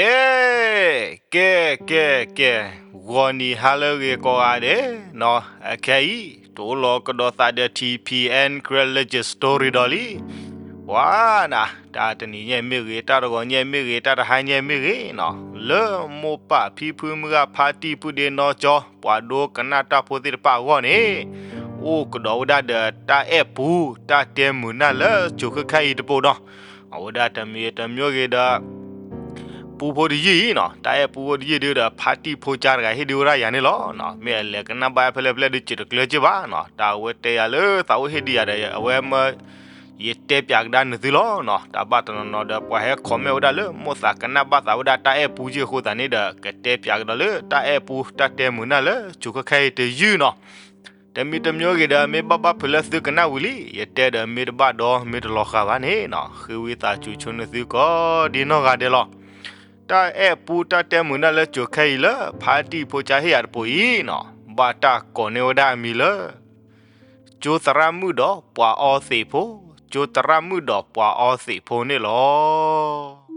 ကဲ, ကဲ, ကဲ, ကဲ, ဂီၤနံၤဟါလၢအဂ့ၤကိးဂၤဒဲးနီၤ, အခဲအံၤ တအိၣ်လီၤကဒီးသးဒီး ထံဖံအဲၣ် Karen Legend Story ဒီးလံ. ပှၤနၤ, တၢ်တနံၤညါမ့ၢ်ဂ့ၤ, တၢ်တဂီၤညါမ့ၢ်ဂ့ၤ, တၢ်တဟါညါမ့ၢ်ဂ့ၤနီၤ, လၢမိၢ်ပၢ်ဖံဖုမုၢ်ဂၤ ဖါတံၢ်ဖုဒ့နီၢ်ကၠီ ပှၤဒိကနၣ်တၢ်ဖိသ့ၣ်တဖၣ်အဂီၢ်န့ၣ်, အိၣ်ကဒီးဝဲဒၣ်ဒီးတၢ်အဲၣ်ပူ တၢ်တဲမုာ်နၢ်လၢကၠိၤခဲခဲအံၤတပိာ်ဒီး, အဝဲဒၣ်တမံၤတမံၤဂ့ၤဒီး ပူဖိတယုၢ်အံၤနီၤ, တၢ်အဲၣ်ပူဖိတယုၢ်ဒုဒီး ဖါတံၢ်ဖိကၠါတဂၤဟ့ၣ်ဒုဝဲဒၣ်ယၤန့ၣ်လီၤ. မ့ၢ်အလဲၤကနၣ်ဘၣ်ဖဲလဲၣ်ဖဲလဲၣ်ဒု စံးတကျၢၤက့ၢ်ဘၣ်နီၤ, တၢ်အဝဲတဲယၤလၢသးအိၣ်ဟ့ၣ်ဒုယၤဒီး အဝဲမၢ ယတဲပၠးကဒါနသုလီၤနီၤ. တၢ်ဘၣ်တနီၤနီၤဒီး ပှၤဟဲ comment ဝဲဒၣ်လၢ မိၢ်သးကနၣ်ဘၣ်သးဝဲဒၣ်တၢ်အဲၣ်ပူက့ၢ်အဃိသတးန့ၣ်ဒီး ကတဲပၠးကဒီးလၢတၢ်အဲၣ်ပူ တၢ်တဲမုာ်နၢ်လၢကၠိၤခဲခဲအံၤတယုၢ်နီၤ. တမံၤတမံၤဂ့ၤဒီး မ့ၢ်ဘၣ်ဘၣ်ဖုးလၢသုကနၣ်ဝံၤလံ, ယတဲဒီးမ့ၢ်တဘၣ်ဒီး မ့ၢ်တလီၤဃာ်ဘၣ်န့ၣ်နီၤ, ဃ့ဝံသးစူၤဆိနသုကိးဒ်နီၢ်ဂၤဒဲးလီၤ. တၢ်အဲၣ်ပူ တၢ်တဲမုာ်နၢ်လၢကၠိၤခဲအံၤလၢ ဖါတံၢ်ဖိကၠါဟ့ၣ်ယၤတပိာ်အံၤနီၤ, ဘၣ်တၢ်ကိးန့ၢ်ဝဲဒၣ်အမံၤလၢ ကၠိသရၣ်မုၣ်ဒီးပှၤအီသံးဖိ, ကၠိသရၣ်မုၣ်ဒီးပှၤအီသံးဖိန့ၣ်လီၤ.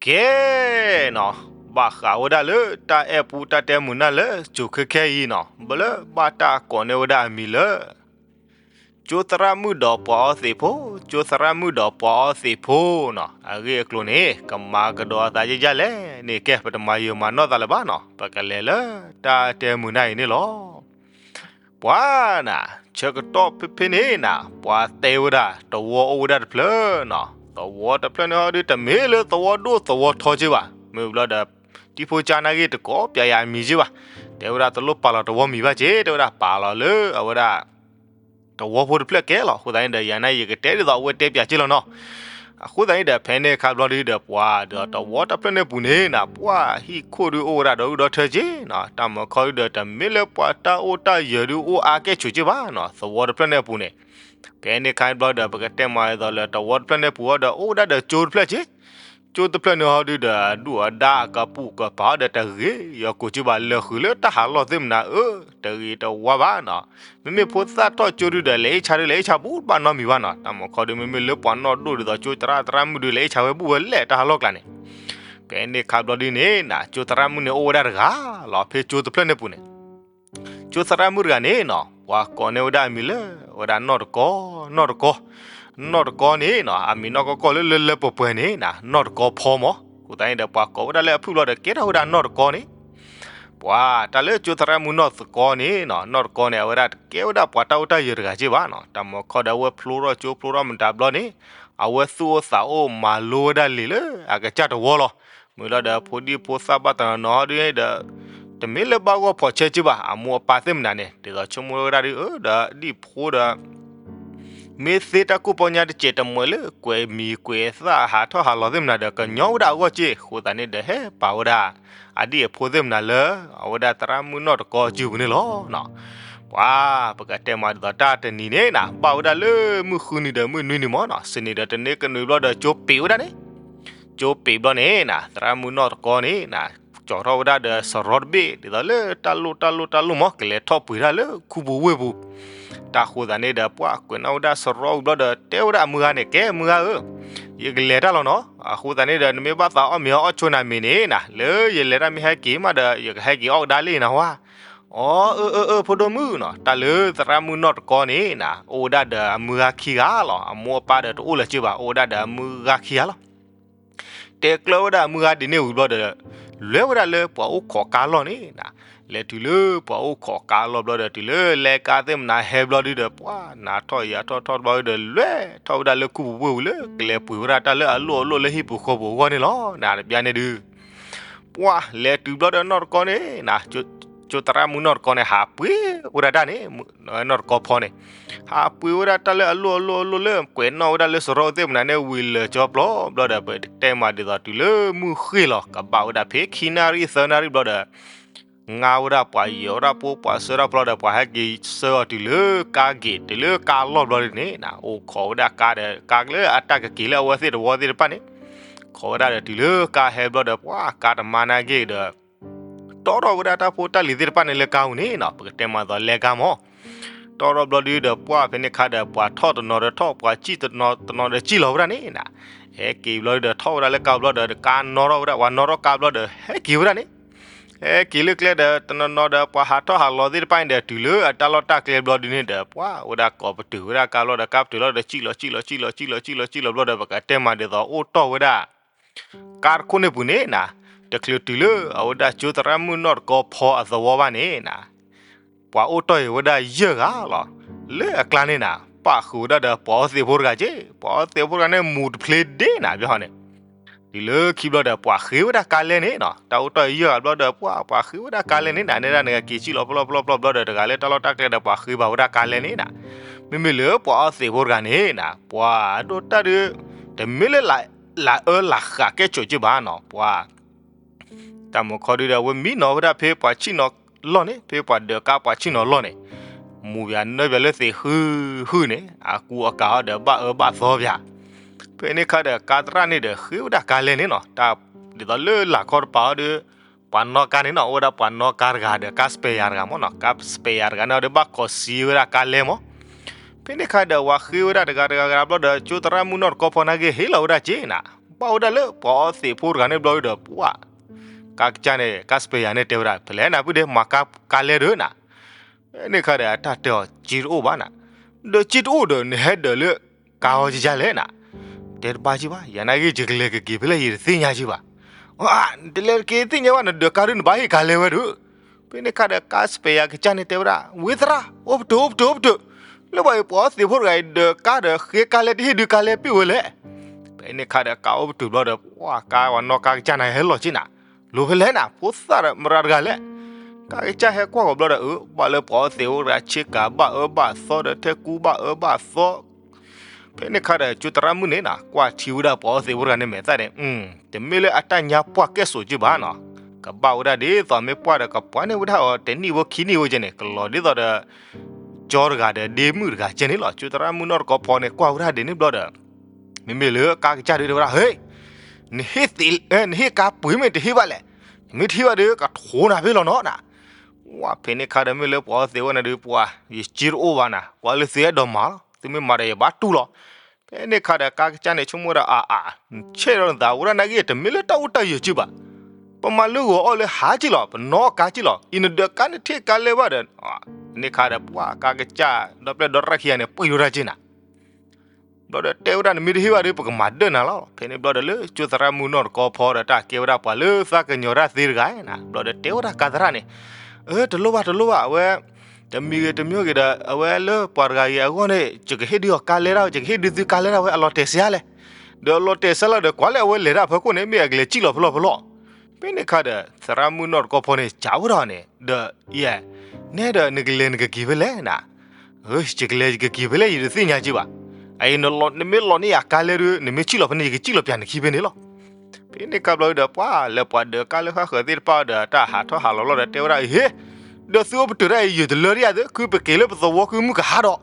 ကဲနီၤ, ဘၣ်ဃးဝဲဒၣ်လၢတၢ်အဲၣ်ပူ တၢ်တဲမုာ်နၢ်လၢကၠိၤခဲခဲအံၤနီၤ, ဘၣ်လၢဘၣ်တၢ်ကိးန့ၢ်ဝဲဒၣ်အမံၤလၢ ကၠိသရၣ်မုၣ်ဒီးပှၤအီသံးဖိ, ကၠိသရၣ်မုၣ်ဒီးပှၤအီသံးဖိနီၤ, အဂ့ၢ်အကျိၤန့ၣ် ကမၤကဒီးအသးယဲယဲလဲၣ်န့ၣ် ကဲ ပတမၤယံာ်မၤနီၢ်သးလၢၤဘၣ်နီၤ, ပကလဲၤလၢတၢ်တဲမုာ်နၢ်အံၤန့ၣ်လီၤ. ပှၤနၤ, ဆၢကတီၢ်ဖဲဖဲန့ၣ်နၤ, ပှၤတဲဝဲဒၣ် သဝီအိၣ်ဝဲဒၣ်တဖျၢၣ်နီၤ, သဝီတဖျၢၣ်န့ၣ်ဟီဒု တမ့ၢ်လၢသဝီဒိၣ်သဝီထီက့ၢ်ဘၣ်, မ့ၢ်ဘျီဒီး တံၤဖိကၠါနာ်က့တကိးပၠးယၤအမံၤက့ၢ်ဘၣ်, တဲဝဲဒၣ်တလိၣ်ပာ်လီၤသဝီမံၤဘၣ်က့ၢ်, တဲဝဲဒၣ်ပာ်လီၤလၢအဝဲဒၣ် သဝီဖိတဖျၢၣ်ကဲလီၤ. အဃိသတးန့ၣ်ဒီး ယၤန့ၣ်ယကတဲဒ်သိးအဝဲတဲပၠးက့ၢ်လီၤနီၤ. အဃိသတးန့ၣ်ဒီး ဖဲန့ၣ်အခါဘျီဒုဒီး ပှၤဒီးသဝီတဖျၢၣ်န့ၣ်အပူၤန့ၣ်နၤ, ပှၤဟံၣ်ခိၣ်ဒုအိၣ်ဝဲဒၣ်ဒီးအုၣ်ဒီးထၢက့ၢ်နီၤ, တၢ်မၤခီဒုဒီး တမ့ၢ်လၢပှၤတၢ်အိၣ်တၢ်ယၢၤဒုအိၣ်အါကဲၣ်ဆိးက့ၢ်ဘၣ်နီၤ, သဝီတဖျၢၣ်န့ၣ်အပူၤန့ၣ် ဖဲန့ၣ်အခါဘျီဒီး ပကတဲမၤဒ်သိးလၢသဝီတဖျၢၣ်န့ၣ်အပူၤဟီဒီး အိၣ်ဝဲဒၣ်ဒီးကၠိတဖျၢၣ်က့ၢ်, ကၠိတဖျၢၣ်န့ၣ်ဟီဒုဒီး အဒူၣ်အဒါအကပူၤကပၤဟီဒီးတဂ့ၤယီၤကိာ်က့ၢ်ဘၣ်, လၢာ်ဃုာ်လၢတၢ်ဟးလီၢ်သ့ၣ်မနၤအၢ, တဂ့ၤတဝါဘၣ်နီၤ. မ့မ့ၢ်ဖိသၣ်ထီၣ်ကၠိဒုဒီး လဲၤအ့ၣ်ဆါဒု လဲၤအ့ၣ်ဆါဘူးတဘၣ်နီတမံၤဘၣ်နီၤ, တၢ်မၤခီဒု မ့မ့ၢ်လၢပှၤနီၢ်ဒိၣ်ဒ်သိးကၠိသရၣ်သရၣ်မုၣ်ဒု လဲၤအ့ၣ်ဆါဝဲဘူးဝဲလဲၣ်တၢ်ဟးလီၢ်ကျါန့ၣ် ဖဲန့ၣ်အခါဘျီဒုန့ၣ်နၤ, ကၠိသရၣ်မုၣ်န့ၣ်အိၣ်ဝဲဒၣ်တဂၤလီၤ, ဖဲကၠိတဖျၢၣ်န့ၣ်အပူၤန့ၣ် ကၠိသရၣ်မုၣ်တဂၤန့ၣ်နီၤ, ပှၤကိးန့ၢ်ဝဲဒၣ်အမံၤလၢ ဝဲဒၣ်နီၢ်တကီ, နီၢ်တကီ, နီၢ်တကီန့ၣ်နီၤ, အမံၤနီၢ်ကီၢ်ကီၢ်လၢလၢလၢပှဲၤပှဲၤန့ၣ်နၤ, နီၢ်တကီဖီမး. အဃိသတးန့ၣ်ဒီး ပှၤကိးဝဲဒၣ်လၢအဖုၣ်ဘျီဒီး ကဲထီၣ်ဝဲဒၣ်နီၢ်တကီန့ၣ် ပှၤတၢ်လၢကၠိသရၣ်မုၣ်နီၢ်တကီန့ၣ်နီၤ, နီၢ်တကီန့ၣ် အဝဲဒၣ်တကဲဝဲဒၣ်ပှၤတၢ်အိၣ်တၢ်ယၢၤတဂၤက့ၢ်ဘၣ်နီၤ, တၢ်မၤခီဒီး အဝဲဖျိထီၣ်ကၠိဖျိထီၣ်မတၤဘျီန့ၣ် အဝဲသူၣ်အိၣ်သးအိၣ်မၤလိဝဲဒၣ်လံာ်လၢအကစၢ်တဝီလီၤ. မ့ၢ်လီၤဒီး ဖိဒံဖိသၣ်ဘၣ်တနီၤနီၤဟီဒုဒီး တမ့ၢ်လၢဘၣ်ဂီၢ်ဖီၣ်ဆဲက့ၢ်ဘၣ်, အမိၢ်အပၢ်သ့ၣ်မနၤန့ၣ် ဒ်သိးဆိကမိၣ်ဝဲဒၣ်ဒု အၢ ဒီးဒံၣ်ဖိဒီး မ့ၢ်သ့တၢ်ကူၣ်ပီညါတစဲးတမှဲးလၢ ကွဲးမံၤကွဲးသၣ်ဟးထီၣ်ဟးလီၤသ့ၣ်မနၤဒီး ကညီဝဲဒၣ်အဂီၢ်က့ၢ်, အဃိသတးန့ၣ်ဒီး ဟဲပာ်ဝဲဒၣ် အဒံၣ်အဖိသ့ၣ်မနၤလၢ အဝဲဒၣ်သရၣ်မုၣ်နီၢ်တကီစုပူၤန့ၣ်လီၤ. ပှၤ ပကတဲမးဒ်သိးတၢ်တနံၤန့ၣ်နၤ, ဘၣ်ဝဲဒၣ်လၢမုၢ်ဃုနံၤဒီးမုၢ်နွံနံၤမးနီၤ, စနေဒီးတနင်္ဂနွေဘျီဒီး ကၠိပ့ၤဝဲဒၣ်န့ၣ် ကၠိပ့ၤဘျီန့ၣ်နၤ, သရၣ်မုၣ်နီၢ်တကီန့ၣ်နၤ, ကၠီထီၣ်ဝဲဒၣ်ဒီးစရီတဘ့ၣ် ဒ်သိးလၢတၢ်လိၣ်တၢ်လိၣ်တၢ်လိၣ်မး ကလဲၤထီၣ်ပှ့ၤတၢ်လၢခူပူၤဝ့ၢ်ပူၤ, တၢ်ဃိသတးန့ၣ်ဒီး ပှၤကွဲးနီၣ်ဝဲဒၣ်စရီဝံၤဘျီဒီး တဲဝဲဒၣ်အမုၢ်ဂၤန့ၣ်, ကဲမုၢ်ဂၤဧၢ, ယကလဲၤတၢ်လီၤနီၤ, အဃိသတးန့ၣ်ဒီး နမ့ၢ်ဘၣ်သးအီၣ်မ့ၤအီၣ်ဆိနၤမ့ၤန့ၣ်နၤ, လၢယလဲၤတၢ်မ့ၢ်ဟဲက့ၤမးဒီး ယကဟဲက့ၤအီၣ်ကဒါလံနၤဝါ. အီ အၢ အၢ အၢ ဖိဒိၣ်မုၣ်နီၤ, တၢ်လၢသရၣ်မုၣ်နီၢ်တကီန့ၣ်နၤ အိၣ်ဝဲဒၣ်ဒီးအမုၢ်ဂၤခံဂၤလီၤ, အမိၢ်အပၢ်ဒီးတအိၣ်လၢၤက့ၢ်ဘၣ်, အိၣ်ဝဲဒၣ်ဒီးအမုၢ်ဂၤခံဂၤလီၤ. တဲကျၢၤဝဲဒၣ်အမုၢ်ဂၤဒ်န့ၣ်ဝံၤဘျီဒီး လဲၤဝဲဒၣ်လၢပှၤအိၣ်ခိးကါလီၢ်န့ၣ်နၤ, လဲၤတုၤလၢပှၤအိၣ်ခိးကါလီၢ်ဘျီဒီး တုၤလၢလဲၤကါသ့ၣ်မနၤဟဲဘျီဒုဒီး ပှၤနၤထီၣ်ယၤထီၣ်ထီၣ်ဘျီဒုဒီး လဲၤထီၣ်ဝဲဒၣ်လၢခူပူၤဝ့ၢ်ပူၤလၢ ကလဲၤပှ့ၤဝဲဒၣ်တၢ်လၢအလိၣ်အလိၣ်လၢဟံၣ်ပူၤဃီပူၤအဂီၢ်န့ၣ်လီၤ, နၤတဘျီန့ၣ်ဒု ပှၤလဲၤတုၤဘျီဒီးနီၢ်တကီန့ၣ်နၤ, ကၠိသရၣ်မုၣ်နီၢ်တကီန့ၣ် ဟးပှ့ၤဝဲဒၣ်တၢ်န့ၣ်, နီၢ်တကီဖီန့ၣ် ဟးပှ့ၤဝဲဒၣ်တၢ်လၢအလိၣ်အလိၣ်အလိၣ်လၢ ကွဲးနီၣ်ဝဲဒၣ်လၢစရီသ့ၣ်မနၤန့ၣ် ဝံၤလၢာ်ကၠီပျီဘျီဒီး ပတဲမးဒ်သိးတုၤလၢမုၢ်ဃ့ၢ်လီၤ ကဘၣ်ဝဲဒၣ်ဖဲခံနၣ်ရံၣ်သၢနၣ်ရံၣ်ဘျီဒီး ငါဝဲဒၣ်ပှၤယၢၤဝဲဒၣ်ဖိ ပှၤဆှၢဒၣ်ဖျီဒီး ပှၤဟဲက့ၤဆှၢအီၤတုၤလၢကါဂ့ၢ် တုၤလၢကါလီၢ်ဘျီဒုန့ၣ်နီၤ, အိၣ်ခိးဝဲဒၣ်ကါဒီး ကါလၢအတၢ်ကက့ၤလၢအဝဲသ့ၣ်တဝီသ့ၣ်တဖၣ်န့ၣ်, ခိးဝဲဒၣ်ဒီးတုၤလၢကါဟဲဘျီဒီး ပှၤကါတမါနာ်က့ဒီး တီၢ်ထီၣ်ဝဲဒၣ်တၢ်ဖိတၢ်လံၤသ့ၣ်တဖၣ်န့ၣ်လၢကါပူၤန့ၣ်နီၤ, ပကတဲမၤသိးလဲကါမး တီၢ်ထီၣ်ဘျီဒုဒီး ပှၤဖဲန့ၣ်ခါဒီး ပှၤထီၣ်တနီၤဒီးထီၣ် ပှၤစံၣ်တနီၤတနီၤဒီးစံၣ်လီၤဝဲဒၣ်န့ၣ်နီၤ, ဟဲက့ၤဘျီဒုဒီး ထီၣ်ဝဲဒၣ်လၢကါဘျီဒီး ကါနီၣ်ထီၣ်ဝဲဒၣ် ပှၤနီၣ်ထီၣ်ကါဘျီဒီး ဟဲက့ၤဝဲဒၣ်န့ၣ်, ဟဲက့ၤလၢကျဲဒီး တနီၤနီၤဒီး ပှၤဟးထီၣ်ဟးလီၤသ့ၣ်တဖၣ်န့ၣ်ဒီး တုၤလၢအတၢ်လီၢ်တၢ်ကျဲဘျီဒုန့ၣ်ဒီး ပှၤဝဲဒၣ်ကိးပတုာ်ဝဲဒၣ်ကါဘျီဒီး ကါပတုာ်လီၤဒီး စံၣ်လီၤ စံၣ်လီၤ စံၣ်လီၤ စံၣ်လီၤ စံၣ်လီၤ စံၣ်လီၤဘျီဒီး ပကတဲမၤဒ်သိးအိၣ်တီၢ်ဝဲဒၣ် ကါတခိၣ်န့ၣ်ပူၤန့ၣ်နီၤ, တချုးတုၤလၢအဝဲဒၣ်ကၠိသရၣ်မုၣ်နီၢ်တကီဖီအသဝီဘၣ်န့ၣ်နီၤ, ပှၤအိၣ်တီၢ်အံၤဝဲဒၣ်ယဲၢ်ဂၤလီၤ. လၢအကျါန့ၣ်နီၤ ပာ်ဃုာ်ဝဲဒၣ်ဒီးပှၤအီသံးဖိတဂၤက့, ပှၤအီသံးဖိတဂၤန့ၣ် မူးတဖျ့ဒ့နီၤ ဘၣ်ဟီန့ၣ်, တုၤလၢခံဘျီဒီး ပှၤဃ့ဝဲဒၣ်ကါလဲန့ၣ်နီၤ, တၢ်အိၣ်တီၢ်အံၤယဲၢ်ဂၤဘျီဒီး ပှၤ ပှၤဃ့ဝဲဒၣ်ကါလဲန့ၣ်နီၤ, နဲဒၣ်နကက့ၤစံၣ်လီၤဖျီၣ်ဖျီၣ်ဖျီၣ်ဘျီဒီး တဂၤလၢတၢ်လီၢ်တၢ်ကျဲဒီး ပှၤဃ့ဘၣ်ဝဲဒၣ်ကါလဲန့ၣ်နီၤ, မ့မ့ၢ်လၢပှၤအီသံးဖိတဂၤန့ၣ်နီၤ ပှၤဒိၣ်တၢ်ဒုး တမ့ၢ်လၢ လၢအၢလၢဃးကဲဆိးက့ဘၣ်နီၤ, ပှၤ တၢ်မုၢ်ခီဒုဒီး အဝဲမံနီၤဝဲဒၣ်ဖဲပှၤဆံၣ်နီၤလီၢ်န့ၣ်, ဖဲပှၤဒၢးကါပှၤဆံၣ်နီၤလီၢ်န့ၣ်, မူးပၠးနၢပၠးလၢသံးဟုဟုန့ၣ် အကူအကၤအီၤဒီးဘၣ်အၢဘၣ်သီပၠး, ဖဲန့ၣ်ခါဒီး ကါသရၣ်န့ၣ်ဒီး ဃ့ဝဲဒၣ်ကါလဲန့ၣ်နီၤ, တၢ်ဒ်သိးလၢလၤခီတပၤအီၤဒီး ပှၤနီၣ်ကါန့ၣ်နီၤ အိၣ်ဝဲဒၣ်ပှၤနီၣ်ကါတဂၤဒီး ကါ spare တဂၤမးနီၤ, ကါ spare တဂၤန့ၣ်ဒီး ဘၣ်ခိးစံးဝဲဒၣ်ကါလဲမး, ဖဲန့ၣ်ခါဒီး ဝၤဃ့ဝဲဒၣ်တဂၤတဂၤတဂၤဘျီဒီး ကၠိသရၣ်မုၣ်နီၢ်တကီဖီနာ်က့ ဟ့ၣ်လီၤဝဲဒၣ်က့နီၤ, ဘၣ်ဝဲဒၣ်လၢပှၤအီသံးဖိတဂၤန့ၣ်ဘျီဒီး ပှၤ ကါကစၢ်န့ၣ် ကါ spare န့ၣ်တဲဝဲဒၣ် ဖဲလဲၣ်နၤ ပုၢ်ဒ့ မၤကါလဲဒုးနၤ, ဖဲန့ၣ်ခါဒီး အတၢ်တဲအီၤ ကၠံတအိၣ်ဘၣ်နၤ, ဒီးကၠံတအိၣ်ဒီး နဟဲဒၢးလၢကါအီၤကယါလဲၣ်နၤ, တဲတဘၣ်က့ဘၣ်, ယၤနာ်က့ ယကလဲၤကက့ၤဖဲလဲၣ် ယတသ့ၣ်ညါက့ဘၣ်, နတလဲၤက့ၤသ့ၣ်ညါဘၣ် နဒၢးကါဒုး နဘၣ်ဟ့ၣ်ကါလဲဝဲဒုး, ဖဲန့ၣ်ခါဒီး ကါ spare ကစၢ်န့ၣ်တဲဝဲဒၣ် ဝံသရၣ် အိၣ်ပတုာ် အိၣ်ပတုာ် အိၣ်ပတုာ်, လၢပှၤအံၤပှၤအီသံးဖိတဂၤအံၤ ဒၢးကါဒီးဃ့ကါလဲ တဟ့ၣ်ဒုးကါလဲပ့ၢ်ဝဲလဲၣ်, ဖဲန့ၣ်ခါဒီး ကါအိၣ်ပတုာ်ဘျီဒီး ပှၤကါဝၤနီၣ်ကါကစၢ်န့ၣ် ဟဲလီၤက့နၤ, လိၤဖဲလဲၣ်နၤ ဖိသၣ်ဒီးမရၤတဂၤလဲၣ်, ကါကစၢ်ဟဲကွၢ်ကီးဘျီဒီး အၢ ဘၣ်လၢပှၤအီသံးဖိတဂၤ ဆ့ကၤဘၣ်အၢဘၣ်သီဒီး ထဲကူဘၣ်အၢဘၣ်သီ ဖဲန့ၣ်ခါဒီး ကၠိသရၣ်မုၣ်န့ၣ်နၤ ကွၢ်ထံဝဲဒၣ်ပှၤအီသံးဖိတဂၤန့ၣ်မဲာ်သၣ်န့ၣ်, တမ့ၢ်လၢအတၢ်ညါပှၢ်ကဲၣ်ဆိးက့ဘၣ်နီၤ, ကဘၣ်ဝဲဒၣ်ဒ်သိးမ့ၢ်ပှၢ်ဒီး ကပှၢ်န့ၢ်ဝဲဒၣ်အီၤ တနံၣ်ဖိခံနံၣ်ဖိကဲန့ၣ် ကလီၤဒ်သိးဒီး ကၠီတဂၤဒီးဒ့မုၣ်တဂၤကဲန့ၣ်လီၤ. ကၠိသရၣ်မုၣ်နီၢ်တကီဖီန့ၣ် ကွၢ်ဝဲဒၣ်ဒ်န့ၣ်ဘျီဒီး မ့မ့ၢ်လၢကါကစၢ်ဒုးတဲဝဲဒၣ် ဟ့, နဟ့ၣ်သ့, နဟ့ၣ်ကါပှ့ၤမ့ၢ်တဟ့ၣ်ဘၣ်လဲၣ်, နမ့ၢ်တဟ့ၣ်ဘၣ်ဒီး ကထိးနၤဖဲလီၤနီၤနၤ, ဝဲဖဲန့ၣ်ခါဒီး မ့ၢ်လၢပှၤအီသံးဖိန့ၣ်ဒုး ပှၤ ယစ့တအိၣ်ဘၣ်နၤ, ကွၢ်လၢသုအဲၣ်ဒိးမၤလီၤ, သုမ့ၢ်မၤဒီးယဘၣ်တူၢ်လီၤ. ဖဲန့ၣ်ခါဒီး ကါကစၢ်န့ၣ် ဆိကမိၣ်ဝဲဒၣ် အါအါ, ဆဲးဒီးနသးဝဲဒၣ်နာ်က့ တမ့ၢ်လၢတၢ်အိၣ်တၢ်ယၢၤက့ဘၣ်, ပမၤလၢဂီၤအီၣ်လၢဟါက့လီၤ, ပနီၣ်ကါက့လီၤ, အံၤနဒၢးကါန့ၣ် ထ့ၣ်ကါလဲဘၣ်ဒီး, ဖဲန့ၣ်ခါဒီး ပှၤကါကစၢ် ဒီပျဲၢ်ဒီရၣ်ခံဂၤန့ၣ် ပှံၤဝဲဒၣ်က့နၤ ဘျီဒီးတဲဝဲဒၣ် နမ့ၢ်တဟ့ၣ်ဘၣ်ဒီး ပကမၤဒၢၣ်နၤလီၤ. ဖဲန့ၣ်ဘျီဒီး လၢကၠိသရၣ်မုၣ်နီၢ်တကီဖီဒီး တၢ်ကဲဝဲဒၣ်ပှၤလၢသးကညီၤတၢ်သ့တဂၤနၤ, ဘျီဒီးတဲဝဲဒၣ်ကါသရၣ်န့ၣ်, အၢ တလိၣ်ဘၣ်တလိၣ်ဘၣ်, အဝဲ တမံၤဂ့ၤတမံၤဂ့ၤဒီး အဝဲလၢပှၤတဂၤအံၤအဂီၢ်န့ၣ် ယကဟ့ၣ်ဒုးအီၤကါလဲဒၣ်ဝဲ, ယကဟ့ၣ်ဒုးသုကါလဲဒၣ်ဝဲ အလီၤတဲာ်စ့လဲၣ်, ဒီးအလီၤတဲာ်စ့လီၤဒီး ကွၢ်လၢအဝဲလဲၤတၢ်ဖီခိၣ်န့ၣ် မ့ၢ်အကလဲၤစံၣ်လီၤဖဲလီၤဖဲလီၤ. ဖဲန့ၣ်ခါဒီး သရၣ်မုၣ်နီၢ်တကီဖီန့ၣ် စံးဝဲဒၣ်န့ၣ်ဒီး, ယဲ, နဲဒီးနကလဲၤနကက့ၤဖဲလဲၣ်နၤ, ယကလဲၤယကက့ၤဖဲလဲၣ် ယတသ့ၣ်ညါက့ဘၣ်, အအံၤ နမ့ၢ်လီၤန့ၢ်ယၤကါလဲဒုး နမ့ၢ်စံၣ်လီၤဖဲန့ၣ် ယကစံၣ်လီၤပၠးနခံဖဲန့ၣ်လီၤ. ဖဲန့ၣ်ခါဘျီဒီး ပှၤလၢပှၤဒၢးကါလၢဃၣ်ဃၢၤသ့ၣ်တဖၣ်ဒီး တၢ်ဟးထီၣ်ဟးလီၤလီၤဒီး တဲဝဲဒၣ်အံၤ, ဒီးသုအိၣ်ပတုာ်ဒၣ်အံၤ ယတလၢဒံးယၤသု ခုပက့ၤလၢပသဝီခုမုၢ်ကဟါဒီး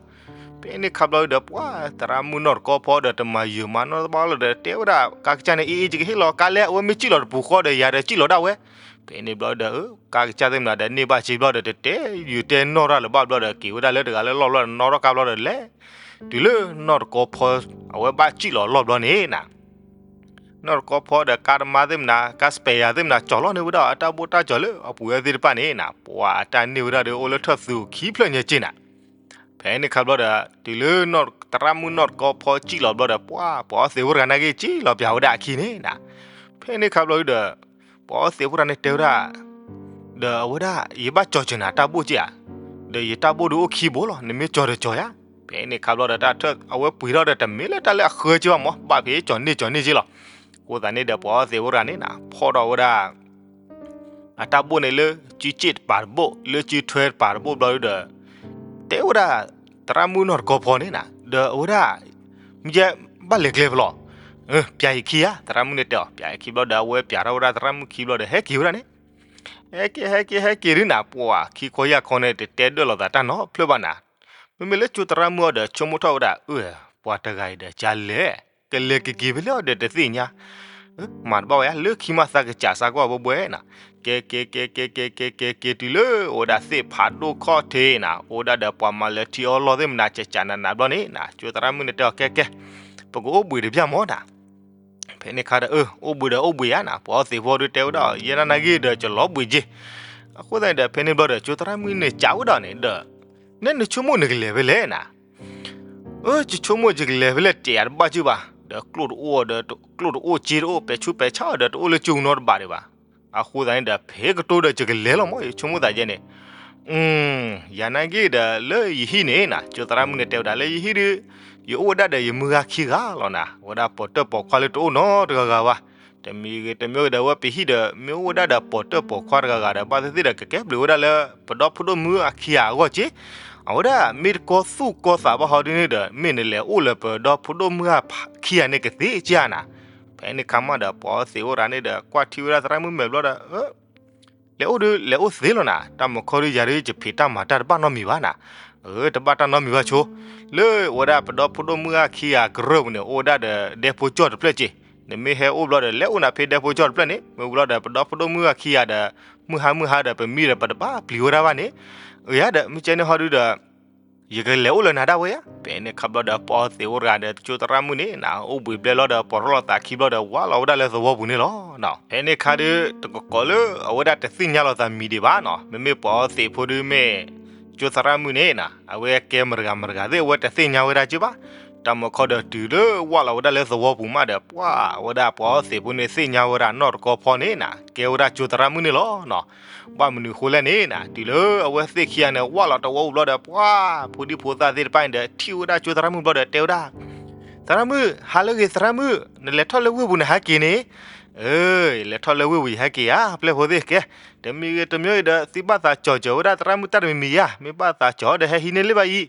ဖဲန့ၣ်ခါဘျီဒီး ပှၤသရၣ်မုၣ်နီၢ်တကီဖီဒီး တမၤယုာ်မၤနီၢ်တဘၣ်လီၤဒီး တဲဝဲဒၣ်ကါကစၢ်န့ၣ် အံၤအံၤ ယကဟ့ၣ်လီၤကါလဲ အဝဲမ့ၢ်စံၣ်လီၤတပူၤဃီဒီး ယၤဒီးစံၣ်လီၤဒၣ်ဝဲ. ဖဲန့ၣ်ဘျီဒီး ကါကစၢ်သ့ၣ်မနၤဒီး န့ၢ်ဘၣ်စ့ဘျီဒီး တတဲယုာ်တဲနီၢ်တၢ်လၢၤဘၣ်ဘျီဒီး က့ၤဝဲဒၣ်လၢတဂၤလၢလီၢ်ဘျီဒီး နီၣ်ထီၣ်ကါဘျီဒီးလဲၤ တုၤလၢနီၢ်တကီဖီ အဝဲဘၣ်စံၣ်လီၤလီၢ်ဘျီန့ၣ်နၤ နီၢ်တကီဖီဒီးကါတမါသ့ၣ်မနၤ ကါ spare သ့ၣ်မနၤ ကၠီၤလီၤန့ၢ်ဝဲဒၣ်အတၢ်ဘိၣ်တၢ်ကၠီၤလၢအပူၤဝဲသ့ၣ်တဖၣ်န့ၣ်နၤ ပှၤအတၢ်န့ၢ်ဝဲဒၣ်ဒီးအိၣ်လၢထၢၣ်သူခံဖျၢၣ်ညါက့နၤ. ဖဲန့ၣ်ခါဘျီဒီး တုၤလၢသရၣ်မုၣ်နီၢ်တကီဖီစံၣ်လီၤဘျီဒီး ပှၤ ပှၤအီသံးဖိတဂၤနာ်က့ စံၣ်လီၤပၠးဝဲဒၣ်အခံန့ၣ်နၤ. ဖဲန့ၣ်ခါဘျီဒီး ပှၤအီသံးဖိတဂၤန့ၣ်တဲဝဲဒၣ် ဒီးအဝဲဒၣ် ယဘၣ်ကၠီၤစၢၤနၤတၢ်ဘိၣ်က့ဧါ, ဒီးယတၢ်ဘိၣ်ဒုးအိၣ်ခံဘိလီၤ နမ့ၢ်ကၠီၤဒီးကၠီၤယၤ. ဖဲန့ၣ်ခါဘျီဒီးတၢ်ထၢၣ် အဝဲပှ့ၤထီၣ်ဒီးတမ့ၢ်လၢတၢ်လၢအဃၢက့ဘၣ်မး ဘၣ်ဖဲကၠီၤန့ၢ်ကၠီၤန့ၢ်က့လီၤ. အဃိသတးန့ၣ်ဒီးပှၤအီသံးဖိတဂၤန့ၣ်နၤ ဖီၣ်ထီၣ်ဝဲဒၣ် အတၢ်ဘိၣ်န့ၣ်လၢ စုစ့ၣ်တပၤတဘိၣ် လၢစုထွဲတပၤတဘိၣ်ဘျီဒီး တဲဝဲဒၣ် သရၣ်မုၣ်နီၢ်တကီဖီန့ၣ်နၤ ဒီးအဝဲဒၣ် မ့ၢ်ယဲ ဘၣ်လဲၤကျဲဖဲလဲၣ်, ပၠးယခံဧါ သရၣ်မုၣ်န့ၣ်တဲအီၤ ပၠးယခံဘျီဒီး အဝဲပၠးထီၣ်ဝဲဒၣ်သရၣ်မုၣ်ခံဘျီဒီး ဟဲက့ၤဝဲဒၣ်န့ၣ် ဟဲက့ၤ ဟဲက့ၤ ဟဲက့ၤဒုးနၤ ပှၤခံခီယၢ်ခီန့ၣ် တတဲဒၢၣ်လိာ်သးတၢ်နီတဖျၢၣ်ဘၣ်နၤ. မ့မ့ၢ်လၢကၠိသရၣ်မုၣ်အီၤဒီး ဆိကမိၣ်ထီၣ်ဝဲဒၣ် အၢ ပှၤတဂၤအံၤဒီးကလဲၣ်, ကလဲၤကက့ၤဖဲလဲၣ်အီၤဒီးတသ့ၣ်ညါ မၤတဘၣ်ဝဲယါ လၢခံမးသးကစးစးကွၢ်ဘှဲဘှဲနၤ. ကဲက့ၤ ကဲက့ၤ ကဲက့ၤ ကဲက့ၤ က့ၤတုၤလၢအိၣ်ဝဲဒၣ်သ့ၣ်ဖးဒိၣ်ခီၣ်ထံးနၤ, အိၣ်ဝဲဒၣ်ဒီးပှၤမၤလၢထံအီလီၢ်သ့ၣ်မနၤ ကကနးနးဘျီန့ၣ်နၤ, ကၠိသရၣ်မုၣ်န့ၣ်တဲအီၤ ကဲကဲ, ပကအိၣ်ဘှံးတဘျီမၢ်နၤ. ဖဲန့ၣ်ခါဒီး အၢ အိၣ်ဘှံးဒီးအိၣ်ဘှံးယါနၤ, ပှၤအီသံးဖိဒုးတဲဝဲဒၣ် ယဲဒၣ်နာ်ဂ့ၢ်ဒီး ကလီၤဘှံးက့ၤ. အဃိသတးန့ၣ်ဒီး ဖဲန့ၣ်ဘျီဒီး ကၠိသရၣ်မုၣ်န့ၣ် ကးဝဲဒၣ်န့ၣ်ဒီး နဲနဆိကမိၣ်နကလဲၤဖဲလဲၣ်နၤ. အၢ ယဆိကမိၣ်ယကလဲၤဖဲလဲၣ် တဲယၤတဘၣ်ကၢ်ဘၣ်, ဒီးကျိၣ်တအိၣ်ဒီး ကျိၣ်တအိၣ်စ့တအိၣ် ပဲာ်ဆူးပဲာ်ဆါဒီး တအိၣ်လၢကၠိနီတဘ့ၣ်ဒံးဘၣ်. အဃိသတးန့ၣ်ဒီး ဖဲကတိၤဒီးယကလဲၤလီၤမၢ် ယဆိကမိၣ်သးယဲန့ၣ် ယၤနာ်ဂ့ၢ်ဒီးလၢယဟံၣ်န့ၣ်နၤ, ကၠိသရၣ်မုၣ်န့ၣ်တဲဝဲဒၣ်လၢယဟံၣ်ဒီး ယအိၣ်ဝဲဒၣ်ဒီးယမုၢ်ဂၤခံဂၤလီၤနၤ, အဝဲဒၣ်ပိာ်တၢၣ်ပိာ်ခွါလၢတအိၣ်နီတဂၤဂၤဘၣ်. တမံၤဂ့ၤတမံၤဂ့ၤဒီး အဝဲပဟံၣ်ဒီး မ့ၢ်အိၣ်ဝဲဒၣ်ဒီးပိာ်တၢၣ်ပိာ်ခွါတဂၤဂၤဒီး ဘၣ်သ့ၣ်သ့ၣ်ဒီး ကကဲဘျုးဝဲဒၣ်လၢ ပဒီဖိဒိၣ်မုၣ်အခံဂၤအဂီၢ်က့. အဝဲဒၣ်မ့ၢ်တကီသူၣ်ကီသးဘၣ်ဟီဒုန့ၣ်ဒီး မ့ၢ်နလဲၤအိၣ်လၢပဒီဖိဒိၣ်မုၣ်အခံဂၤန့ၣ်ကသ့ကၢ်နၤ. ဖဲန့ၣ်ခါမးဒီး ပှၤအီသံးအိၣ်ရၤန့ၣ်ဒီး ကွၢ်ထံၣ်ဝဲဒၣ်သရၣ်မုၣ်မဲာ်ဘျီဒီး လဲၤအိၣ်ဒီး လဲၤအိၣ်သ့လီၤနၤ, တၢ်မုၢ်ခီဒီး ယၤဒီးယဖံးတၢ်မၤတၢ်တဘၣ်နီတမံၤဘၣ်နၤ. အၢ တဘၣ်တၢ်နီတမံၤဘၣ်ဆိ, လၢဝဲဒၣ်ပဒီဖိဒိၣ်မုၣ်အခံဂၤကရၢၢ်ပူၤန့ၣ် အိၣ်ဝဲဒၣ်ဒီးဒဲဖိကၠီၣ်တဖျၢၣ်က့. နမ့ၢ်ဟဲအိၣ်ဘျီဒီး လဲၤအိၣ်နၤဖဲဒဲဖိကၠီၣ်တဖျၢၣ်န့ၣ်, မ့ၢ်ဘျီဒီး ပဒီဖိဒိၣ်မုၣ်အခံဂၤဒီး မုၢ်ဟါမုၢ်ဟါဒီး ပမံဒီးပတဘၣ်ပျံၤဝဲဒၣ်ဘၣ်န့ၣ်, အၢ ယၤဒီး မ့ၢ်ကဲန့ၣ်ဟီဒုဒီး ယကလဲၤအိၣ်လၢနၤဒၣ်ဝဲယါ. ဖဲန့ၣ်ခါဘျီဒီး ပှၤအီသံးအိၣ်တဂၤဒီး ကၠိသရၣ်မုၣ်န့ၣ်နၤ အိၣ်ဘှံးဘျဲၣ်လီၤဒီး ပိာ်ထီၣ်လိာ်သးခံဘျီဒီး ဝးလီၤဝဲဒၣ်လၢသဝီပူၤန့ၣ်လီၤ. ဖဲန့ၣ်ခါဒီး တကကိးလၢအဝဲဒၣ်တသ့ၣ်ညါလိာ်သးမံၤဒံးဘၣ်နီၤ, မ့မ့ၢ်ပှၤအီသံးဖိဒုမ့ၢ် ကၠိသရၣ်မုၣ်န့ၣ်နၤ အဝဲကဲမတၤတဂၤမတၤတဂၤသ့ၣ် အဝဲတသ့ၣ်ညါဝဲဒၣ်ကၠိဘၣ်. တၢ်မုၢ်ခီဒီးတုၤလၢဝးလီၤဝဲဒၣ်လၢသဝီပူၤမးဒီး ပှၤဝဲဒၣ်ပှၤအီသံးဖိန့ၣ် သ့ၣ်ညါဝဲဒၣ်နီၢ်တကီဖီန့ၣ်နၤ ကဲဝဲဒၣ်ကၠိသရၣ်မုၣ်န့ၣ်လီၤနီၤ. ဘၣ်မနုၤဃိလဲၣ်န့ၣ်နၤ, တုၤလၢအဝဲသ့ၣ်ခံဂၤန့ၣ် ဝးလီၤတဝီပူၤဘျီဒီး ပှၤဖိဒံဖိသၣ်သ့ၣ်တဖၣ်န့ၣ်ဒီး ထံၣ်ဝဲဒၣ်ကၠိသရၣ်မုၣ်ဘျီဒီး တဲဝဲဒၣ်, သရၣ်မုၣ်, ဟါလၢအဂ့ၤ သရၣ်မုၣ်, နလဲၤထီၣ်လၢဝ့ၢ်ပူၤနဟဲက့ၤန့ၣ်. အၢ, လဲၤထီၣ်လၢဝ့ၢ်ပူၤယဟဲက့ၤဧါ ပျဲၢ်ဖိသ့ၣ်ကဲ, တမံၤဂ့ၤတမံၤဂ့ၤဒီး သုဘၣ်သးကၠီၤစၢၤဝဲဒၣ်သရၣ်မုၣ်တၢ်တမံၤမံၤဧါ, မ့ၢ်ဘၣ်သးကၠီၤဒီးဟဲဟံးန့ၢ်လၢၤဘၣ်အံၤ.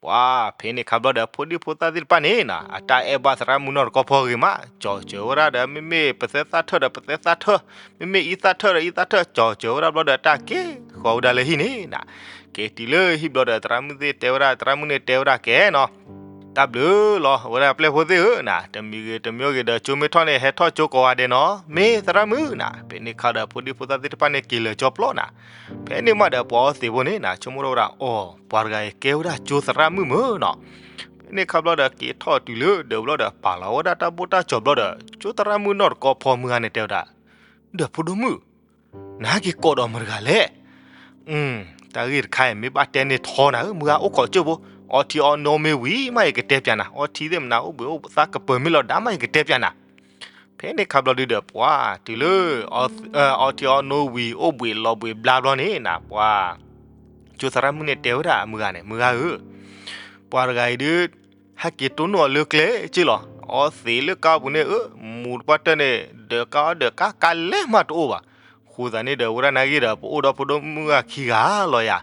ပှၤဖဲန့ၣ်ခါဘျီဒီး ဖိဒံဖိသၣ်သ့ၣ်တဖၣ်န့ၣ်နၤ အတၢ်အဲၣ်ဘၣ်သရၣ်မုၣ်နီၢ်တကီဖီဂ့ၤမး, ကၠီၤစၢၤဝဲဒၣ်ဒီး မ့မ့ၢ်ပသဲသၣ်ထၢၣ်ဒီးပသဲသၣ်ထၢၣ်, မ့မ့ၢ်အံသၣ်ထၢၣ်ဒီးအံသၣ်ထၢၣ် ကၠီၤစၢၤဝဲဒၣ်ဘျီဒီး တၢ်က့ၤဃီၤဝဲဒၣ်လၢဟံၣ်န့ၣ်နၤ. က့ၤတုၤလၢဟံၣ်ဘျီဒီး သရၣ်မုၣ်သ့ၣ်တဲဝဲဒၣ်, သရၣ်မုၣ်န့ၣ်တဲဝဲဒၣ်ကဲနီၤ, တၢ်ဘျုးလီၤ အဝဲဒၣ်ပျဲၢ်ဖိသ့ၣ်ဧၢနၤ, တမံၤဂ့ၤတမံၤဂ့ၤဒီး ကၠိမ့ၢ်ထီၣ်န့ၣ် ဟဲထီၣ်ကၠိကိးဂၤဒဲးနီၤ, မ့ၢ်သရၣ်မုၣ်နၤ. ဖဲန့ၣ်ခါဒီး ဖိဒံဖိသၣ်သ့ၣ်တဖၣ်န့ၣ် က့ၤလၢာ်ကၠီပျီနၤ. ဖဲန့ၣ်မးဒီး ပှၤအီသံးဖိန့ၣ်နၤ ဆိကမိၣ်ထီၣ်ဝဲဒၣ် အိ, ပှၤတဂၤအံၤကဲဝဲဒၣ်ကၠိသရၣ်မုၣ်မ့ၢ်နီၤ. ဖဲန့ၣ်ခါဘျီဒီး က့ၤထီၣ်တုၤလၢဒၢးဘျီဒီး ပာ်လီၤဝဲဒၣ်တၢ်ဘိၣ်တၢ်ကၠီၤဘျီဒီး ကၠိသရၣ်မုၣ်နီၢ်တကီဖီမုၢ်ဂၤန့ၣ်တဲဝဲဒၣ်, ဒီးဖိဒိၣ်မုၣ် နဟဲက့ၤကိးဒီးမတၤတဂၤလဲၣ်. တၢ်ဂ့ၢ်တခါအံၤ မ့ၢ်ဘၣ်တဲန့ၢ်ထီနၤဧၢ မုၢ်ဂၤ အိၣ်ခိးကၠိဖိ, အီထံအီနိမ့ၢ်ဝံၤမး ယကတဲပျးနၤ, အီထံသ့ၣ်မနၤ အိၣ်ဘှံးအိၣ်သါကပၢၤမ့ၢ်လီၤဒါမး ယကတဲပျးနၤ. ဖဲန့ၣ်ခါဘျီဒုဒီး ပှၤတုၤလၢ အီထံအီနိဝံၤ အိၣ်ဘှံးလီၤဘှံးဘျါဘျီန့ၣ်နၤ ပှၤ ကၠိသရၣ်မုၣ်န့ၣ်တဲဝဲဒၣ်အမုၢ်ဂၤန့ၣ်, မုၢ်ဂၤဧၢ, ပှၤတဂၤအံၤဒုး ဟဲက့ၤတိၢ်နီၣ်အီၤလၢကျဲက့လီၤ. အီသံးလၢကါပူၤန့ၣ်ဧၢ, မူတပှၢ်တၢၢ်န့ၣ် ဒၢးကါအီၣ်ဒၢးကါ ကါလဲၢ်မးတအိၣ်ဘၣ်. ဃိသတးန့ၣ်ဒီး ဝဲဒၣ်နာ်ဂ့ၢ်ဒီး ပအိၣ်ဒီးဖိဒိၣ်မုၣ်ဂၤခံဂၤလီၤယၤ.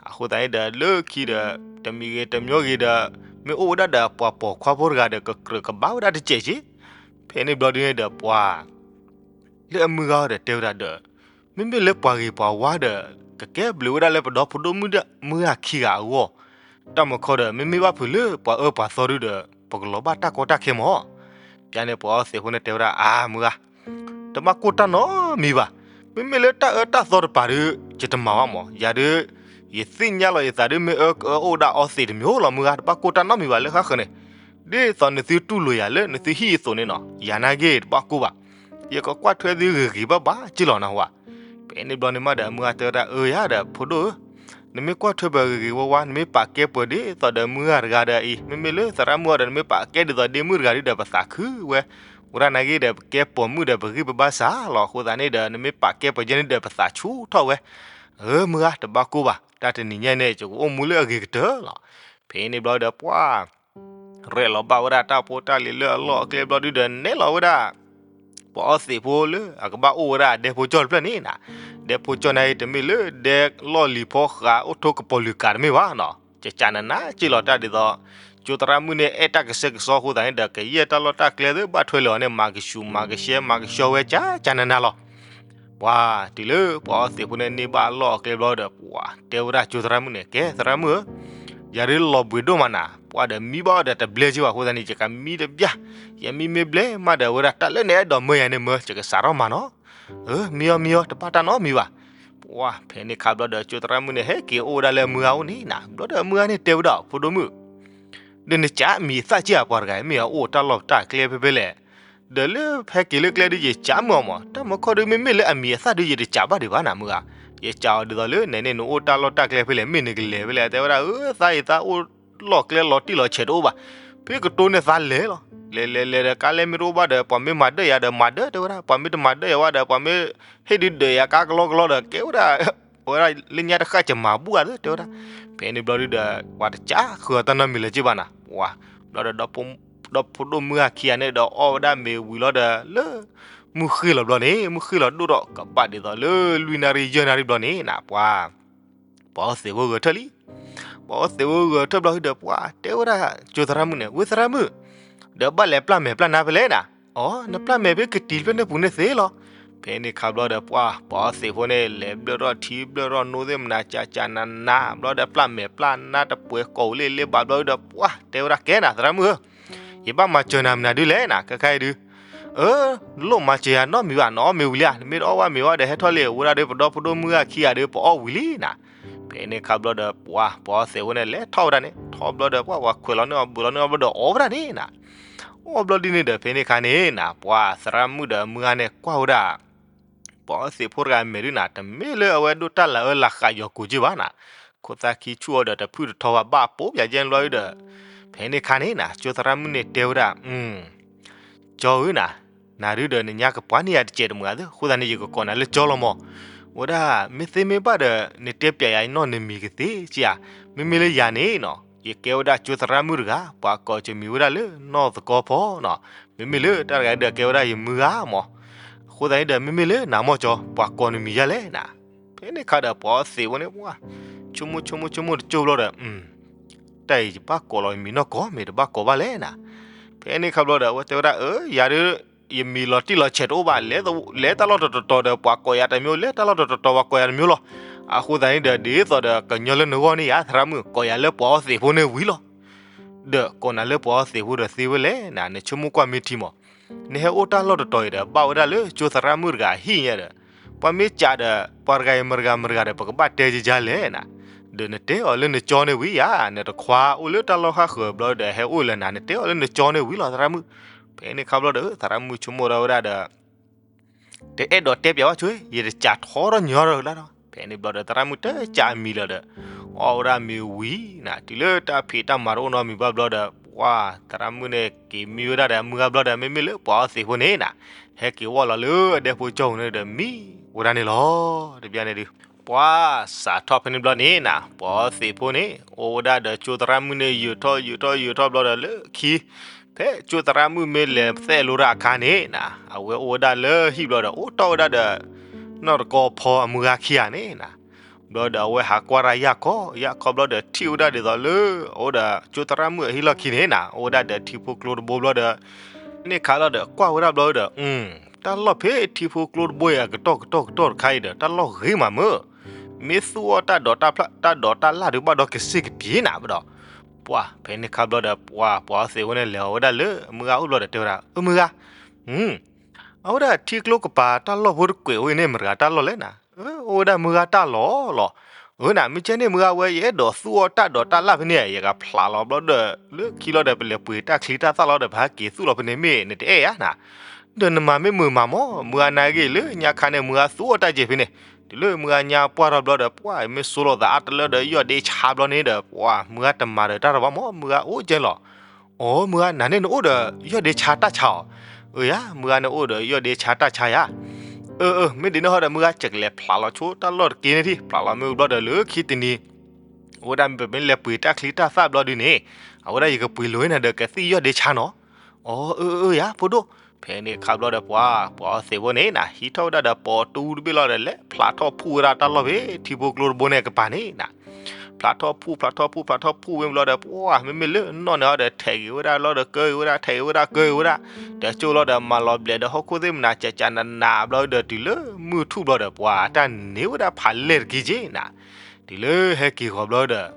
အဃိသတးန့ၣ်ဒီး လၢခံဒီး တမံၤဂ့ၤတမံၤဂ့ၤဒီး မ့ၢ်အိၣ်ဝဲဒၣ်ဒီးပှၤပိာ်ခွါဖိတဂၤဒီး ကကြၢးကဘၣ်ဝဲဒၣ်တစဲးက့. ဖဲန့ၣ်ဘျီဒုန့ၣ်ဒီး ပှၤ လၢအမုၢ်ဂၤဒီးတဲဝဲဒၣ်ဒီး မ့မ့ၢ်လၢပှၤဂ့ၤပှၤဝါဒီး ကကဲဘျုးဝဲဒၣ်လၢပဒီဖိဒိၣ်မုၣ်ဂၤခံဂၤအဂီၢ်, တၢ်မုၢ်ခီဒီး မ့မ့ၢ်ဘၣ်ဖုးလၢပှၤအၢပှၤသီဒုဒီး ပကလီၤဘၣ်တၢ်ကီတၢ်ခဲမး. ပျၢန့ၣ် ပှၤအီသံးဖိန့ၣ်တဲဝဲဒၣ် အါ မုၢ်ဂၤ, တဘၣ်ကိၢ်တၢ်နီတမံၤဘၣ်. မ့မ့ၢ်လၢတၢ်အၢတၢ်သီတပၤဒီး ယတမၤဘၣ်မး. ယၤဒီး ယသ့ၣ်ညါလီၤယသးဒီး မ့ၢ်အၢကအၢအိၣ်ဒၣ်အီသံးတမံၤလီၤ မုၢ်ဂၤ, တဘၣ်ကိၢ်တၢ်နီတမံၤဘၣ်လၢဃၣ်ဃၢၤန့ၣ်. ဒ်သိးနသုတူၢ်လိာ်ယၤလၢနသုဟံၣ်အသိးန့ၣ်နီၤ, ယၤနာ်က့တဘၣ်ကိၢ်ဘၣ်. ယကကွၢ်ထွဲသုဂ့ၤဂ့ၤဘၣ်ဘၣ်က့လီၤနၢ်ဟူဧါ. ဖဲန့ၣ်ဘျီန့ၣ်မးဒီး မုၢ်ဂၤတဲဝဲဒၣ် အၢယၤဒီး ဖိဒိၣ်ဧၢ, နမ့ၢ်ကွၢ်ထွဲပဂ့ၤဂ့ၤဝါဝါ, နမ့ၢ်ပာ်ကဲပှၤဒ်သိးဒီးမုၢ်ဂၤတဂၤဒီးအံၤ, မ့မ့ၢ်လၢသရၣ်မုၣ်အီၤဒီး နမ့ၢ်ပာ်ကဲဒ်သိးဒ့မုၣ်တဂၤဒုဒီး ပသးခုဝဲ. ဝဲဒၣ်နာ်က့ဒီး ပကဲပိာ်မုၣ်ဒီး ပဂံၢ်ပဘါစၢ်လီၤ. အဃိသတးန့ၣ်ဒီး နမ့ၢ်ပာ်ကဲပှၤယဲန့ၣ်ဒီး ပသးဆူၣ်ထီၣ်ဝဲ. အၢ မုၢ်ဂၤ တဘၣ်ကိၢ်ဘၣ်, တၢ်တနံၤညါန့ၣ် ယကအိၣ်မူလၢအဂ့ၤကတၢၢ်လီၤ. ဖဲန့ၣ်ဘျီဒီး ပှၤ ရဲၣ်လီၤဘၣ်ဝဲဒၣ်တၢ်ဖိတၢ်လံၤလၢအလီၢ်အကျဲဘျီဒုဒီး နဲၣ်လီၤဝဲဒၣ် ပှၤအီသံးဖိလၢအကဘၣ်အိၣ်ဝဲဒၣ်ဒဲဖိကၠီၣ်တဖျၢၣ်န့ၣ်နၤ. ဒဲဖိကၠီၣ်န့ၣ်အံၤ တမ့ၢ်လၢဒဲလီၢ်လံၤဖီဃးအိၣ်ထိးကပီၤလုာ်ကၤတမ့ၢ်ဘၣ်နီၤ, ကကနးနးက့လီၤ. တၢ်ဒ်သိး ကၠိသရၣ်မုၣ်န့ၣ် အဲၣ်တၢ်ကဆှဲကဆှီအဃိသတးန့ၣ်ဒီး ကယဲၢ်တၢ်လီၢ်တၢ်ကျဲသ့ၣ် ဘၣ်ထွဲလၢအီၤန့ၣ် မၤကဆူးမၤကရှဲ မၤကဆှီဝဲကကနးနးလီၤ. ပှၤတုၤလၢပှၤအီသံးဖိန့ၣ်န့ၢ်ဘၣ်အလီၢ်အကျဲဘျီဒီး ပှၤတဲဝဲဒၣ်ကၠိသရၣ်မုၣ်န့ၣ် ကဲသရၣ်မုၣ်ဧၢ, ယၤဒုးလီၤဘှံးဒိၣ်မးနၤ, ပှၤဒီးမံဘၣ်အီၤဒီးတဘျဲကၠ့ဘၣ်အဃိသတးန့ၣ် ယကမံတဘျဲ, ယမံမ့ၢ်ဘျဲမးဒီး အဝဲဒၣ်တၢ်လၢနအဲၣ်ဒိးမၢယၤန့ၣ်မၢ ယကစးထီၣ်မၤနီၤ, အၢ မံအီၤမံအီၤ တဘၣ်တၢ်နီတမံၤဘၣ်. ပှၤဖဲန့ၣ်ခါဘျီဒီး ကၠိသရၣ်မုၣ်န့ၣ် ဟဲက့ၤအိၣ်ဝဲဒၣ်လၢအမုၢ်ဂၤအိၣ်န့ၣ်နၤ, ဘျီဒီးအမုၢ်ဂၤန့ၣ်တဲဝဲဒၣ် ဖိဒိၣ်မုၣ် ဒီးနကးအမံၤအသၣ်က့ဧါ, ပှၤတဂၤမ့ၢ်အအိၣ်တၢ်လီၢ်တၢ်ကျဲဖဲဖဲလဲၣ်, ဒီးလၢဟဲက့ၤလၢကျဲဒုးယကးမုာ်အီၤမး, တၢ်မၢခီဒုးမ့မ့ၢ်လၢအမံၤအသၣ်ဒုးယတကးဘၣ်ဒံးဘၣ်နၤမုၢ်ဧါ, ယကးအီၤဒ်သိးလၢနဲန့ၣ် နအိၣ်တၢ်လီၢ်တၢ်ကျဲဖဲလဲၣ်, မ့ၢ်နကလဲၤဖဲလဲၣ်, တဲဝဲဒၣ် အၢ သးအံၤသးအိၣ်လီၢ်ကျဲလီၤတံၢ်လီၤဆဲးတအိၣ်ဘၣ်, ဖဲကတိၤန့ၢ်သးလဲၤလီၤ, လဲၤလဲၤလဲၤဒီး ကါလဲမ့ၢ်တအိၣ်ဘၣ်ဒီး ပှၤမ့ၢ်မၤဒၢးယၤဒီးမၤဒၢး တဲဝဲဒၣ်, ပှၤမ့ၢ်တမၤဒၢးယၤဘၣ်ဒီး ပှၤမ့ၢ်ဟ့ၣ်ဒုးဒၢးယၤကါကလီကလီဒီး ကဲဝဲဒၣ် အဝဲဒၣ်လၢညါတဃၣ်ကမၤဘူၣ်ဧါသ့ တဲဝဲဒၣ်. ဖဲန့ၣ်ဘျီဒုဒီး ပှၤတကးဃုာ်အီၤတၢ်နီတမံၤလၢၤက့ဘၣ်နၤ, ပှၤဘျီဒီး ဒီဖိဒိၣ်မုၢ်ဂၤခံဂၤန့ၣ်ဒီးအီၣ်ဝဲဒၣ်မ့ၤဝံၤလီၤဒီး လၢမုၢ်ဃ့ၢ်လီၤဘျီန့ၣ်, မုၢ်ဃ့ၢ်လီၤဒိၣ်ဒီး ကဘၣ်ဒ်သိးလၢလွံၢ်နၣ်ရံၣ်ယဲၢ်နၣ်ရံၣ်ဘျီန့ၣ်နၤ ပှၤ ပှၤအီသံးဖိဂဲၤထၢၣ်လံ. ပှၤအီသံးဖိဂဲၤထၢၣ်ဘျီဒုဒီး ပှၤတဲဝဲဒၣ်ကၠိသရၣ်မုၣ်န့ၣ်, ဝ့သရၣ်မုၣ်, ဒီးဘၣ်လဲၤပျၢ်မဲာ်ပျၢ်နါဖဲလဲၣ်နၤ, အီ နပျၢ်မဲာ်ဖဲကတံၤဖဲန့ၣ်ပူၤန့ၣ်သ့လီၤ. ဖဲန့ၣ်ခါဘျီဒီး ပှၤပှၤအီသံးဖိန့ၣ် လဲၤဘျၢၣ်ထီၣ်ထံဘျၢၣ်ထီၣ်နိသ့ၣ်မနၤ ကကနနါ ဘျီဒီးပျၢ်မဲာ်ပျၢ်နါတပှဲၤကိးလ့ၣ်လ့ၣ်ဘၣ်ဘျီဒုဒီး ပှၤတဲဝဲဒၣ် ကဲနၤသရၣ်မုၣ်ဧၢ, ယဘၣ်မၤစၢၤနၤမနုၤဒုလဲၣ်နၤ ခဲခါအံၤဒု အၢ နလိၣ်မၤစၢၤယၤနီတမံၤဘၣ်, နအီၣ်မ့ၤဝံၤလံဧါ, နမ့ၢ်တအီၣ်ဘၣ်မ့ၤဘၣ်ဒီး ဟဲထီၣ်လံ, အိၣ်ဝဲဒၣ်ဒီးပဒီဖိဒိၣ်မုၢ်ဂၤခံဂၤဒီး ပအီၣ်ဝံၤလံနၤ. ဖဲန့ၣ်ခါဘျီဒီး ပှၤပှၤအီသံးဖိန့ၣ် လဲၤထီၣ်ဝဲဒၣ်န့ၣ်, ထီၣ်ဘျီဒီး ပှၤပှၤခွဲးလီၤန့ၢ်အီၤဘုးလီၤန့ၢ်အီၤဘျီဒီး အီၣ်ဝဲဒၣ်န့ၣ်နၤ. အီၣ်ဘျီဒ်န့ၣ်ဒီး ဖဲန့ၣ်ခါန့ၣ်နၤ ပှၤသရၣ်မုၣ်ဒီးမုၢ်ဂၤန့ၣ်ကွၢ်ဝဲဒၣ် ပှၤအီသံးဖိတဂၤအမဲာ်ဒုနၤ တမ့ၢ်လၢအဝဲဒိးတၢ်လၤအၢလၤဃးယီၤကိာ်က့ဘၣ်နၤ, ခိၣ်သၣ်ခံဆူၣ်အီၤဒီးတဖုၣ်တထီဘၣ် ဘၣ်ပိာ်ပၠးကဲဘျီဒုဒီး ဖဲန့ၣ်ခါန့ၣ်နၤ ကၠိသရၣ်မုၣ်န့ၣ်တဲဝဲဒၣ် ကၠီဧၢနၤ, နၤဒုဒီးနညါကပှၤန့ၢ်ယၤတစဲးတမုာ်ဧါသ့, အဃိသတးန့ၣ် ယကကိးနၤလၢကၠီလီၤမး. ဝဲဒၣ် မ့ၢ်သ့မ့ၢ်ဘၣ်ဒီး နတဲပၠးယၤနီၢ်နမံၤကသ့ဧါ. မ့မ့ၢ်လၢယၤန့ၣ်နီၤ ယကဲဝဲဒၣ်ကၠိသရၣ်မုၣ်တဂၤ ပှၤကိးကမံၤဝဲဒၣ်လၢနီၢ်သကိးဖီနီၤ, မ့မ့ၢ်လၢတၢ်တဂၤဒီးကဲဝဲဒၣ်ယမုၢ်ဂၤမး. အဃိသတးန့ၣ်ဒီး မ့မ့ၢ်လၢနၤမီၢ်ကၠီ ပှၤကိးနမံၤယၤလဲၣ်နၤ. ဖဲန့ၣ်ခါဒီးပှၤအီသံးဖိန့ၣ် ပှၤ ဆိကမိၣ်ဆိကမိၣ်ဆိကမိၣ်တကၠိၢ်ဘျီဒီး တၢ်အံၤယဘၣ်ကိးလီၤယမံၤနီၢ်ကီၢ် မ့ၢ်တဘၣ်ကိးဘၣ်လဲၣ်နၤ. ဖဲန့ၣ်ခါဘျီဒီး အဝဲတဲဝဲဒၣ် အၢ ယၤဒု ယမံၤလီၤတံၢ်လီၤဆဲးတအိၣ်ဘၣ်, လဲၤတၢ်လီၢ်တတီၤတီၤဒီးပှၤကိးယၤတမံၤ, လဲၤတၢ်လီၢ်တတီၤတီၤပှၤကိးယၤတမံၤလီၤ. အဃိသတးန့ၣ်ဒီး ဒ်သိးဒီးကညီလၢနဂီၢ်န့ၣ်ယၤ သရၣ်မုၣ် ကိးယၤလၢပှၤအီသံးဖိန့ၣ်ဝံၤလီၤ. ဒီးကိးနၤလၢပှၤအီသံးဖိဒီးသ့ဝဲလဲၣ်နၤ, နဆိကမိၣ်ကွၢ်မ့ၢ်ထံမး. နဟဲအိၣ်တၢ်လီၢ်တတီၤအံၤဒီး ဘၣ်ဝဲဒၣ်လၢကၠိသရၣ်မုၣ်တဂၤအဟံၣ်ညါဒီး ပှၤမ့ၢ်ကးဒီး ပှၤတဂၤအံၤမတဂၤမတဂၤဒီး ပကဘၣ်တဲကကလဲၣ်နၤ. ဒီးနတဲအီၤလၢနကၠီန့ၣ်ဝံၤယၤ, နတခွါအိၣ်လၢတၢ်လီၢ်ဃၣ်ဃၢၤဘျီဒီး ဟဲအိၣ်လၢနၤ, နတဲအီၤလၢနကၠီန့ၣ်ဝံၤလီၤ သရၣ်မုၣ်. ဖဲန့ၣ်ခါဘျီဒီး သရၣ်မုၣ်ဆိကမိၣ်ထီၣ်ဝဲဒၣ်ဒီး တအဲၣ်ဒိးတဲပၠးဘၣ်ဆိ, ယတကးထီထီၣ်ညီထီၣ်ဒၣ်ဒီး ဖဲန့ၣ်ဘျီဒီး သရၣ်မုၣ်တကးအမံၤလၢၤဒီး အီၣ်ဝဲဒၣ်မ့ၤဝံၤနၤ, တုၤလၢတၢ်ဖံးတၢ်မၤတအိၣ်နီတမံၤဘၣ်ဘျီဒီး ပှၤသရၣ်မုၣ်န့ၣ် က့ၤမံဝဲဒၣ်ဒီးမုၢ်ဂၤဘျီဒီး မ့မ့ၢ်လၢပှၤအီသံးဖိန့ၣ်နၤ ဟဲက့ၤဝီၣ်လီၤလၢအဒဲဖိကၠီပူၤန့ၣ်ဒီး မံဝဲဒၣ်န့ၣ်လီၤ. တဘျီန့ၣ်ဒုး ပှၤစးထီၣ်ဖဲန့ၣ်ဘျီန့ၣ်နၤ ပှၤအီသံးဖိန့ၣ် အိၣ်ဝဲဒၣ်ဒီးကၠိသရၣ်မုၣ်န့ၣ် ယုာ်ထီၣ်ယုာ်ထီၣ်ယုာ်ထီၣ်ဘျီဒီး လၢခံ ဖဲကၠိသရၣ်မုၣ်မ့ၢ်လဲၤသဲးလိတၢ်အခါန့ၣ်နၤ အဝဲအိၣ်ဝဲဒၣ်လၢဟံၣ်ဘျီဒီး အိၣ်တီၢ်ဝဲဒၣ်ဒီး နီၢ်တကီဖီအမုၢ်ဂၤခံဂၤန့ၣ်နၤ. ဘျီဒီးအဝဲဟးကွၢ်တၢ်ယၢ်ခီ ယၢ်ခီဘျီဒီး ထံၣ်ဝဲဒၣ်ဒ်သိးလၢ အအိၣ်ဒီးကၠိသရၣ်မုၣ်အဟံၣ်လီၢ်ခံန့ၣ်နၤ အိၣ်ဝဲဒၣ်ဒီးထံဖိကျိတဘိဘျီဒီး ဖဲန့ၣ်ခါလီၤဒီး ကွၢ်ဝဲဒၣ်ဘျီဒီး တၢ်လီၢ်ဖဲထံဖိကျိတဘိအံၤ အကတီၢ်ကတီၢ်ကတီၢ်တခါအံၤဒီး တၢ်လီၢ်ဂ့ၤမးမၢ်, မ့ၢ်သူၣ်အီၣ်တၢ်ဒိးတၢ်ဖျး တၢ်ဒိးတၢ်လၣ်ဒုးဘၣ်ဒီးကစ့ၢ်ကပ့ၤနၤဘျီဒီး ပှၤဖဲန့ၣ်ခါဘျီဒီး ပှၤပှၤအီသံးဖိန့ၣ် လဲၤအီၤဝဲဒၣ်လၢအမုၢ်ဂၤအိၣ်ဘျီဒီး တဲဝဲဒၣ် အမုၢ်ဂၤ အဝဲဒၣ်ထံကျိကပၤတၢ်လီၢ်ဖိတကွဲးဝဲန့ၣ် မတၤတဂၤတၢ်လီၢ်လဲၣ်နၤ. အၢ အိၣ်ဝဲဒၣ်မုၢ်ဂၤတၢ်လီၢ်လီၤ. အၢ နမ့ၢ်ကဲန့ၣ်မုၢ်ဂၤဝဲ ယအဲၣ်ဒိးသူၣ်အီၣ်တၢ်ဒိးတၢ်လၣ်ဖဲန့ၣ် ယကဖျးလီၤဘျီဒီး လၢခံလီၤဒီး ပလဲၤပှ့ၤတၢ်ချံတၢ်သၣ်လီၤဒီး ပဟဲက့ၤသူၣ်လီၤဖဲန့ၣ် မ့ၢ်နတအဲၣ်ဧါနၤ. ဒီးနမၤမ့ၢ်မုာ်မးမၢ် မုၢ်ဂၤနာ်က့ၤလၢညါခါန့ၣ် မုၢ်ဂၤသူၣ်အီၣ်တၢ်ကဲဖဲန့ၣ် တုၤလၢမုၢ်ဂၤညါပှၢ်ထီၣ်ဘျီဒီး ပှၤမ့ၢ်ဆိလီၤသးအါတလၢဒီး ယီၢ်ဒ့ဆါဘျီန့ၣ်ဒီး ပှၤမုၢ်ဂၤတမၤဒီးတၢ်တဘၣ်မၢ် မုၢ်ဂၤအိၣ်ကဲလီၤ. အိ မုၢ်ဂၤ နၤန့ၣ်နအိၣ်ဒီးယီၢ်ဒ့ဆါတၢ်ဆါအီၤ. အၢ ယၤ မုၢ်ဂၤန့ၣ်အိၣ်ဒီးယီၢ်ဒ့ဆါတၢ်ဆါယၤ. အၢ အၢ မ့ၢ်ဒ်န့ၣ်ဟီဒီး မုၢ်ဂၤ ယကလဲၤဖျးလီၤဆိတၢ်လီၢ်တက့ၢ်န့ၣ်ထံ ဖျးလီၤမ့ၢ်ဘျီဒီး လၢခံတနံၤ အဝဲဒၣ်မ့ၢ်ပမ့ၢ်လဲၤပှ့ၤတၢ်ချံတၢ်သၣ်ဘျီဒုန့ၣ် အဝဲဒၣ်ယကပှ့ၤလိာ်ဝဲနၤဒီးကသံၣ်ယီၢ်ဒ့ဆါနီၤ. အိ အၢ အၢ ယၤ ဖိဒိၣ်. ဖဲန့ၣ်ခါဘျီဒီး ပှၤ ပှၤအီသံးဖိန့ၣ်နၤ ဟံးထီၣ်ဝဲဒၣ်ဒီးပိာ်တူတဘ့ၣ်လီၤဒီး လဲၤဖျးထီၣ်ဖှူဝဲဒၣ်တၢ်လီၢ်ဖဲထံဖိကျိတဘိန့ၣ်အကပၤန့ၣ်နၤ. ဖျးထီၣ်ဖှူၣ် ဖျးထီၣ်ဖှူၣ် ဖျးထီၣ်ဖှူၣ်ဝဲဘျီဒီး ပှၢ် မ့မ့ၢ်လၢနီၢ်န့ၣ်အီၤဒီး ထဲးက့ၤဝဲဒၣ်လီၤဒီးကၢက့ၤဝဲဒၣ် ထဲးက့ၤဝဲဒၣ်ကၢက့ၤဝဲဒၣ်, ဒီးကၠိလီၤဒီးမၤလီၤဘျဲးဒီးဟီၣ်ခိၣ်သ့ၣ်မနၤကကနးဘျီဒီး တုၤလၢမုၢ်ထူၣ်ဘျီဒီး ပှၤတၢ်န့ၢ်ဝဲဒၣ်ဖးလဲၢ်တက့ၢ်က့ၢ်နၤ, တုၤလၢဟဲက့ၤဂီၤဘျီဒီး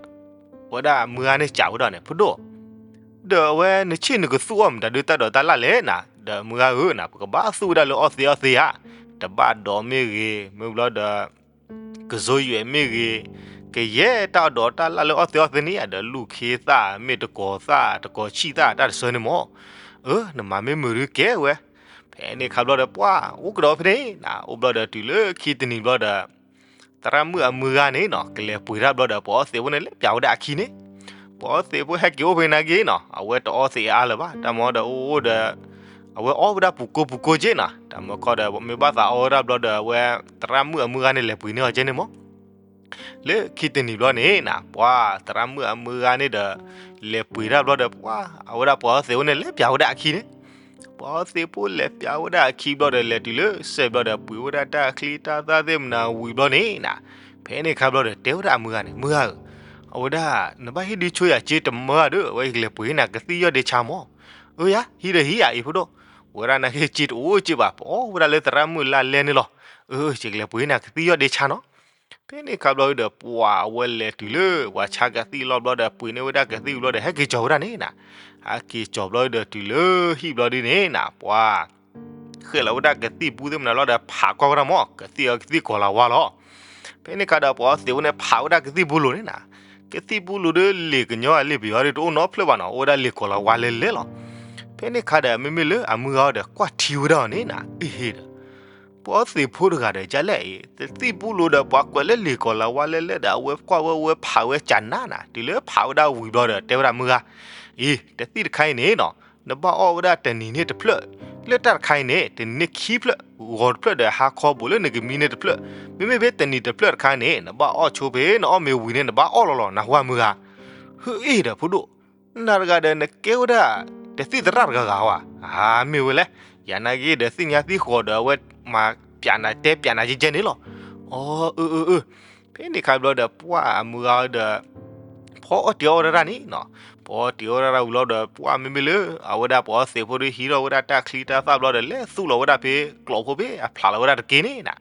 ဝဲဒၣ်မုၢ်ဂၤန့ၣ်စံးဝဲဒၣ်န့ၣ် ဖိဒိၣ် ဒီးအဝဲနဆ့ၣ်နကသူၣ်အီၣ်မတၤဒုးတၢ်ဒိးတၢ်လၣ်လဲၣ်နၤ, ဒီးမုၢ်ဂၤဧၢနၤ ပကဘၣ်သူၣ်ဝဲဒၣ်လၢအီၣ်သ့အီၣ်သ့ဧါ, တဘၣ်ဒိးမ့ၢ်ဂ့ၤ မ့ၢ်ဘျီဒီး ကစိယွဲးမ့ၢ်ဂ့ၤ, ကယဲၢ်တၢ်ဒိးတၢ်လၣ်လၢအီၣ်သ့အီၣ်သ့န့ၣ်ဧါ, ဒီးလူၢ်ခ့သၣ် မ့ၢ်တကိးသၣ် တကိးဆံၣ်သၣ်တၢ်တဆၢန့ၣ်မၢ်, အၢ နမၤမ့ၢ်မုာ်ဒုးကဲဝဲ, ဖဲန့ၣ်ခါဘျီဒီး ပှၢ်အိၣ်ကဒီးဖဲန့ၣ်နၤ အိၣ်ဘျီဒီးတုၤလၢခံတနံၤဘျီဒီး သရၣ်မုၣ်အမုၢ်ဂၤန့ၣ်နၤ ကလဲၤပှ့ၤတၢ်ဘျီဒီး ပှၤအီၣ်သ့းဖိန့ၣ် လဲၤပျးဝဲဒၣ်အခံန့ၣ်, ပှၤအီၣ်သ့းဖိဟဲက့ၤအိၣ်ဖဲန့ၣ်က့ၢ်နၤ အဝဲတအီၣ်သ့းအါလၢၤဘၣ် တၢ်မၤဒီးအိၣ်အိၣ်ဒီး အဝဲအီၣ်ဝဲဒၣ်ပူၤကိပူၤကိက့ၢ်နၤ, တၢ်မၤခီဒီး မ့ၢ်ဘၣ်သးအီၣ်ဝဲဒၣ်ဘျီဒီး အဝဲသရၣ်မုၣ်အမုၢ်ဂၤန့ၣ် လဲၤပှ့ၤန့ၢ်အီၤက့ၢ်န့ၣ်မၢ် လၢခံတနံၤဘျီန့ၣ်နၤ ပှၤသရၣ်မုၣ်အမုၢ်ဂၤန့ၣ်ဒီး လဲၤပှ့ၤတၢ်ဘျီဒီး ပှၤအဝဲဒၣ်ပှၤအီၣ်သ့းဖိန့ၣ် လဲၤပျးဝဲဒၣ်အခံန့ၣ်, ပှၤအီၣ်သ့းဖိလဲၤပျးဝဲဒၣ်အခံဘျီဒီး လဲၤတုၤလၢစဲးဘျီဒီး ပှ့ၤဝဲဒၣ်တၢ်ချံတၢ်သၣ်သ့ၣ်မနၤဝံၤဘျီန့ၣ်နၤ, ဖဲန့ၣ်ခါဘျီဒီး တဲဝဲဒၣ်အမုၢ်ဂၤန့ၣ် မုၢ်ဂၤဧၢ, အဝဲဒၣ် နဘၣ်ဟ့ၣ်ဒုးဆိယၤက့ၢ်တမၢဒီး အဝဲယကလဲၤပှ့ၤနၤကသံၣ်ယီၢ်ဒ့ဆါမၢ်, အၢယၤ ဟံးဒီးဟံးယၤအံၤဖိဒိၣ်, ဝဲဒၣ်နာ်က့ၢ်က့ၢ်တအိၣ်က့ၢ်ဘၣ် ပအီၣ်ဝဲဒၣ်လၢသရၣ်မုၣ်လၢ်လဲၢ်န့ၣ်လီၤ, အၢ ယကလဲၤပှ့ၤနၤကသံၣ်ယီၢ်ဒ့ဆါနီၤ ဖဲန့ၣ်ခါဘျီဒီး ပှၤအဝဲလဲၤတုၤလၢ ပှၤဆါကသံၣ်လီၤဘျီဒီး ပှ့ၤန့ၢ်ဝဲဒၣ်ကသံၣ်ဘျီဒီး ဟဲက့ၤကၠီၤဝဲဒၣ်န့ၣ်နၤ, ဟဲက့ၤကၠီၤဘျီဒီးတုၤလၢဟံၣ်ဘျီဒ်န့ၣ်နၤ ပှၤ ဃဲၣ်လီၤဝဲဒၣ်ကသံၣ်ဘူသ့ၣ်မနၤလီၤဒီး ဖးကွၢ်ဝဲဒၣ်မၢ် ကသံၣ်အကသံၣ်ကီၤလၤဝါလီၤ. ဖဲန့ၣ်ခါဒီး ပှၤအီၣ်သ့းဖိန့ၣ် ဖးဝဲဒၣ်ကသံၣ်ဘူလိၤန့ၣ်နၤ, ကသံၣ်ဘူလိၤဒီး လံာ်ကညီအလံာ်ပယီၤဒီး တအိၣ်နီတဖျၢၣ်ဘၣ်နီၤ အိၣ်ဝဲဒၣ်လံာ်ကီၤလၤဝါလဲၤလဲၤလီၤ. ဖဲန့ၣ်ခါဒီး မ့မ့ၢ်လၢအမုၢ်ဂၤအီၤဒီး ကွၢ်ထံဝဲဒၣ်အီၤန့ၣ်နၤ အ့ဟ့ဒီး ပှၤအီၣ်သ့းဖိတဂၤဒီး ကလဲၣ်အံၤ ကသံၣ်ဘူလိၤဒီး ပှၤကွဲးလၢလံာ်ကီၤလၤဝါလဲၤလဲၤဒီး အဝဲကွၢ်ဝဲဝဲဖးဝဲကနးနၤ တုၤလၢဖးဝဲဒၣ်ဝံၤဘျီဒီး တဲဝဲဒၣ်မုၢ်ဂၤ, အံၤ တသံၣ်တခါအံၤန့ၣ်နၤ နဘၣ်အီၣ်ဝဲဒၣ်တနံၤန့ၣ်တဖျၢၣ်, လၢတၢ်တခါအံၤန့ၣ် တနံၤန့ၣ်ခံဖျၢၣ်, ဂီၤတဖျၢၣ်ဒီး ဟါခီဘူးလၢနကမံန့ၣ်တဖျၢၣ်, မ့မ့ၢ်ဖဲတနံၤတဖျၢၣ်တခါန့ၣ် နဘၣ်အီၣ်ဆိဖဲ နအီၣ်မ့ၤဝံၤန့ၣ် နဘၣ်အီၣ်လီၤလီၤ နၢ်ဟူဧါမုၢ်ဂၤ. ဟုအ့ၣ်ဒီးဖိဒိၣ် နၤတဂၤဒီး နကဲဝဲဒၣ် တသံၣ်သရၣ်တဂၤဂၤဧါ, အမ့ၢ်ဝဲလဲၣ်, ယၤနာ်က့ဒီး သ့ၣ်ညါသံဃိးဒီး အဝဲမၤပျးနၤတဲပျးနၤယဲကဲန့ၣ်လီၤ. အီ အၢ အၢ အၢ, ဖဲန့ၣ်ခါဘျီဒီး ပှၤအမုၢ်ဂၤဒီး ဖီအီၣ်တ့ၤအီၣ်ဝဲဒၣ်န့ၣ်နၤ, ဖီအီၣ်တ့ၤအီၣ်ဝဲဒၣ်ဝံၤလီၤဒီး ပှၤမ့မ့ၢ်လၢ အဝဲဒၣ်ပှၤအီၣ်သ့းဖိဒီး ဟံးထီၣ်ဝဲဒၣ်တၢ်ချံတၢ်သၣ်ဘျီဒီး လဲၤသူၣ်လီၤဝဲဒၣ်ဖဲကျိးဖိဖဲ အဖျးလီၤဝဲဒၣ်တက့ၢ်န့ၣ်နၤ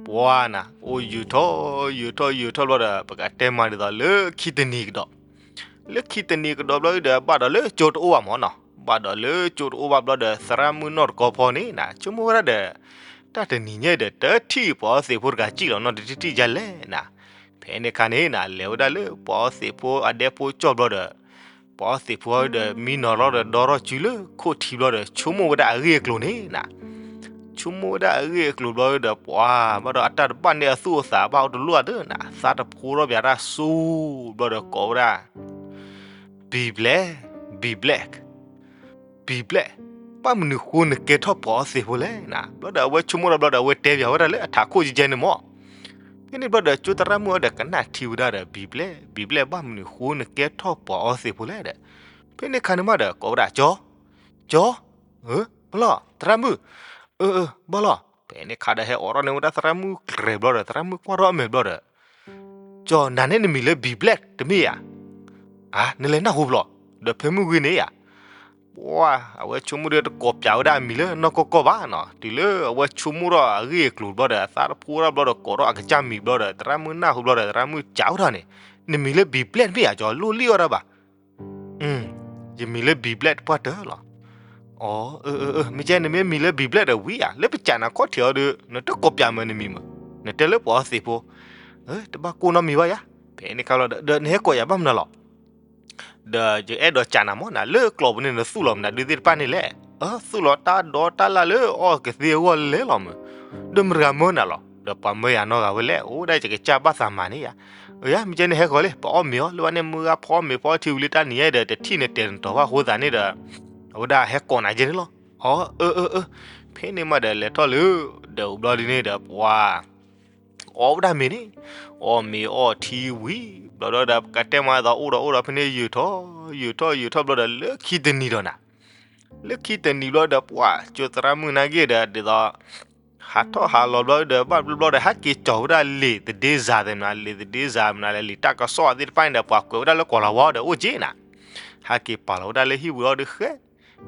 ပှၤနၤ အိၣ်ယုာ်ထီၣ် ယုာ်ထီၣ် ယုာ်ထီၣ်ဘျီဒီး ပကတဲမၤဒ်သိးလၢခံတနံၤကဒီး, လၢခံတနံၤကဒီးဘျီဒီး ဘၣ်ဒီးလၢကၠိတအိၣ်ဘၣ်မၢ်နၤ, ဘၣ်ဒီးလၢကၠိတအိၣ်ဘၣ်ဘျီဒီး သရၣ်မုၣ်နီၢ်တကီဖီန့ၣ်နၤ ဆိကမိၣ်ဝဲဒၣ်ဒီး တၢ်တနံၤညါဒီး တထံၣ်ပှၤအီၣ်သ့းဖိတဂၤစံၣ်လီၤနီတထံၣ်ထံၣ်ဒ်လဲၣ်နၤ, ဖဲန့ၣ်ခါန့ၣ်နၤ လဲၤဝဲဒၣ်လၢပှၤအီၣ်သ့းဖိအဒဲဖိကၠီၣ်ဘျီဒီး ပှၤအီၣ်သ့းဖိဒီး မံနီၤလီၤဒီး ဒီထီၣ်စုလၢခိၣ်ထံဘျီဒီး ဆိကမိၣ်ဝဲဒၣ်အဂ့ၢ်အကျိၤန့ၣ်နၤ, ဆိကမိၣ်ဝဲဒၣ်အဂ့ၢ်အကျိၤဘျီဒီး ပှၤဘၣ်ဒီးအတၢ်တဘၣ်န့ၢ်အသူၣ်အသးဘၣ်အိၣ်တလိၣ်အဒၢနၤ, သးတဖိထီၣ်ပၠးတၢ်စူၤဘျီဒီးကိးဝဲဒၣ် Be black, be black, be black, ဘၣ်မနုၤဃိနကဲထီၣ်ပှၤအီၣ်သ့းဖိလဲၣ်နၤ, ဘျီဒီးအဝဲဆိကမိၣ်ထီၣ်ဘျီဒီး အဝဲတဲပၠးဝဲဒၣ်လၢအထးခိၣ်ကဲကဲန့ၣ်မၢ် ဖဲန့ၣ်ဘျီဒီး ကၠိသရၣ်မုၣ်အီၤဒီးကနၣ်ထံဝဲဒၣ်ဒီး Be black, be black ဘၣ်မနုၤဃိနကဲထီၣ်ပှၤအီၣ်သ့းဖိလဲၣ်ဒီး, ဖဲန့ၣ်ခါန့ၣ်မးဒီး ကိးဝဲဒၣ် ကၠီ, ကၠီ, အၢ ဘၣ်လီၤ သရၣ်မုၣ်, အၢ အၢ ဘၣ်လီၤ, ဖဲန့ၣ်ခါဒီးဟဲအိးထီၣ်န့ၢ်ဝဲဒၣ်သရၣ်မုၣ်ကြဲးဘျီဒီး သရၣ်မုၣ်ကွၢ်ထီၣ်အမဲာ်ဘျီဒီး ကၠီ နၤန့ၣ်နမံၤလၢ Be black တမ့ၢ်ဧါ, အါ နလဲၤနၢ်ဟူဘျီ, ဒီးဖဲမုၢ်ဂ့ၤန့ၣ်ဧါ, ပှၤ အဝဲဆိကမိၣ်ဒီးတကိးပၠးဝဲဒၣ်အမံၤလၢနီၢ်ကီၢ်ကီၢ်ဘၣ်နီၤ, တုၤလၢအဝဲဆိကမိၣ်ထီၣ်အဂ့ၢ်အကျိၤဘျီဒီး အသးတဖိထီၣ်ဘျီဒီး ကိးထီၣ်အကစၢ်မံၤဘျီဒီး သရၣ်မုၣ်နၢ်ဟူဘျီဒီး သရၣ်မုၣ်စံးဝဲဒၣ်န့ၣ်, နမံၤလၢ Be black တမ့ၢ်ဧါ, ကၠီ လိၣ်လံၣ်အီၣ်ဒၣ်ဘၣ် ယမံၤလၢ Be black တပှၢ်တၢၢ်လီၤ. အီ အၢ အၢ အၢ မ့ၢ်ကဲနမ့ၢ်မံၤလၢ Be black ဒီးဝံၤဧါ, လၢပစံးနၤခီၣ်ထံးအီၤဒီး နတကိးပၠးမၢနမံၤမၢ, နတဲလၢပှၤအီၣ်သ့းဖိ, တဘၣ်ကိးနီတမံၤဘၣ်ယၤ, ဖဲန့ၣ်ခါလီၤဒီး နဟဲကိးယၤဘၣ်မနုၤလီၤ. ဒီးယအဲၣ်ဒိးစံးနၤမၢ်နၤ လၢကျိာ်ပူၤန့ၣ် နသူၣ်လီၤမနုၤဒုးသ့ၣ်တဖၣ်န့ၣ်လဲၣ်. အၢ သူၣ်လီၤတၢ်ဒိးတၢ်လၣ်လၢအီၣ်ကသ့အဂီၢ်လဲၤလီၤမၢ်, ဒီးမတၤတဂၤမၢနၤလီၤ, ဒီးပှၤမၢယၤနီတဂၤဝဲလဲၣ်, အိၣ်ဒၣ်ယကစၢ်ဘၣ်သးမၤန့ၣ်ယၤ. အၢ ယၤ မ့ၢ်ကဲနဟဲဃီၤလံ ပအီၣ်မ့ၤအီၤ, လၢဝဲန့ၣ်မုၢ်ဂၤဖီအီၣ်မ့ၤဖီထံဝံၤလံတၢ်နံၤညါဒီး တထံၣ်နတဲာ်နတီၤဘၣ်အဃိသတးန့ၣ်ဒီး အဝဲဒၣ်ဟဲကိးနၤကဲန့ၣ်လီၤ. အီ အၢ အၢ အၢ, ဖဲန့ၣ်မးဒီးလဲၤထီၣ်လၢ ဒီးအိၣ်ဘျီဒ်န့ၣ်ဒီးပှၤ အီၣ်ဝဲဒၣ်မ့ၤန့ၣ်, အီၣ်မ့ၤအီၣ်ထံဝံၤ ဘျီဒီး ကတဲမးသိးအိၣ်ဒီးအိၣ်ဒီးဖဲန့ၣ် ယုာ်ထီၣ် ယုာ်ထီၣ် ယုာ်ထီၣ်ဘျီဒီး လၢခံတနံၤဒီးနၤ, လၢခံတနံၤဘျီဒီး ပှၤကၠိသရၣ်မုၣ်နာ်က့ဒီး ဒ်သိး ဟးထီၣ်ဟးလီၤဘျီဒီး ဘၣ်ဘျီဘျီဒီး ဟဲက့ၤကၠီၤဝဲဒၣ်လံာ်သဒ့စၤသ့ၣ်မနုၤ, လံာ်သဒ့စၤမနုၤလဲၣ်, လံာ်တၢ်ကစီၣ်သ့ၣ်တဖၣ်န့ၣ်ဒီး ပှၤကွဲးဝဲဒၣ်လၢကိးလၤဝါဒီးအိၣ်က့နၤ. ဟဲက့ၤပာ်လီၤဝဲဒၣ်လၢဟံၣ်ပူၤဒီးဃဲ,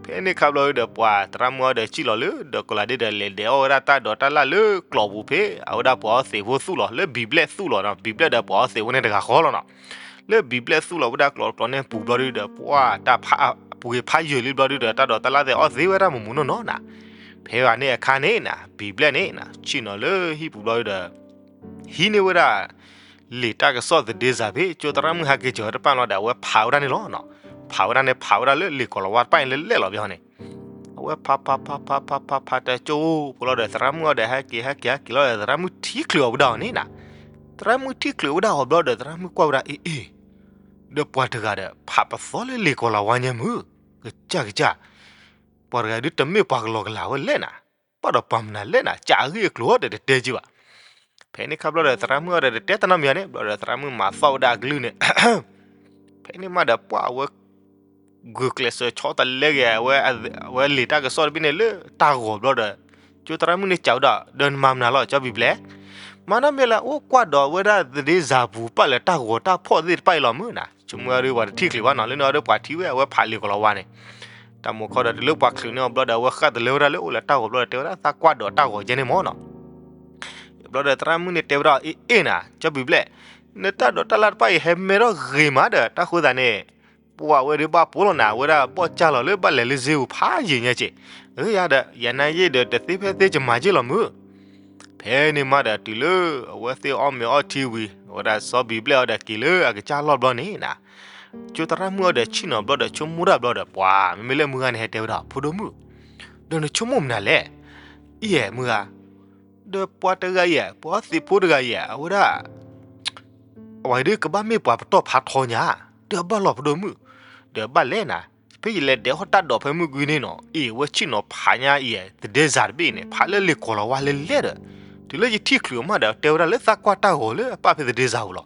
ဖဲန့ၣ်ခါဘျီဒီး ပှၤသရၣ်မုၣ်အီၤဒီး စံၣ်လီၤလၢဒီးကိးလၤဒ့ဒီး လဲၤဒဲးအီၣ်ဝဲဒၣ်တၢ်ဒိးတၢ်လၣ်လၢကျိးပူၤဖဲ အဝဲဒၣ်ပှၤအီသံးဖိသူၣ်လီၤ, လၢဘံၣ်ဘျဲၣ်သူၣ်လီၤနီၤ, ဘံၣ်ဘျဲၣ်ဒီးပှၤအီသံးဖိန့ၣ်တဂၤဃီလီၤနီၤ. လၢဘံၣ်ဘျဲၣ်သူၣ်လီၤဝဲဒၣ်ကျိးတပျီန့ၣ်ပူၤဘျီဒီး ပှၤတၢ်ဖးပှ့ၤဖးယၢၤလံဘျီဒီး တၢ်ဒိးတၢ်လၣ်သ့ၣ်အီၣ်သ့ဝဲဒၣ်မူးမူးနီၢ်နီၢ်နၤ. ဖဲဂၤန့ၣ်အခါန့ၣ်နၤ ဘံၣ်ဘျဲၣ်န့ၣ်နၤ ဆံၣ်နီၤလၢဟံၣ်ပူၤဘျီဒီး ဟံးန့ၢ်ဝဲဒၣ် လံာ်တၢ်ကစီၣ်သဒ့စၤဖဲကၠိသရၣ်မုၣ်ဟဲက့ၤကၠီၤဝဲတဖၣ်လီၤဒီး အဝဲဖးဝဲဒၣ်န့ၣ်လီၤ. ဖးဝဲဒၣ်န့ၣ် ဖးဝဲဒၣ်လၢလံာ်ကိးလၤဝါတဖၣ်အံၤလၢလဲၣ်လီၤဘၣ်န့ၣ်, အဝဲဖးဖးဖးဖးဖးဖးဖးတကၠိဖိလီၤဒီး သရၣ်မုၣ်အီၤဒီးဟဲက့ၤဟဲက့ၤဟဲက့ၤလီၤဒီး သရၣ်မုၣ်ထံချုးအီၤဝဲဒၣ်အီၤန့ၣ်နၤ. သရၣ်မုၣ်ထံချုးဝဲဒၣ်အီၤဘျီဒီး သရၣ်မုၣ်ကွၢ်ဝဲဒၣ် အ့ၣ်အ့ၣ်, ဒီးပှၤတဂၤဒီး ဖးပသီလၢလံာ်ကိးလၤဝါညါမုၢ်, ကစၢ်ကစၢ် ပှၤတဂၤဒုးတမ့ၢ်ပှၤကလီကလၤဝဲလဲၣ်နၤ, ဘၣ်ဒီးပှၤမနုၤလဲၣ်နၤ, ကးအဂ့ၢ်အကျိၤဒီးတတဲက့ဘၣ်. ဖဲန့ၣ်ခါဘျီဒီး သရၣ်မုၣ်အီၤဒီးတတဲတၢ်နီတမံၤန့ၣ်ဘျီဒီး သရၣ်မုၣ်မၤသီၣ်ဝဲဒၣ်အကလုၢ်န့ၣ် ဖဲန့ၣ်မးဒီးပှၤအဝဲ ဂုာ်ကျဲးစၢးဆီတလဲက့ၤ အဝဲလံာ်တၢ်ကစီၣ်တဘ့ၣ်န့ၣ်လၢတၢ်ဂီၤဘျီဒီး ကၠိသရၣ်မုၣ်န့ၣ်စံးဝဲဒၣ် ဒီးနမၤမနုၤလီၤ ကၠီဘံၣ်ဘျဲၣ်, မၤနီတမံၤလၢ အိၣ်ကွၢ်ဒီးဝဲဒၣ်သဒ့စၤပူၤပာ်လၢတၢ်ဂီၤတၢ်ဖီၣ်သ့ၣ်တဖၣ်အံၤလီၤမုၢ်နၤ. ဆိကမိၣ်ဝဲဒၣ်ပှၤတထံၣ်ချုးဘၣ်နီၤ, လၢန့ၣ်အီၤဒီးပှၤထံၣ်ဝဲအဝဲဖးလံာ်ကိးလၤဝါန့ၣ် တၢ်မိၤခီဒီးတုၤလၢပှၤချုးန့ၢ်အီၤဘျီဒီး အဝဲဃၣ်တလၢဝဲဒၣ်လၢအိၣ်လၢတၢ်ဂီၤဘျီဒီး တဲဝဲဒၣ် သးကွၢ်ဒီးတၢ်ဂီၤကဲန့ၣ်မၢ်နီၤ. ဘျီဒီးသရၣ်မုၣ်န့ၣ်တဲဝဲဒၣ် အ့ၣ်အ့ၣ်နၤ ကၠီဘံၣ်ဘျဲၣ်, နတၢ်ဒိးတၢ်လၣ်တဖၣ်အံၤဟဲမဲထီၣ်ဂ့ၤမးဒီး တၢ်ဃိသတးန့ၣ် ပှၤဝဲဒၣ်ဘၣ်ပိာ်လီၤနၤ အဝဲဒၣ်ဘီၣ်ကၢ်လီၤလၢဘၣ်လဲၤလၢစ့ပူၤဖးယံာ်ညါက့ၤ, အၢ ယၤဒီး ယၤနာ်ယ့ၣ်ဒီးတသ့ဖဲသ့ကမၤက့ၢ်လီၤမုၢ်. ဖဲန့ၣ်မးဒီးတုၤလၢ အဝဲသ့ၣ်အီၣ်မ့ၤအီထံဝံၤ အဝဲဒၣ်စီၤဘံၣ်ဘျဲၣ်အီၤဒီးက့ၤလၢအကစၢ်လီၢ်ဘျီန့ၣ်နၤ, ကၠိသရၣ်မုၣ်အီၤဒီးဆံၣ်နီၤဘျီဒီးဆိကမိၣ်တၢ်ဘျီဒီး ပှၤမ့မ့ၢ်လၢမုၢ်ဂၤန့ၣ်ဟဲတဲဝဲဒၣ် ဖိဒိၣ်မုၣ်, ဒီးနဆိကမိၣ်မနုၤလဲၣ်, အံၤမုၢ်ဂၤ, ဒီးပှၤတဂၤအံၤ ပှၤအီသံးဖိတဂၤအံၤ အဝဲဒၣ် အဝဲဒၣ်ကဘၣ်မ့ၢ်ပှၤပတီၢ်ဖးထီညါ, ဒီးဘၣ်လီၤဖိဒိၣ်မုၣ်, ဒီးဘၣ်လဲၣ်နၤ, ဖဲယလဲၤဒဲးအီၣ်တၢ်ဒိးဖဲမုၢ်ကွံာ်န့ၣ်နီၤ, အံၤဝဲဆံၣ်နီၤဖးညါအံၤ သဒ့စၤတဘ့ၣ်န့ၣ် ဖးလၢလံာ်ကိးလၤဝါလဲၣ်လဲၣ်ဒီး, တုၤလၢယထံၣ်ချုးအီၤမးဒီး တဲဝဲဒၣ်လၢသးကွၢ်တၢ်ဂီၤလၢအပာ်ဖဲသဒ့စၤပူၤလီၤ.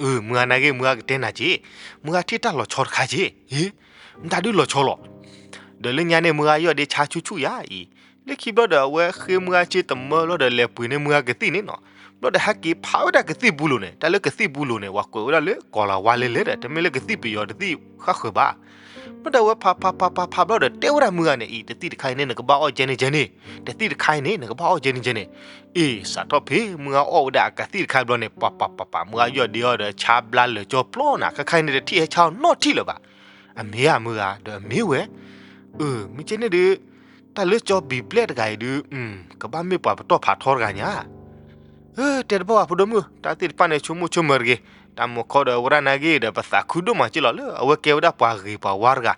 အၢ မုၢ်ဂၤနာ်က့ မုၢ်ဂၤကတဲနၤက့ၤ, မုၢ်ဂၤထံၣ်တၢ်လီၤဆီတခါက့ၤ, ဟ့, မတၤဒုးလီၤဆီလီၤ. ဒီးလၢညါန့ၣ် မုၢ်ဂၤယီၢ်ဒ့ဆါဆူၣ်ဆူၣ်ယၤအံၤ, လၢခံဘျီဒီး အဝဲဃ့မုၢ်ဂၤစ့တမၢဘျီဒီး လဲၤပှ့ၤန့ၢ်မုၢ်ဂၤကသံၣ်န့ၣ်နီၤ, ဘျီဒီးဟဲက့ၤဖးဝဲဒၣ်ကသံၣ်ပူၤလိာ်န့ၣ်, တၢ်လၢကသံၣ်ပူၤလိာ်န့ၣ် ပှၤကွဲးဝဲဒၣ်လၢကိးလၤဝါလဲၣ်လဲၣ်ဒီး တမ့ၢ်လၢကသံၣ်ပယီၤတသံၣ်ဃၣ်ဃၢၤဘၣ်. ဘျီဒီးအဝဲဖးဖးဖးဖးဖးဘျီဒီး တဲဝဲဒၣ်မုၢ်ဂၤန့ၣ် အံၤ တသံၣ်တခါအံၤန့ၣ် နကဘၣ်အီၣ်ကဲန့ၣ်ကဲန့ၣ်, တသံၣ်တခါအံၤန့ၣ် နကဘၣ်အီၣ်ကဲန့ၣ်ကဲန့ၣ်, အ့ၣ် စးထီၣ်ဖဲမုၢ်ဂၤအီၣ်ဝဲဒၣ်အကသံၣ်တခါဘျီန့ၣ် ပှၤပှၤပှၤပှၤ မုၢ်ဂၤယီၢ်ဒ့အီၤဒီး ဆါဘျါလၢာ်ကၠီပျီနၤ, ခဲခါအံၤန့ၣ် တထံၣ်ဟဲဆါအီၤနီတထံၣ်လၢၤဘၣ်. အမ့ၢ်ဧါမုၢ်ဂၤ, ဒီးအမ့ၢ်ဝဲ, အၢ မ့ၢ်ကဲန့ၣ်ဒီး တၢ်လၢကၠီဘံၣ်ဘျဲၣ်တဂၤအံၤဒုး ကဘၣ်မ့ၢ်ပှၤပတီၢ်ဖးထီတဂၤညါ အၢ တဲတဘၣ်ဘၣ်ဖိဒိၣ်မုၣ်, တၢ်သ့ၣ်တဖၣ်န့ၣ် ဆိကမိၣ်ဆိကမၢၤတဂ့ၤ, တၢ်မိၤခီဒီးဝဲဒၣ်နာ်က့ဒီး ပသးခုဒိၣ်မးက့ၢ်လီၤလၢ အဝဲကဲဝဲဒၣ်ပှၤဂ့ၤပှၤဝါတဂၤ,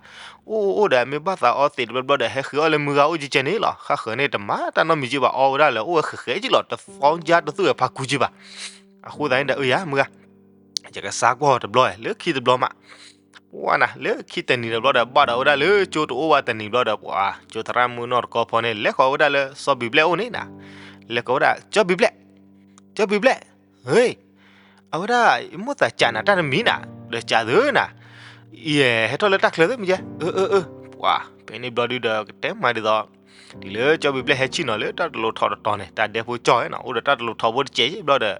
အိၣ်အိၣ်အိၣ်ဒီး မ့ၢ်ဘၣ်သးအီသံးတဘျီဘျီဒီး ဟဲဃ့အီၣ်လၢမုၢ်ဂၤအိၣ်ကဲကဲန့ၣ်လီၤ, ဃၣ်ဃၢၤန့ၣ် တမၤတၢ်နီတမံၤက့ၢ်ဘၣ်, အီဝဲဒၣ်လၢအိၣ်ဝဲဃဲဃဲက့ၢ်လီၤ, တသီကါတသူၣ်ဝဲဖးခူက့ၢ်ဘၣ်. အဃိသတးန့ၣ်ဒီး အၢယၤမုၢ်ဂၤ ယကစါကွၢ်အီၤတဘျီ လၢခံတဘျီမး, ပှၤနၤ လၢခံတနံၤတဘျီဒီး ဘၣ်ဒီးဝဲဒၣ်လၢကၠိတအိၣ်ဘၣ်တနံၤဘျီဒီး ပှၤကၠိသရၣ်မုၣ်နီၢ်တကီဖီန့ၣ် လဲၤဃီၤဝဲဒၣ်လၢစီၤဘံၣ်ဘျဲၣ်အိၣ်န့ၣ်နၤ, လဲၤဃီၤဝဲဒၣ် ကၠီဘံၣ်ဘျဲၣ်, ကၠီဘံၣ်ဘျဲၣ်, ဟ့, အဝဲဒၣ် ယမိၣ်သးကးနၤတၢ်တမံၤနၤ, ဒီးကးသုနၤ, ယဟဲထီၣ်လၢတၢ်ချၢသ့ၣ်မ့ၢ်ကဲ, အၢ အၢ အၢ, ပှၤ ဖဲန့ၣ်ဘျီဒုဒီး ကတဲမးဒ်သိး တုၤလၢကၠီဘံၣ်ဘျဲၣ်ဟဲဆံၣ်နီၤလၢတၢ်တလိၤထီတတီၤန့ၣ် တၢ်ဒဲဖိကၠီၣ်နီၤ အိၣ်ဒီးတၢ်တလိၤထီဖိတစဲးဘျီဒီး ဘၣ်လီၤ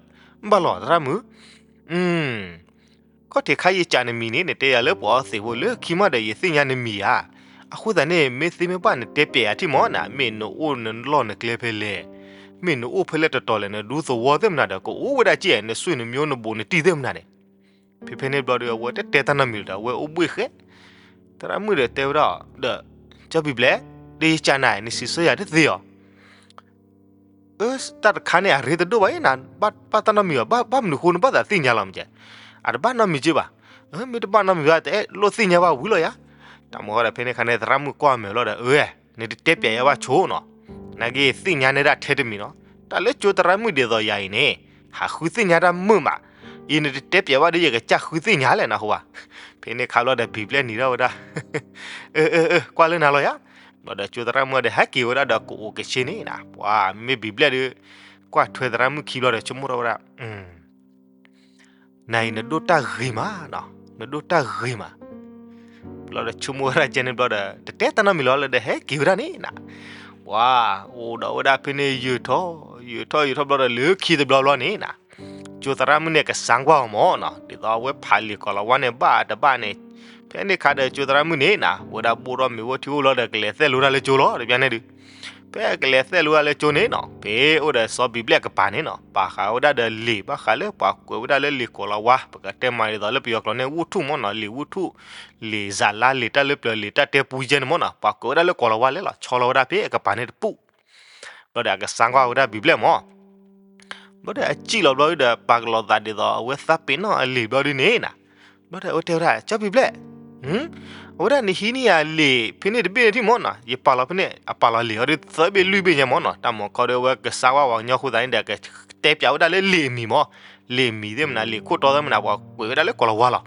သရၣ်မုၣ်, ခီၣ်ထံးခါယကးနမံၤန့ၣ် နတဲယၤလၢပှၤအီသံးဖိလၢခံမးဒီး ယသ့ၣ်ညါနမံၤဧါ, အဃိသတးန့ၣ် မ့ၢ်သ့မ့ၢ်ဘၣ်နတဲပျဲးယၤထံၣ်မးနၤ, မ့ၢ်နအိၣ်နလီၢ်နကျဲဖဲလဲၣ်, မ့ၢ်နအိၣ်ဖဲလဲၣ်တတီၤလဲၣ်, နဒူသဝီသ့ၣ်မနၤဒီး ကအိၣ်ဝဲဒၣ်က့ၢ် နစွ့နမျိုးနဘူးနတံၢ်သ့ၣ်မနၤန့ၣ်, ဖဲဖဲန့ၣ်ဘျီဒီး အဝဲတတဲတၢ်နီတမံၤလၢၤဒီး အဝဲအိၣ်ဘှ့ၣ်ဃဲ, သရၣ်မုၣ်ဒီးတဲဝဲဒၣ်ဒီး ကၠီဘံၣ်ဘျဲၣ်, ဒီးယကးနၤ နစံးဆၢယၤတသ့ဧါ, အၢ တၢ်တခါန့ၣ် အရ့တဒိၣ်ဘၣ်အံၤနၤ, ဘၣ်တၢ်နီတမံၤဘၣ်, ဘၣ်မနုၤဃိနဘၣ်သးသ့ၣ်ညါလီၤမ့ၢ်ကဲ, အတဘၣ်နီတမံၤက့ၢ်ဘၣ်, မ့ၢ်တဘၣ်နီတမံၤဘၣ် တအဲၣ်လိၣ်သ့ၣ်ညါဘၣ်ဝံၤလီၤယၤ, တၢ်မုၢ်ဃီဒီးဖဲန့ၣ်ခါန့ၣ် သရၣ်မုၣ်ကွၢ်မဲာ်လီၤဒီး အၢ နတတဲပျဲးယၤဘၣ်ဆိနီၤ, နာ်က့သ့ၣ်ညါနဲဒၣ်ထဲတမံၤနီၤ, တၢ်လၢကၠိသရၣ်မုၣ်ဒ်သိးယၤအံၤန့ၣ် ဟးဃုသ့ၣ်ညါတၢ်မုာ်မး, အံၤနတတဲပျဲးဘၣ်ဒီး ယကစၢ်ဃုသ့ၣ်ညါလဲၣ်နၢ်ဟူဘၣ်, ဖဲန့ၣ်ခါဘျီဒီး ဘံၣ်ဘျဲၣ်နံၤထီၣ်ဝဲဒၣ်, အၢ အၢ အၢ ကွၢ်လၢနၤလီၤယၤ, ဘျီဒီးကၠိသရၣ်မုၣ်ဒီး ဟဲက့ၤဝဲဒၣ်ဒီးကအိၣ်ကဆ့န့ၣ်နၤ, ပှၤမ့မ့ၢ်ဘံၣ်ဘျဲၣ်ဒီး ကွၢ်ထွဲသရၣ်မုၣ်ခံဘျီဒီး ဆိကမိၣ်ထီၣ်ဝဲဒၣ် နၤအံၤနဒိၣ်တၢ်ဂ့ၤမး, နဒိၣ်တၢ်ဂ့ၤမး, ဘျီဒီးဆိကမိၣ်ဝဲဒၣ်ကဲန့ၣ်ဘျီဒီး တတဲတၢ်နီတမံၤလီၤလၢဒီးဟဲက့ၤဝဲဒၣ်န့ၣ်နၤ, ပှၤအိၣ်ဒီးဝဲဒၣ်ဖဲန့ၣ်ယုၢ်ထီၣ် ယုၢ်ထီၣ်ယုၢ်ထီၣ်ဘျီဒီး လၢခံတဘျီဘျီန့ၣ်နၤ, ကၠိသရၣ်မုၣ်န့ၣ် ကစၢ်ကွၢ်အီၤမၢ်နီၤ, ဒ်သိးအဝဲဖးလံာ်ကိၤလၤဝါန့ၣ်ဘၣ်တဘၣ်န့ၣ်, ဖဲန့ၣ်အခါဒီးကၠိသရၣ်မုၣ်န့ၣ်နၤ ဝဲဒၣ်ဘိၣ်ထီၣ်မ့ၤဘိၣ်ထံအိၣ်လီၤဒီး ကလဲၤသဲၣ်လိတၢ်လၢကၠိလီၤ တဘျီန့ၣ်ဒုး, ဖဲကလဲၤသဲၣ်လိတၢ်လၢကၠိန့ၣ်နီၤ ဖဲအိၣ်ဒီးစီၤဘံးဘျဲၣ်ကပၤန့ၣ်နီၤ ပာ်ဃာ်ဝဲဒၣ်ဒီးလံာ်ဘၣ်ဃးလၢပှၤကွဲးဝဲဒၣ်လၢလံာ်ကိၤလၤဝါ ပကတဲမးဒ်သိးလၢပယီၤကျိာ်န့ၣ် ဝူထူၣ်မၢ်နီၤ, လံာ်ဝူထူၣ်, လံာ်စးလါ လံာ်တၢ်လၢပျၢၤ လံာ်တၢ်တဲပူယဲန့ၣ်မၢ်နီၤ, ပှၤကွဲးဝဲဒၣ်လၢကိၤလၤဝါလဲၣ်လီၤ, ဆီလီၤဝဲဒၣ်ဖဲအကပၤန့ၣ်တပူၤ, ဘျီဒီးအကစၢ်ကွၢ်ဝဲဒၣ်ဘံးဘျဲၣ်မၢ် ဘျီဒီးအစံၣ်လီၤဘျီဒီး ပာ်ကလီၤသးဒ်သိးအဝဲသးပ့ၤနီၣ်အလံာ်ဘျီဒုန့ၣ်နၤ, ဘျီဒီးအဝဲတဲဝဲဒၣ် ကၠီဘံးဘျဲၣ်, အဝဲဒၣ်နဟံးန့ၢ်ယၤလံာ်ဖဲန့ၣ်တဘ့ၣ်န့ၣ်ထံၣ်မၢ်နီၤ, ယပာ်လီၤဖဲန့ၣ် အပာ်လီၤလံာ်အီၤဒုးသၢဘ့ၣ်လွံၢ်ဘ့ၣ်ညါမၢ်နီၤ, တၢ်မၤခီဒီးအဝဲကစၢ်ကွၢ်ဝဲကညီဃိသတးန့ၣ်ဒီး ကတဲပၠးဝဲဒၣ်လၢလံာ်အမံၤမၢ်, လံာ်အမံၤသ့ၣ်မနုၤ လံာ်ခိၣ်တီသ့ၣ်မနုၤ ပှၤကွဲးဝဲဒၣ်လၢကိၤလၤဝါလီၤ.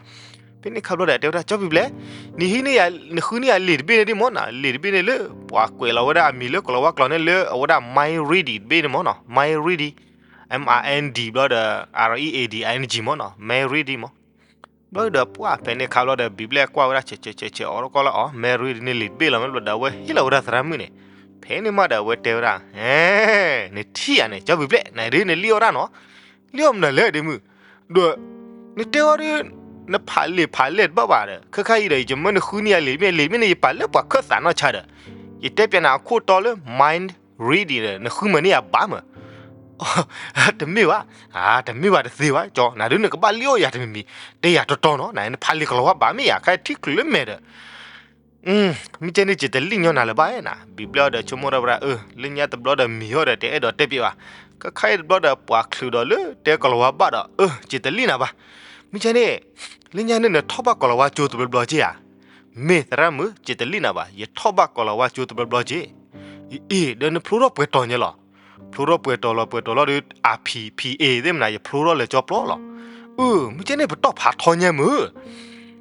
ဖဲန့ၣ်အခါဘျီဒီးတဲဝဲဒၣ် ကၠီဘံးဘျဲၣ်, နဟံးန့ၢ်ယၤ, နဃုန့ၢ်ယၤလံာ်တဘ့ၣ်န့ၣ်ဒ်မၢ်နီၤ, လံာ်တဘ့ၣ်န့ၣ်လၢပှၤကွဲးလီၤဝဲဒၣ်အမံၤလၢကိၤလၤဝါကျိာ်န့ၣ်လၢအဝဲဒၣ် Mind Reading တဘ့ၣ်န့ၣ်မၢ်နီၤ, Mind Reading, M I N D ဘျီဒီး R E A D I N G မၢ်နီၤ, Mind Reading မၢ် ဘျီဒီးပှၢ်ဖဲန့ၣ်အခါဘျီဒီး ဆဲးဆဲးဆဲးဆဲးအီၤတကီၢ်လၢအီၤ Mind Reading န့ၣ်လံာ်တဘ့ၣ်လီၤမ့ၢ်ဘျီဒီး အဝဲဟ့ၣ်လီၤဝဲဒၣ်သရၣ်မုၣ်န့ၣ်, ဖဲန့ၣ်မးဒီးအဝဲတဲဝဲဒၣ်, နထံၣ်ဧါန့ၣ် ကၠီဘံးဘျဲၣ်, နဒုးနလံၣ်အီၣ်တၢ်နီၤ, လံၣ်အီၣ်မနုၤလဲၣ်ဒ့မုၣ်, ဒီး နတဲအီၤဒုး နဖးလံာ်ဖးလဲၢ်တဘၣ်ဘၣ်ဒီး ခဲခါအံၤဒီး ယမၢနဃုန့ၢ်ယၤလံာ်တဘ့ၣ်, လံာ်တဘ့ၣ်န့ၣ် ယပာ်လၢပှၤခၢၣ်သးနီၢ်ဆါဒီး ယတဲပၠးနၤအခိၣ်တီလၢ Mind Reading ဒီး နဃုမၢန့ၢ်ယၤဘၣ်မး, တမ့ၢ်ဘၣ်, တမ့ၢ်ဘၣ်တသ့ဘၣ် ကၠီ, နဒုးနကဘၣ်လံၣ်အီၣ်ယၤတမံၤမံၤ, တဲယၤတီတီနီၤ, နဖးလံာ်ကိၤလၤဝါဘၣ်မ့ၢ်ဧါ, ခဲထံၣ်ချုးလၢမဲာ်ဒီး မ့ၢ်ကဲန့ၣ် ယတလံၣ်ညီနၤလၢၤဘၣ်နၤ, ဘံးဘျဲၣ်အီၤဒီးဆိကမိၣ်ထီၣ်ဝဲဒၣ် အၢ လၢညါတဘျီဒီးမံၤအီၤဒီး တအဲၣ်ဒိးတဲပၠးဘၣ်, ခဲခါအံၤတဘျီဒီး ပှၤချုးဒီးလၢတဲကိၤလၤဝါဘၣ်ဒီး အၢ ယတလံၣ်နၤဘၣ်, မ့ၢ်ကဲန့ၣ် လၢညါန့ၣ် နထီၣ်ဘၣ်ကိၤလၤဝါကၠိတဘျီဘျီက့ဧါ, မ့ၢ်သရၣ်မုၣ် ယတလံၣ်နၤဘၣ်, ယထီၣ်ဘၣ်ကိၤလၤဝါကၠိတဘျီဘျီက့ အံၤ ဒီးနဖျိထီၣ်ပှဲၤတီၤညါလီၤ, ဖျိထီၣ်ပှဲၤတီၤလီၤ ပှဲၤတီၤလီၤဒီး အ P P A သ့ၣ်မနၤ ယဖျိထီၣ်လၢကၠီပျီလီၤ, အၢ မ့ၢ်ကဲန့ၣ် ပတီၢ်ဖးထီညါမုၢ်,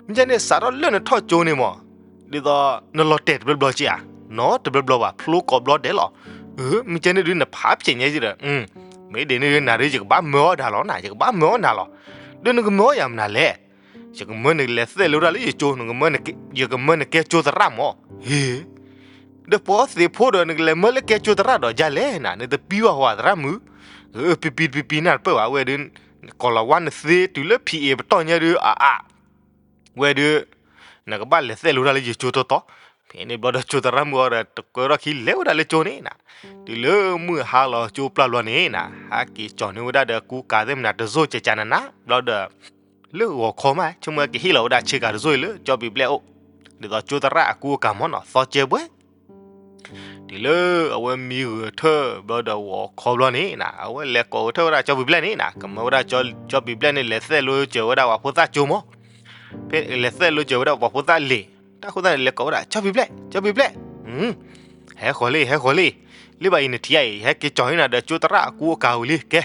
မ့ၢ်ကဲန့ၣ် စးထီၣ်လၢနထီၣ်ကၠိန့ၣ်မး, ဒ်သိး နလီၤတဲာ်တဘျီဘျီက့ဧါ, နီတဘျီဘျီဘၣ် ဖျိကိးဘျီဒဲးလီၤ, အၢ မ့ၢ်ကဲန့ၣ်ဒုး နဖးဖျဲးညါက့ဒီး မ့ၢ်ဒ်န့ၣ်ဒုး နၤဒုး ယကဘၣ်မၢအီၣ်နၤလီၤနၤ, ယကဘၣ်မၢအီၣ်နၤလီၤ, ဒီးနကမၢအီၣ်ယၤမနုၤလဲၣ်, ယကမၢနကလဲၤသဲၣ်လိတၢ်လၢယကၠိ, ယကမၢနကဲကၠိသရၣ်မး, ဟ့ ဒီးပှၤသ့ၣ်ဖိဒီး နကလဲၤမၢလၢကဲကၠိသရၣ်ဒီးဒ်လဲၣ်နၤ, နတပံဘၣ်ဝဲသရၣ်မုၣ်, ပံပံတပံပံနၢ်တပၢၢ်ဘၣ်ဝဲဒုး, ကိၤလၤဝါနသ့တုၤလၢ P A ပတီၢ်ညါဒုး အအါ ဝဲဒုး, နကဘၣ်လဲၤသဲၣ်လိတၢ်လၢယကၠိတီတီ, ဖဲန့ၣ်ဘျီဒီးကၠိသရၣ်မုၣ်အီၤဒီး တကဲထီၣ်ခံလဲၤဝဲဒၣ်လၢကၠိန့ၣ်နၤ, တုၤလၢမုၢ်ဟါလီၤကၠိပျၢ်ဘျီန့ၣ်နၤ, ဟဲက့ၤကၠီၤန့ၢ်ဝဲဒၣ်ဒီးကူကၤသ့ၣ်မနၤတစိၢ်ကဲကးနးနး, ဘျီဒီး လၢဂီၤခီမး ဆိကမိၣ်ကဟ့ၣ်လီၤဝဲဒၣ်ဆ့ကၤတစိၢ်အံၤလၢကၠီဘံးဘျဲၣ်အအိၣ်, ဒ်သိးကၠိသရၣ်အကူအကၤမးနီၤ သီကဲဘှဲ တုၤလၢအဝဲမံဂဲၤထၢၣ်ဘျီဒီးဂီၤခီဘျီန့ၣ်နၤ, အဝဲလဲၤကိးဂဲၤထၢၣ်ဝဲဒၣ်ကၠီဘံးဘျဲၣ်န့ၣ်နၤ, ကမၢဝဲဒၣ်ကၠီဘံးဘျဲၣ်န့ၣ် လဲၤသဲၣ်လိစၢၤဝဲဒၣ်ပှၤဖိသၣ်ကၠိမး, ဖဲလဲၤသဲၣ်လိစၢၤဝဲဒၣ်ပှၤဖိသၣ်လံာ်, တၢ်ဃိသတးန့ၣ် လဲၤကိးဝဲဒၣ် ကၠီဘံးဘျဲၣ် ကၠီဘံးဘျဲၣ် ဟဲဃီၤလံ ဟဲဃီၤလံ, လံဘၣ်အံၤနထံၣ်အံၤ ဟဲက့ၤကၠီၤန့ၢ်နၤဒီးကၠိသရၣ်အကူအကၤဝံၤလံ ကဲ,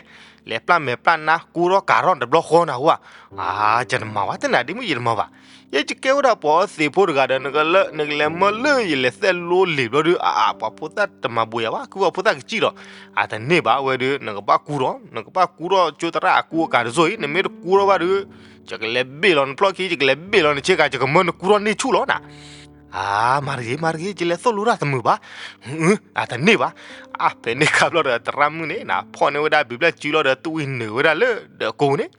လဲၤပျၢ်မဲာ်ပျၢ်နါကူထီၣ်ကၤထီၣ်တဘျီဃီနၤဟူဧါ, အါ ယတမၤဘၣ်တနၤဒ်မုၢ်ယတမၤဘၣ်, ယကဲဝဲဒၣ်ပှၤသ့ၣ်ဖိတဂၤဒီး နကလဲၤမၢလၢယလဲၤသဲၣ်လိလံာ်ဘျီဒီး အါ ပှၤဖိသၣ်တမၤဘှံးယၤဘၣ် ခုပှၤဖိသၣ်ကစံၣ်ဒီး, အတန့ၢ်ဘၣ်ဝဲဒီး နကဘၣ်ကူထီၣ် နကဘၣ်ကူထီၣ်ကၠိသရၣ်အကူအကၤတစိၢ်အံၤ နမ့ၢ်တကူထီၣ်ဘၣ်ဒီး ယကလဲၤဘ့ၣ်လီၤနဖျီၣ်ခံ ယကလဲၤဘ့ၣ်လီၤနဆ့ကၤ ယကမၢနကူထီၣ်န့ၢ်ဆူၣ်လီၤနၤ အါ မၤတဂ့ၤ မၤတဂ့ၤ ယလဲၤသိၣ်လိတၢ်တမုာ်ဘၣ်, အတန့ၢ်ဘၣ်, အါ ဖဲန့ၣ်ခါဘျီဒီး သရၣ်မုၣ်န့ၣ်နၤ ဖီၣ်န့ၢ်ဝဲဒၣ်ဘံးဘျဲၣ်စုလီၤဒီး တွံၢ်နုာ်ဝဲဒၣ်လၢဒီးအကိာ်န့ၣ်,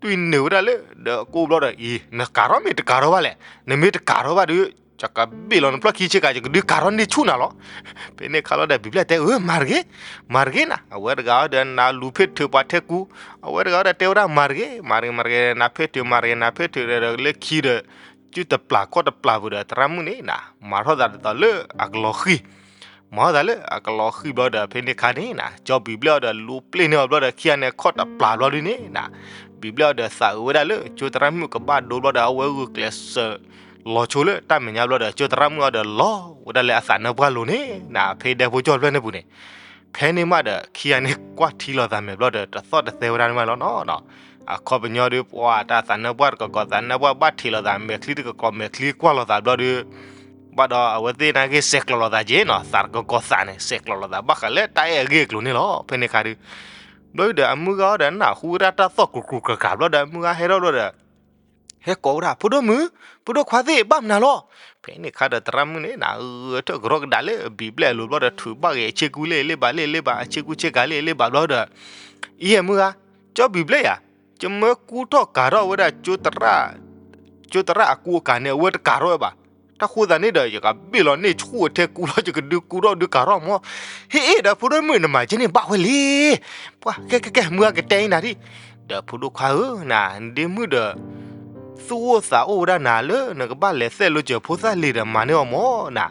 တွံၢ်နုာ်ဝဲဒၣ်လၢဒီးအကိာ်ဘျီဒီး အံၤ နကၤထီၣ်မ့ၢ်တကၤထီၣ်ဘၣ်လဲၣ်, နမ့ၢ်တကၤထီၣ်ဘၣ်ဒီး ယကဘ့ၣ်လီၤနဖျီၣ်ခံဆ့ကၤ ယကဒုးကၤထီၣ်န့ၢ်ဆူၣ်နၤလီၤ, ဖဲန့ၣ်ခါလီၤဒီး ဘံးဘျဲၣ်တဲ အၢ မၤတဂ့ၤ, မၤတဂ့ၤနၤ, အဝဲတဂၤဒီးနၤလူၤဖ့ၣ်ထုးပှၤထဲကူ, အဝဲတဂၤဒီးတဲဝဲဒၣ် မၤတဂ့ၤ, မၤတဂ့ၤ မၤတဂ့ၤ နၤဖ့ၣ်ထုး မၤတဂ့ၤ နၤဖ့ၣ်ထုးဒီးလၢခံဒီး စုတပျၢ်ခီၣ်တပျၢ်ပူၤဒီး သရၣ်မုၣ်န့ၣ်နၤ မၤထီၣ်သးဒ်သိးလၢအကလီၤဃံၤ, မၤထီၣ်သးလၢအကလီၤဃံၤဘျီဒီး ဖဲန့ၣ်ခါန့ၣ်နၤ ကၠီဘံးဘျဲၣ်အီၤဒီး လူၤပျ့ၢ်န့ၢ်အီၤဘျီဒီး ခံဂၤန့ၣ်ခီၣ်တပျၢ်ဘျီဒုန့ၣ်နၤ ဘံးဘျဲၣ်အီၤဒီးသးအုးဝဲဒၣ်လၢ ကၠိသရၣ်မုၣ်ကဘၣ်ဒိဘျီဒီး အဝဲဂုာ်ကျဲးစၢးလီၤဆိလၢတၢ်မဲာ်ညါဘျီဒီး ကၠိသရၣ်မုၣ်အီၤဒီးလီၤဝဲဒၣ်လၢအသးနၢပှၢ်လိၤန့ၣ်နၤ ဖဲဒဲဖိကၠီၣ်ဖျၢၣ်န့ၣ်ပူၤန့ၣ်, ဖဲန့ၣ်မးဒီး ခံဂၤန့ၣ်ကွၢ်ထံလီၤသးမဲာ်ဘျီဒီး တသီၣ်တသဲဝဲဒၣ်န့ၣ်မးလီၤနီၤ, အခီပညီဒီး ပှၤတၢ်သးနၢပှၢ်တကီၢ်ကီၢ် သးနၢပှၢ်ဘၣ်ထံးလီၤသး မဲာ်ချံတကီၢ်ကီၢ် မဲာ်ချံကွၢ်လီၤသးဘျီဒီး ဘၣ်ဒီးအဝဲသ့ၣ်န့ၣ်ဂ့ၢ်ဆဲးကျိးလိာ်သးက့ၤနီၤ, သးတကီၢ်ကီၢ်သးန့ၣ် ဆဲးကျိးလိာ်သး ဘၣ်ဃးလၢတၢ်အဲၣ်အဂ့ၢ်အကျိၤန့ၣ်လီၤ. ဖဲန့ၣ်ခါဒီး ဘျီဒီးအမုၢ်ဂၤအီၤဒီး နၢ်ဟူဝဲဒၣ်တၢ်သီၣ်ကြူးကြူးကြၤကြၤဘျီဒီး အမုၢ်ဂၤဟဲထီၣ်ဘျီဒီး ဟဲကိးဝဲဒၣ် ဖိဒိၣ်မုၣ်, ဖိဒိၣ်ခွါသ့ၣ် ဘၣ်မနုၤလီၤ. ဖဲန့ၣ်အခါဒီးသရၣ်မုၣ်န့ၣ်နၤ ဂဲၤထၢၣ်ကရီကဒါလၢအဘံးဘျဲၣ်အလိၤဘျီဒီး ထုးဘၣ်ဂ့ၤအဆ့ကူလၢအလ့ၣ်ဘၣ်လၢအလ့ၣ်ဘၣ် အဆ့ကူဆ့ကၤလၢအလ့ၣ်ဘၣ်ဘျီဒီး အံၤမုၢ်ဂၤ, ကၠီဘံးဘျဲၣ်ယၤ, ကမၢကူထီၣ်ကၤထီၣ်ဝဲဒၣ် ကၠိသရၣ်အကူအကၤန့ၣ် အဝဲတကၤထီၣ်ဝဲဘၣ်. တၢ်ဃိသတးန့ၣ်ဒီး ယကဘ့ၣ်လီၤန့ၢ်ဆူၣ်အထဲကူလီၤ ယကဒုးကူထီၣ်ဒုးကၤထီၣ်မီၢ်. ဟ့ၣ်အ့ၣ်ဒီးဖိဒိၣ်မုၣ် နမၤကဲန့ၣ်ဘၣ်ဝဲလံ. ပှၤကဲကဲကဲ မုၢ်ဂၤကတဲအံၤနၤဒံး. ဒီးဖိဒိၣ်ခွါဧၢ, နၤ နဒ့မုၣ်ဒီး သူၣ်အိၣ်သးအိၣ်ဝဲဒၣ်နၤလၢ နကဘၣ်လဲၤသဲၣ်လိကၢၤဖိသၣ်လံၤဒီးမၤန့ၢ်အီၤမီၢ်နၤ.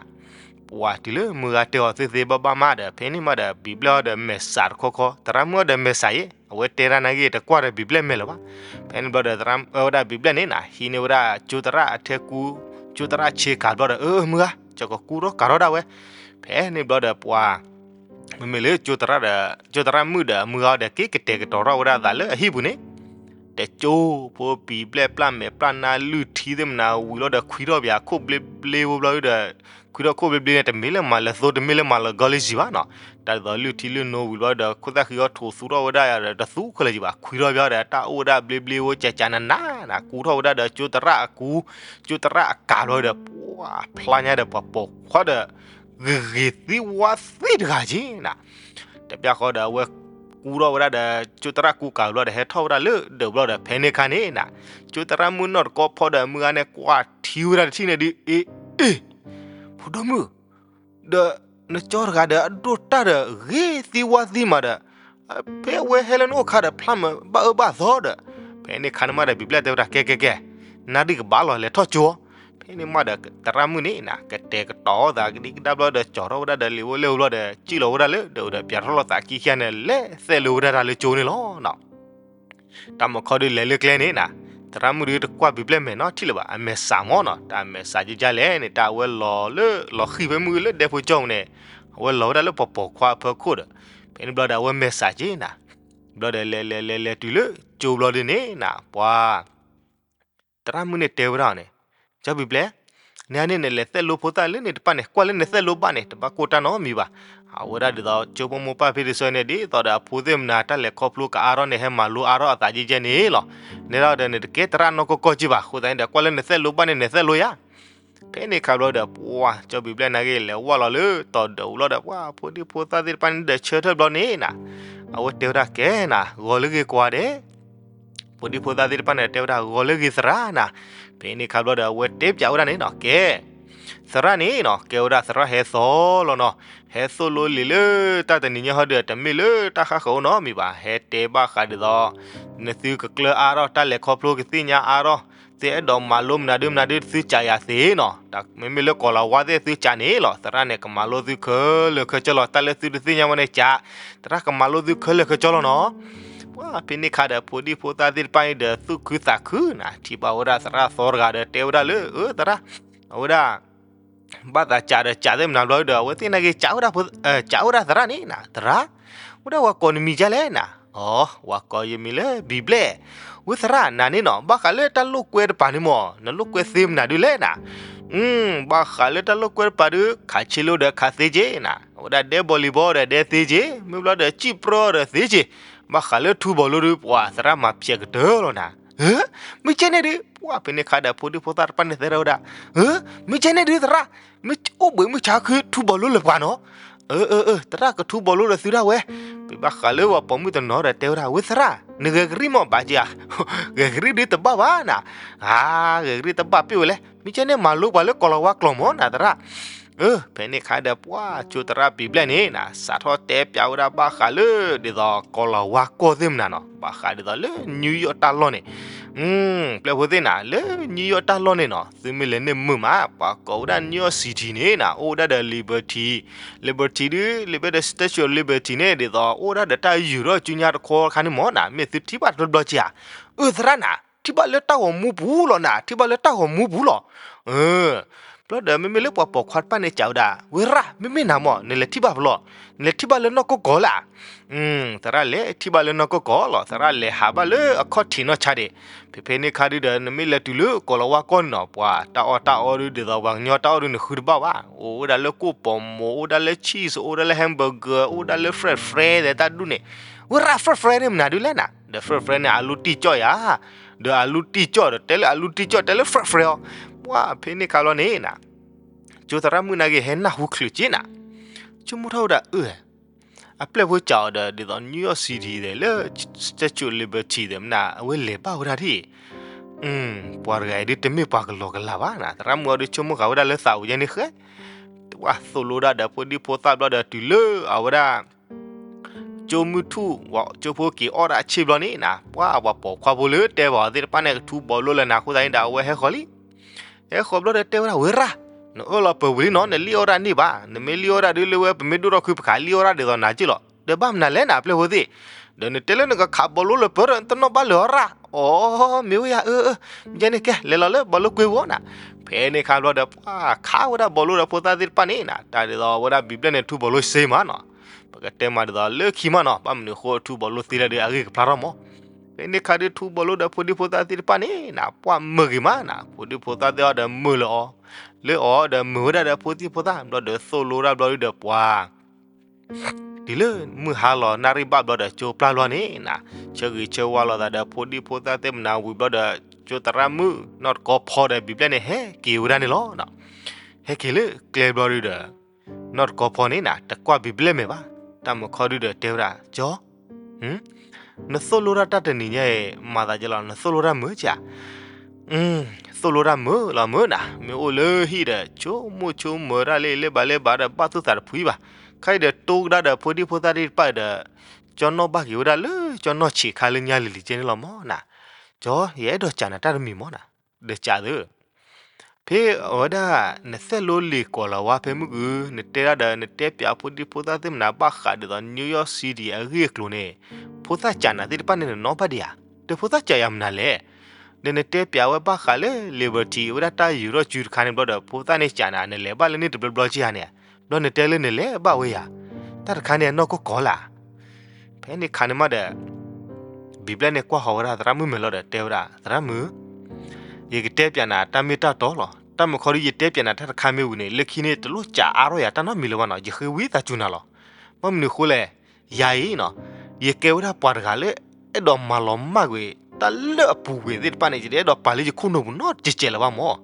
ပှၤတုၤလၢမုၢ်ဂၤတဲအီၤသ့သ့ဘၣ်ဘၣ်မးဒီး ဖဲန့ၣ်မးဒီး ဘံးဘျဲၣ်အီၤဒီးမဲာ်ဆှးတခီခီ, သရၣ်မုၣ်အီၤဒီးမဲာ်ဆှးယ့ၣ် အဝဲတဲဒၣ်နာ်က့ တကွၢ်ဒီးဘံးဘျဲၣ်မဲာ်လၢၤဘၣ်. ဖဲန့ၣ်ဘျီဒီး သရၣ်ဝဲဒၣ်ဘံးဘျဲၣ်န့ၣ်နၤ ဟံးန့ၢ်ဝဲဒၣ်ကၠိသရၣ်အထဲကူ, ကၠိသရၣ်ဆ့ကၤဘျီဒီး အၢ မုၢ်ဂၤ ကၠီကကူထီၣ်ကၤထီၣ်ဒၣ်ဝဲ. ဖဲန့ၣ်ဘျီဒီးပှၤ မ့မ့ၢ်လၢကၠိသရၣ်ဒီး ကၠိသရၣ်မုၣ်ဒီးမုၢ်ဂၤအီၤဒီး က့ၤကတဲာ်ကတီၤထီၣ်ဝဲဒၣ်အသးလၢအဟံၣ်ပူၤန့ၣ် တကၠိဖိ ဘံးဘျဲၣ်ပျၢ်မဲာ်ပျၢ်နါ လုၢ်ထံသ့ၣ်မနၤဝံၤလီၤဒီး ခွံထီၣ်ပၠးခိၣ်ဘျ့ဘျ့ဝဲဘျီဒီး ခွံထီၣ်ခိၣ်ဘျ့ဘျ့န့ၣ် တမ့ၢ်လၢမၤလၢသိ တမ့ၢ်လၢမၤလၢဂီၤလၢယံၤဘၣ်နီၤ. တၢ်ဒ်သိးလုၢ်ထံလုၢ်နိဝံၤဘျီဒီး ခိၣ်သၣ်ဃံအီၤထိးသူထီၣ်ဝဲဒၣ်ဒီး တသူခဲလၢာ်ယံၤဘၣ် ခွံထီၣ်ပၠးဒီး တၢ်အိၣ်ဝဲဒၣ်ဘျ့ဘျ့ဝဲကၠးကၠးနးနးနၤ ကူထီၣ်ဝဲဒၣ်ဒီးကၠိသရၣ်အကူ ကၠိသရၣ်အကၤဘျီဒီး ပှၤဖျါညါဒီး ပှၤပိာ်ခွါဒီး ဂ့ၤဂ့ၤသံဝါသံတဂၤက့ၤနၤ. တပျၢ်ဃီဒီးအဝဲကူထီၣ်ဝဲဒၣ်ဒီး ကၠိသရၣ်ကူကၤဘျီဒီး ဟဲထီၣ်ဝဲဒၣ်လၢဒၢးဘျီဒီး ဖဲန့ၣ်အခါန့ၣ်နၤ ကၠိသရၣ်မုၣ်နီၢ်တကီဖီဒီး မုၢ်ဂၤန့ၣ် ကွၢ်ထံဝဲဒၣ်တထံၣ်န့ၣ်ဒုး အ့ အ့ ဖိဒိၣ်မုၣ် ဒီးနကၠီတဂၤဒီး အဒိၣ်တၢ်ဒီး ဂ့ၤသံဝါသံမးဒီး ဖဲအဝဲဟဲလၢနအိၣ်ခါဒီး ဖျါမးဘၣ်အၢဘၣ်သီဒီး ဖဲန့ၣ်အခါန့ၣ်မးဒီး ဘံးဘျဲၣ်တဲဝဲဒၣ် ကဲကဲကဲ နၤဒုးကဘၣ်လီၤ လဲၤထီၣ်ကၠိ. ဖဲန့ၣ်မးဒီး သရၣ်မုၣ်န့ၣ်နၤ ကတဲာ်ကတီၤအသးကဒံကဒါဘျီဒီး ကၠီထီၣ်ဝဲဒၣ်ဒီးလံာ်ဝဲလဲၢ်ဝဲဘျီဒီး စံၣ်လီၤဝဲဒၣ်လၢဒၢးဒီး ပၠးထီၣ်လီၤသးခံခံန့ၣ် လဲၤသဲၣ်လိဝဲဒၣ်တၢ်လၢကၠိန့ၣ်လီၤ. တၢ်မီၤခီဒုးလဲၤလၢကျဲန့ၣ်နၤ သရၣ်မုၣ်ဒုးတကွၢ်ဘံးဘျဲၣ်မဲာ်နီတထံၣ်လၢၤဘၣ် အမဲာ်ဆှးမီၢ်နီၤ တၢ်မဲာ်ဆှးကကလဲၣ်န့ၣ် တၢ်အဝဲလီၤလၢ လီၤဃံၣ်ဖဲမုၢ်လၢဒဲဖိကၠီပူၤန့ၣ် အဝဲလီၤဝဲဒၣ်လၢပှၤပိာ်ခွါအဖီခိၣ်ဒီး ဖဲန့ၣ်ဘျီဒီးအဝဲမဲာ်ဆှးက့ၤနၤ ဘျီဒီးလဲၤလဲၤလဲၤလဲၤတုၤလၢကၠိဘျီဒုန့ၣ်နၤ ပှၤ သရၣ်မုၣ်န့ၣ်တဲဝဲဒၣ်အီၤန့ၣ် ကၠီဘံးဘျဲၣ် နၤန့ၣ်နလဲၤသဲၣ်လိဖိသၣ်လၢန့ၣ်တဖၣ်န့ၣ် ကွၢ်လၢနသဲၣ်လိဘၣ်န့ၣ် တဘၣ်ကိၢ်တၢ်နီတမံၤဘၣ်. အဝဲဒၣ်ဒ်သိး ကၠိဖိမိၢ်ပၢ်ဖံတစိၤန့ၣ် ဒ်သိးဒီးအဖိသ့ၣ်မနၤ တၢ်လဲၤခီဖျိကအါထီၣ်န့ၣ် ဟဲမၤလိအါထီၣ်အသးကဲကဲန့ၣ်လီၤ. နဲဒၣ်ဒီးန့ၣ် တကဲသရၣ်နီၢ်ကီၢ်ကီၢ်က့ဘၣ် အဃိသတးန့ၣ်ဒီး ကွၢ်လၢနသဲၣ်လိဘၣ်န့ၣ် နသဲၣ်လိယၤ ဖဲန့ၣ်အခါဘျီဒီး ပှၤကၠီဘံးဘျဲၣ်နာ်က့ လဲၤဝဲလီၤလၢတီၤဒၢးဝံၤလီၤဒီး ပှၤဖိဒံဖိသၣ်သ့ၣ်တဖၣ်န့ၣ်ဒီးဆၢထၢၣ်ဘျီန့ၣ်နၤ အဝဲတဲဝဲဒၣ်ကဲနၤ ဂီၤလၢဂ့ၤကိးဂၤဒဲး ဖိဒံဖိသၣ်သ့ၣ်တဖၣ်န့ၣ် တဲဝဲဒၣ်ဂီၤလၢဂ့ၤသရၣ်နၤ. ဖဲန့ၣ်အခါဘျီဒီး အဝဲတဲပၠးဝဲဒၣ်န့ၣ်နီၤ ကဲ သရၣ်န့ၣ်နီၤ ကဲဝဲဒၣ်သရၣ်ဟဲသိၣ်လီၤနီၤ ဟဲသိၣ်လိလံာ်လၢတၢ်တနံၤညါဟီဒီး တမ့ၢ်လၢတၢ်ဃၣ်ဃၢၤအိၣ်နီတမံၤဘၣ် ဟဲတဲဘၣ်ဃးဒ်သိး နသုကကျၢၤအါထီၣ် တၢ်လဲၤခီဖျိကသ့ၣ်ညါအါထီၣ် သုအဲၣ်ဒိးမၤလိမနုၤဒုမနုၤဒု သုကးယၤသ့နီၤ မ့မ့ၢ်လၢကိးလၤဝါသ့ၣ် သုကးန့ၣ်လီၤ သရၣ်န့ၣ် ကမၤလိသုခဲလၢာ်ခဲဆ့လီၤ တၢ်လၢသုတသ့ၣ်ညါဘၣ်န့ၣ်ကး သရၣ်ကမၤလိသုခဲလၢာ်ခဲဆ့လီၤနီၤ. ပှၤဖဲန့ၣ်အခါဒီး ဖိဒံဖိသၣ်သ့ၣ်တဖၣ်အံၤဒီး သူၣ်ခုသးခုနၤ ထံၣ်ဘၣ်ဝဲဒၣ်သရၣ်သီတဂၤဒီး တဲဝဲဒၣ်လၢ အၢ သရၣ် အဝဲဒၣ် ဘၣ်သးကးဒီးကးသ့ၣ်မနၤဘျီဒီး အဝဲသ့ၣ်နာ်က့ ကးဝဲဒၣ်သရၣ်န့ၣ်နၤ သရၣ် ဝဲဒၣ်ဝၤကိးနမံၤဒ်လဲၣ်နၤ အိ ဝၤကိးယမံၤလၢဘံးဘျဲၣ် ဝဲသရၣ် နၤန့ၣ်နီၤ ဘၣ်ဃးလၢတၢ်လိာ်ကွဲတပၤန့ၣ်မး နလိာ်ကွဲသ့မနၤဒုလဲၣ်နၤ ဘၣ်ဃးလၢတၢ်လိာ်ကွဲတပၤဒု ခးဆ့လိဒီးခးသ့က့ၤနၤ အဝဲဒၣ်ဒဲဘီလံၤဘီဒီးဒဲသ့က့ၤ မ့ၢ်ဘျီဒီးစံၣ်ပြီဒီးသ့က့ၤ ဘၣ်ဃးလၢထူဘီလိဒု ပှၤသရၣ်မၤဖျဲးကတၢၢ်လီၤနၤ မ့ၢ်ကဲန့ၣ်ဒု ပှၤဖဲန့ၣ်အခါဒီး ဖိဒံဖိသၣ်တဖၣ်န့ၣ်သဲထီၣ်ဝဲဒၣ် မ့ၢ်ကဲန့ၣ်ဒုသရၣ် မ့ၢ်အိၣ်ဘှံးမုၢ်ဆါခုထူဘီလိလၢပှၤနီၤ အၢ အၢ အၢ သရၣ်ကထူဘီလိလၢသုဒၣ်ဝဲ ပဘၣ်ဃးလၢပှၤပိာ်မုၣ်တနီၤဒီးတဲဝဲဒၣ် ဝဲသရၣ် နဂဲၤကရံၣ်မးဘၣ်က့ၤဧါ ဂဲၤကရံၣ်ဒုတဘၣ်ဘၣ်နၤ အါ ဂဲၤကရံၣ်တဘၣ်ပ့ၢ်ဝဲလဲၣ် မ့ၢ်ကဲန့ၣ်မၤလိပှၤလၢကိးလၤဝါကျိာ်မးနၤသရၣ် အၢ ဖဲန့ၣ်အခါဒီးပှၤကၠိသရၣ်ဘံးဘျဲၣ်န့ၣ်နၤ စးထီၣ်တဲပၠးဝဲဒၣ်ဘၣ်ဃးလၢ ဒ်သိးကိးလၤဝါကီၢ်သ့ၣ်မနၤနီၤ ဘၣ်ဃးဒ်သိးလၢ New York တၢ်လီၢ်န့ၣ် ပျဲၢ်ဖိသ့ၣ်နၤ လၢ New York တၢ်လီၢ်န့ၣ်နီၤ သုမ့ၢ်လဲၤန့ၢ်မုာ်မး ပှၤကိးဝဲဒၣ် New York City န့ၣ်နၤ အိၣ်ဝဲဒၣ်ဒီး Liberty Liberty ဒု လၢဘဲဒီး Statue of Liberty န့ၣ် ဒ်သိးအိၣ်ဝဲဒၣ်ဒီးတၢ်ယုၢ်ထီၣ်ဆူညါတခီခါန့ၣ်မးနၤ မ့ၢ်သုထံၣ်ဘၣ်တဘျီဘျီက့ၤဧါ အၢ သရၣ်နၤ ထံၣ်ဘၣ်လၢတၢ်ဂီၤမူပူၤလီၤနၤ ထံၣ်ဘၣ်လၢတၢ်ဂီၤမူပူၤလီၤ ဘျီဒီးမ့မ့ၢ်လၢပှၤပိာ်ခွါတဖၣ်န့ၣ်ကးဝဲဒၣ် ဝဲသရၣ် မ့မ့ၢ်နၤမး နလဲၤထံၣ်ဘၣ်ဖဲလဲၣ် နလဲၤထံၣ်ဘၣ်လၢနီၢ်ကီၢ်ကီၢ်လၢ သရၣ်လဲၤထံၣ်ဘၣ်လၢနီၢ်ကီၢ်ကီၢ်လီၤ သရၣ်လဲၤဟးဘၣ်လၢအခီၣ်ထံးနီၢ်ဆါဒံး ဖဲဖဲန့ၣ်ခါဒုဒီး နမ့ၢ်လဲၤတုၤလၢကိးလၤဝါကီၢ်န့ၣ်နီၤ ပှၤတၢ်အီၣ်တၢ်အီဒု ဒ်သိးပှၤကညီတၢ်အီၣ်ဒု နဃုတဘၣ်ဘၣ် အိၣ်ဝဲဒၣ်လၢကိၣ်ပိာ်မိၣ် အိၣ်ဒၣ်လၢ cheese အိၣ်ဒၣ်လၢ hamburger အိၣ်ဒၣ်လၢ french fry ဒီးတၢ်ဒူၣ်န့ၣ် ဝဲသရၣ် french fry န့ၣ်မနုၤဒုလဲၣ်နၤ ဒီး french fry န့ၣ် အလူတံၢ်ကၠီၣ်ယၤ ဒီးအလူတံၢ်ကၠီၣ်ဒီး တဲလၢအလူတံၢ်ကၠီၣ် တဲလၢ free free အီၤ, ပှၤဖဲန့ၣ်ခါဘျီန့ၣ်နၤ, ကၠိသရၣ်မုၣ်နာ်က့ၤဟဲနၢ်ဟူချုးက့နၤ, ဆိကမိၣ်ထီၣ်ဝဲဒၣ်အၢ အပျဲၢ်ဖိစံးအီၤဒီး ဒ်သိး New York City ဒီး လၢ Statue of Liberty ဒီးမနုၤ အဝဲလဲၤဘၣ်ဝဲဒၣ်ဒ်အံၤ, ပှၤတဂၤအံၤဒ်တမ့ၢ်ပှၤကလီကလီဘၣ်နၤ, သရၣ်မုၣ်အီၤဒ် ဆိကမိၣ်ဃာ်ဝဲဒၣ်လၢသးဝံၤယဲန့ၣ်ဃဲ, ပှၤသိၣ်လိဒၣ်ဒီးဖိဒံဖိသၣ်ဘျီဒီးတုၤလၢအဝဲဒၣ် ကၠိမုၢ်ထူၣ် ကၠိဖိက့ၤအီၣ်ဒၣ်အဆ့ၣ်ဘျီန့ၣ်နၤ, ပှၤပှၤပိာ်ခွါဖိလၢတဲဘၣ်အီၤသ့ၣ်တဖၣ်န့ၣ် ကထူဘီလိလၢနၤအဃိသတးန့ၣ်ဒီး အဝဲဟဲဃီၤလံ ဟဲဃီၤဘျီဒီးတဲဝဲဒၣ် ဝ့ရၣ်, နအၢၣ်လီၤပှဲၤဝံၤလံနီၤ, နလံၣ်အီၣ်ဒၣ်န့ၢ်ဘၣ်, နမ့ၢ်လံၣ်အီၣ်ဒၣ်ဒ်လၢဝဲပမ့ၢ်ဒိၣ်ထီၣ်ခုပကး လံၣ်အီၣ်ဒၣ်ဒ်သိးနၤက့ၢ်လီၤ, ဒီးဘၣ်မနုၤလဲၣ်နၤ အပျဲၢ်ဖိသ့ၣ်, ဒီးနတဲလၢနကခးဘီလိလၢပၢၤဒီး နတနီၣ်ဘၣ်လၢၤအီၤရၣ်, အိ မ့ၢ်ဝဲယၤအၢ အၢ မ့ၢ်ကဲန့ၣ်ကဲ လဲၤလီၤလၢဘီလိကွ့ဝီနၤ, ဖဲန့ၣ်ခါဘျီဒီး ပှၤခးဝဲဒၣ်ဘီလိဒီးဖိသၣ်သ့ၣ်တဖၣ်န့ၣ်နၤ, တၢ်ဒ်သိးဝဲဒၣ်ဘံၣ်ဘျဲၣ်န့ၣ် ထူဘီလိစ့မးနီၤ, ပကတဲမးဒ်သိးလၢခံမးနီၤ, ဘၣ်မနုၤအဃိထူဘီလိသ့လၢဒီးအဂ့ၢ်ကဖျါထီၣ်မး, ဖဲန့ၣ်ခါဒ်ထူဘီလိဒီးဖိဒံဖိသၣ်သ့ၣ်တဖၣ်န့ၣ်နၤ, ပှၤမုာ်ဂ့ၤမးနၤ, ဖိဒံဖိသၣ်သ့ၣ်အီၤဒီးမုာ်လၢအီၤ, လၢအီၤဒီးမုာ်ဝဲဒၣ်ဒီးဖိဒံဖိသၣ် ဘျီဒီးသိၣ်လိဒၣ်ဘျီဒီးပှၤ တုၤလၢမုၢ်ဟါလီၤနၣ်ရံၣ်ဘၣ်ဘျီဒီးကၠိပျၢ်ဘျီန့ၣ်နၤ, ဆၢဂ့ၤဆၢဝါလိာ်သးဒီးဖိဒံဖိသၣ်သ့ၣ်မနုၤဝံၤဘျီဒီး ကၠိသရၣ်မုၣ်နီၢ်တကီဖီဒီးဘံၣ်ဘျဲၣ်န့ၣ် ဟဲက့ၤဝဲဒၣ်န့ၣ်လီၤ. ဟဲက့ၤလၢကျဲဘျီဒုဒီး နီၢ်တကီဖီန့ၣ်နၤ တကွၢ်ဘံၣ်ဘျဲၣ်မဲာ်ဘၣ်, တၢ်မုၢ်ခီဒုဒီးတဲဝဲဒၣ် ကၠီ နသိၣ်လိတၢ်တၢ်တနံၤညါအံၤ မၤသးဒ်လဲၣ် နသိၣ်လိတၢ်မုာ်ဧါ. သိၣ်လိတၢ်မုာ်လီၤမုာ်နၤ, မ့ၢ်အိၣ်လၢဟံၣ်ဒီး ဆိကမိၣ်ဆိကမၢဒၣ်လၢလၢဘၣ်လၢဘၣ်ဒီးဘၣ်သူၣ်သးတဖှံဘၣ်, ခဲအံၤဒီးတိၢ်ကဒါဒီးဖိဒံဖိသၣ်သ့ၣ်တဖၣ်ဒီး ကၠီနီၣ်ဘၣ်က့ၤဝဲဒၣ်လၢကၠီနီၢ်ဆံးခါလၢညါလံၤလံၤကဲန့ၣ်လီၤမၢ်နၤ. ကၠီ ယအဲၣ်ဒိးစံးနၤတၢ်တမံၤမၢ်နၤ, ဒီးစံးသၢ ဖဲအဝဲဒၣ် နသဲၣ်လိလ့ၤကွီၤလီၤဝါဖဲမုၢ်ဂုၤ နတဲဒၣ်ဒီး နတဲပၠးဖိဒံဖိသၣ်သ့ၣ်မနုၤဘၣ်ဃးဒ်သိး New York City အဂ့ၢ်အကျိၤန့ၣ် ဖိသၣ်စံးနၤသ့ၣ်တဖၣ်န့ၣ် နနီၣ်ဘၣ်ဒံးဧါ, ဒီးဖိသၣ်စံးယၤမနုၤလဲၣ်. ဒီးနတဲပၠးဝဲဘၣ်ဃးလၢ Liberty အဝဲဒၣ်တၢ်ယူၤထီၣ်စုတခါန့ၣ်ဘျီဒီး ဖိသၣ်န့ၣ်စံးနၤ နလဲၤဘၣ်လၢန့ၣ်တဘျီဘျီက့ဧါန့ၣ်, ဘျီနတဲလၢနလဲၤဘၣ်ဝဲယၤ, တၢ်တခါန့ၣ်အနီၢ်ကီၢ်ကီလၢ် ဖဲန့ၣ်ခါန့ၣ်မးဒီး ဘံၣ်ဘျဲၣ်န့ၣ်ကွၢ်ဃီၤဝဲဒၣ်သရၣ်မုၣ်မဲာ်လီၤဒီးတဲဝဲဒၣ် သရၣ်မုၣ်, ယကတဲပၠးနၤတၢ်မ့ၢ်တၢ်တီလီၤ. တၢ်မုၢ်ခီဒုယတဲပၠးနၤတၢ်တခါမ့ၢ်ဝံၤန့ၣ် လၢခံန့ၣ်တလိၣ်စံးအါထီၣ်ယၤတၢ်နီတမံၤလၢၤဘၣ်နီၤ, ယဃ့ဝံသးစူၤနၤလီၤ. ဘၣ်မနုၤအဃိလဲၣ်, ယၤအံၤနီၤ, ယကဲဝဲဒၣ်ပှၤတဂၤလၢ အဲၣ်ဒိးမၤလီၤမၢ်ကွံာ် တၢ်လၢအပူၤကွံာ်သ့ၣ်တဖၣ်န့ၣ် ယတအဲၣ်ဒိးပာ်လၢယခိၣ်နူာ်ပူၤနီတစဲးစဲးလၢၤဘၣ်မၢ်.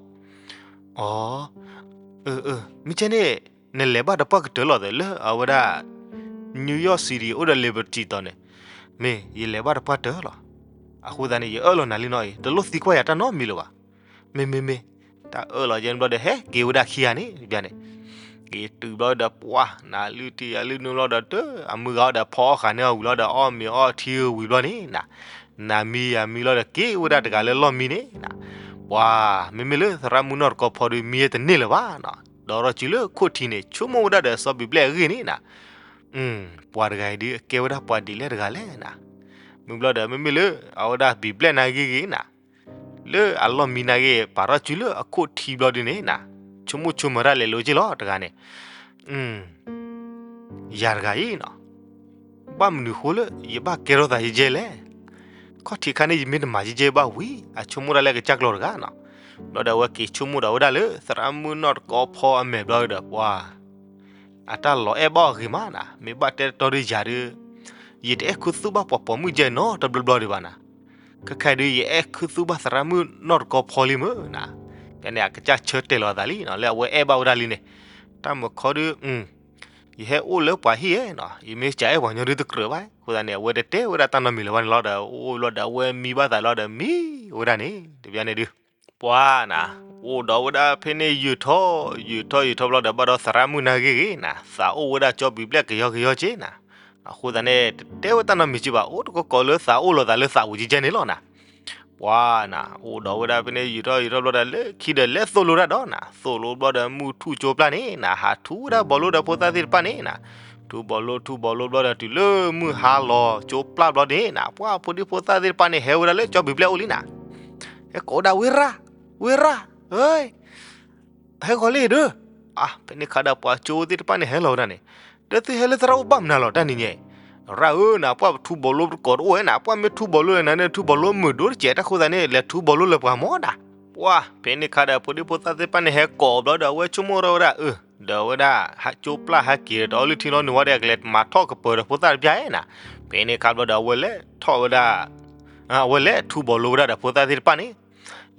အိ မ့ၢ်ကဲန့ၣ် နလဲၤဘၣ်တပှၢ်ကတၢၢ်လီၤသ့လၢအဝဲဒၣ် New York City အိၣ်ဒီး Liberty တီၤန့ၣ်, မ့ၢ်ယလဲၤဘၣ်တပှၢ်တၢၢ်လီၤ. အဃိသတးန့ၣ် ယအၢၣ်လီၤနၤလံနီၤအံၤ တလိၣ်သံကွၢ်ယၤတၢ်နီတမံၤလၢၤဘၣ်. မ့မ့မ့ၢ်, တၢ်အၢၣ်လီၤယဲန့ၣ်ဘျီဒီး ဟဲက့ၤဝဲဒၣ်ခံဂၤန့ၣ် တဘျီန့ၣ်, က့ၤတုၤဘျီဒီးပှၢ် နလုၢ်ထံယလုၢ်နုာ်ဘျီဒီး တၢ်အမုၢ်ဂၤအီၤဒီးဖီအီၣ်ဃာ်န့ၢ်အီၤဝံၤလီၤဒီး အီၣ်မ့ၤအီထံဝံၤဘျီန့ၣ်နၤ, နၤမံယၤမံလီၤဒီး က့ၤဝဲဒၣ်တဂၤလၢလီၢ်မံန့ၣ်နၤ, ပှၤ မ့မ့ၢ်လၢသရၣ်မုၣ်နီၢ်တကီဖီဒုးမံဝဲတန့ၢ်လၢၤဘၣ်နီၤ, ဒီးထီၣ်စုလၢခိၣ်ထံးန့ၣ် ဆိကမိၣ်ဝဲဒၣ်ဒီးစီၤဘံၣ်ဘျဲၣ်အဂ့ၢ်န့ၣ်နၤ, ပှၤတဂၤအံၤဒုး ကဲဝဲဒၣ်ပှၤဒ်လဲၣ်တဂၤလဲၣ်နၤ, မ့ၢ်ဘျီဒီး မ့မ့ၢ်လၢ အဝဲဒၣ်ဘံၣ်ဘျဲၣ်နာ်ဂ့ၢ်ဂ့ၢ်နၤ လၢအလီၢ်မံနာ်ဂ့ၢ် ပာ်ထီၣ်စုလၢအခိၣ်ထံဘျီဒုန့ၣ်နၤ, ဆိကမိၣ်ဆိကမၢတၢ်လဲၤလိၤက့လီၤတဂၤန့ၣ်, ယၤတဂၤအံၤနီၤ, ဘၣ်မနုၤဃိလၢ ယဘၣ်ကဲထီၣ်သးယဲယဲလဲၣ်. ခီၣ်ထံးခါန့ၣ် ယမ့ၢ်တမၤယဲယဲဘၣ်ဝံၤ အဆိကမိၣ်ဒၣ်လၢကစၢ်ကျီၤတဂၤနီၤ, ဘျီဒီးအဝဲက့ၤဆိကမိၣ်ဒီးဝဲဒၣ်လၢ သရၣ်မုၣ်နီၢ်တကီဖီအမဲာ်ဘျီဒီးပှၤ အတၢ်လီၤအဲၣ်ဘၣ်အီၤဂ့ၤမးနၤ, မ့ၢ်ဘၣ်တဲတီဒုးယၤဒုး, ယတအဲၣ်ခူသူၣ်ဘၣ်ပှၤပိာ်မုၣ်ယဲနီတဘျီဘျီဒံးဘၣ်နၤ, ခဲခါဒုး ယအဲၣ်ခူသူၣ်ဘၣ်သရၣ်မုၣ်နီၢ်တကီဖီလံမုၢ်နၤ, ယန့ၣ် အကစၢ်ဆၢတဲာ်လီၤအသးလံနီၤ လၢအဝဲအဲၣ်ဘၣ်ဝဲဒၣ်လံန့ၣ်, တၢ်မုၢ်ခီဒုး ယဟဲအိၣ်လၢပှၤဟံၣ်နီၤ, ယမ့ၢ်စံးအဲၣ်ပှၤညီဒုးတကြၢးဘၣ်, အဃိသတးန့ၣ် အဝဲတတဲဝဲဒၣ်တၢ်နီတမံၤလၢၤဘၣ်န့ၣ်လီၤဒီး အိၣ်ဘျီဒီး အဝဲမံဘၣ်သးလီၤဒီးမံဝဲဒၣ်န့ၣ် တဘျီန့ၣ်ဒုး ပှၤနၤ, အိၣ်ဒီးဝဲဒၣ်ဖဲန့ၣ်ယုာ်ထီၣ် ယုာ်ထီၣ်ယုာ်ထီၣ်ဘျီဒီး ဘၣ်ဒီးသရၣ်မုၣ်နာ်ဂ့ၢ်ဂ့ၢ်နၤ, သးအိၣ်ဝဲဒၣ်ကၠီဘံၣ်ဘျဲၣ်ကယီကယီက့နၤ, အဃိသတးန့ၣ် တတဲဝဲတၢ်နီတမံၤက့ဘၣ်, အိၣ်တကီၢ်ကီၢ်လၢသးအိၣ်လီၤသးလၢသးဝံၤကဲန့ၣ်လီၤနၤ ပှၤနၤ, အိၣ်ဒီးဝဲဒၣ်ဖဲန့ၣ် ယုာ်ထီၣ်ယုာ်ထီၣ်ဘျီဒီး လၢခံဒီးလဲၤသိၣ်လိတၢ်ဒီးနၤ, သိၣ်လိဘျီဒီးမုၢ်ထူၣ်ကၠိပျၢ်န့ၣ်နၤ, ဟးထူဝဲဒၣ်ဘီလိဒီးဖိသၣ်သ့ၣ်တဖၣ်န့ၣ်နၤ, ထူဘီလိထူဘီလိဘျီဒီး တုၤလၢမုၢ်ဟါလီၤကၠိပျၢ်ဘျီန့ၣ်နၤ, ပှၤဖိဒံဖိသၣ်သ့ၣ်တဖၣ်န့ၣ်ဟဲဝဲဒၣ်လၢကၠီဘံၣ်ဘျဲၣ်အိၣ်လံနၤ, ဟဲကိးဝဲဒၣ်ဝ့ရၣ်, ဝ့ရၣ်, ဟဲဃီၤလံဒီး, ဖဲန့ၣ်ခါဒီးပှၤကၠိသ့ၣ်တဖၣ်န့ၣ်ဟဲလီၤဝဲဒၣ်န့ၣ်, ဒီးသုဟဲလၢသရၣ်အိၣ်ဘၣ်မနုၤလီၤတၢ်နံၤညါအံၤ, ရၣ်ဧၢနၤ, ပှၤပထူဘီလိပတကိးတအိၣ်ဝဲနၤ, ပှၤမ့ၢ်ထူဘီလိလၢနၤန့ၣ် ထူဘီလိမုာ်ဒိၣ်တစဲးတၢ်ဃိသတးန့ၣ် လဲၤထူဘီလိလၢပှၤမၢ်နၤ, ပှၤဖဲန့ၣ်ခါဒီး ဖိဒံဖိသၣ်သ့ၣ်တဖၣ်န့ၣ်ဟဲကိးဘျီဒီး အဝဲဆိကမိၣ်ထီၣ်ဝဲဒၣ်အၢ, ဒီးဝဲဒၣ် ဟးကၠိပျၢ်ဟဲက့ၤဒီး တအီလုၢ်ထံလီၤနုာ်ဝဲဒီး ကလဲၤမၤထီၣ်ကပၢၤဒီးဖိသၣ်တပျၢ်ဧါနၤ, ဖဲန့ၣ်ခါဘျီဒီး အဝဲလဲၤထီၣ်ဝဲဒၣ် အဝဲလဲၤထူဘီလိဝဲဒၣ်ဒီးဖိသၣ်သ့ၣ်တဖၣ်န့ၣ်,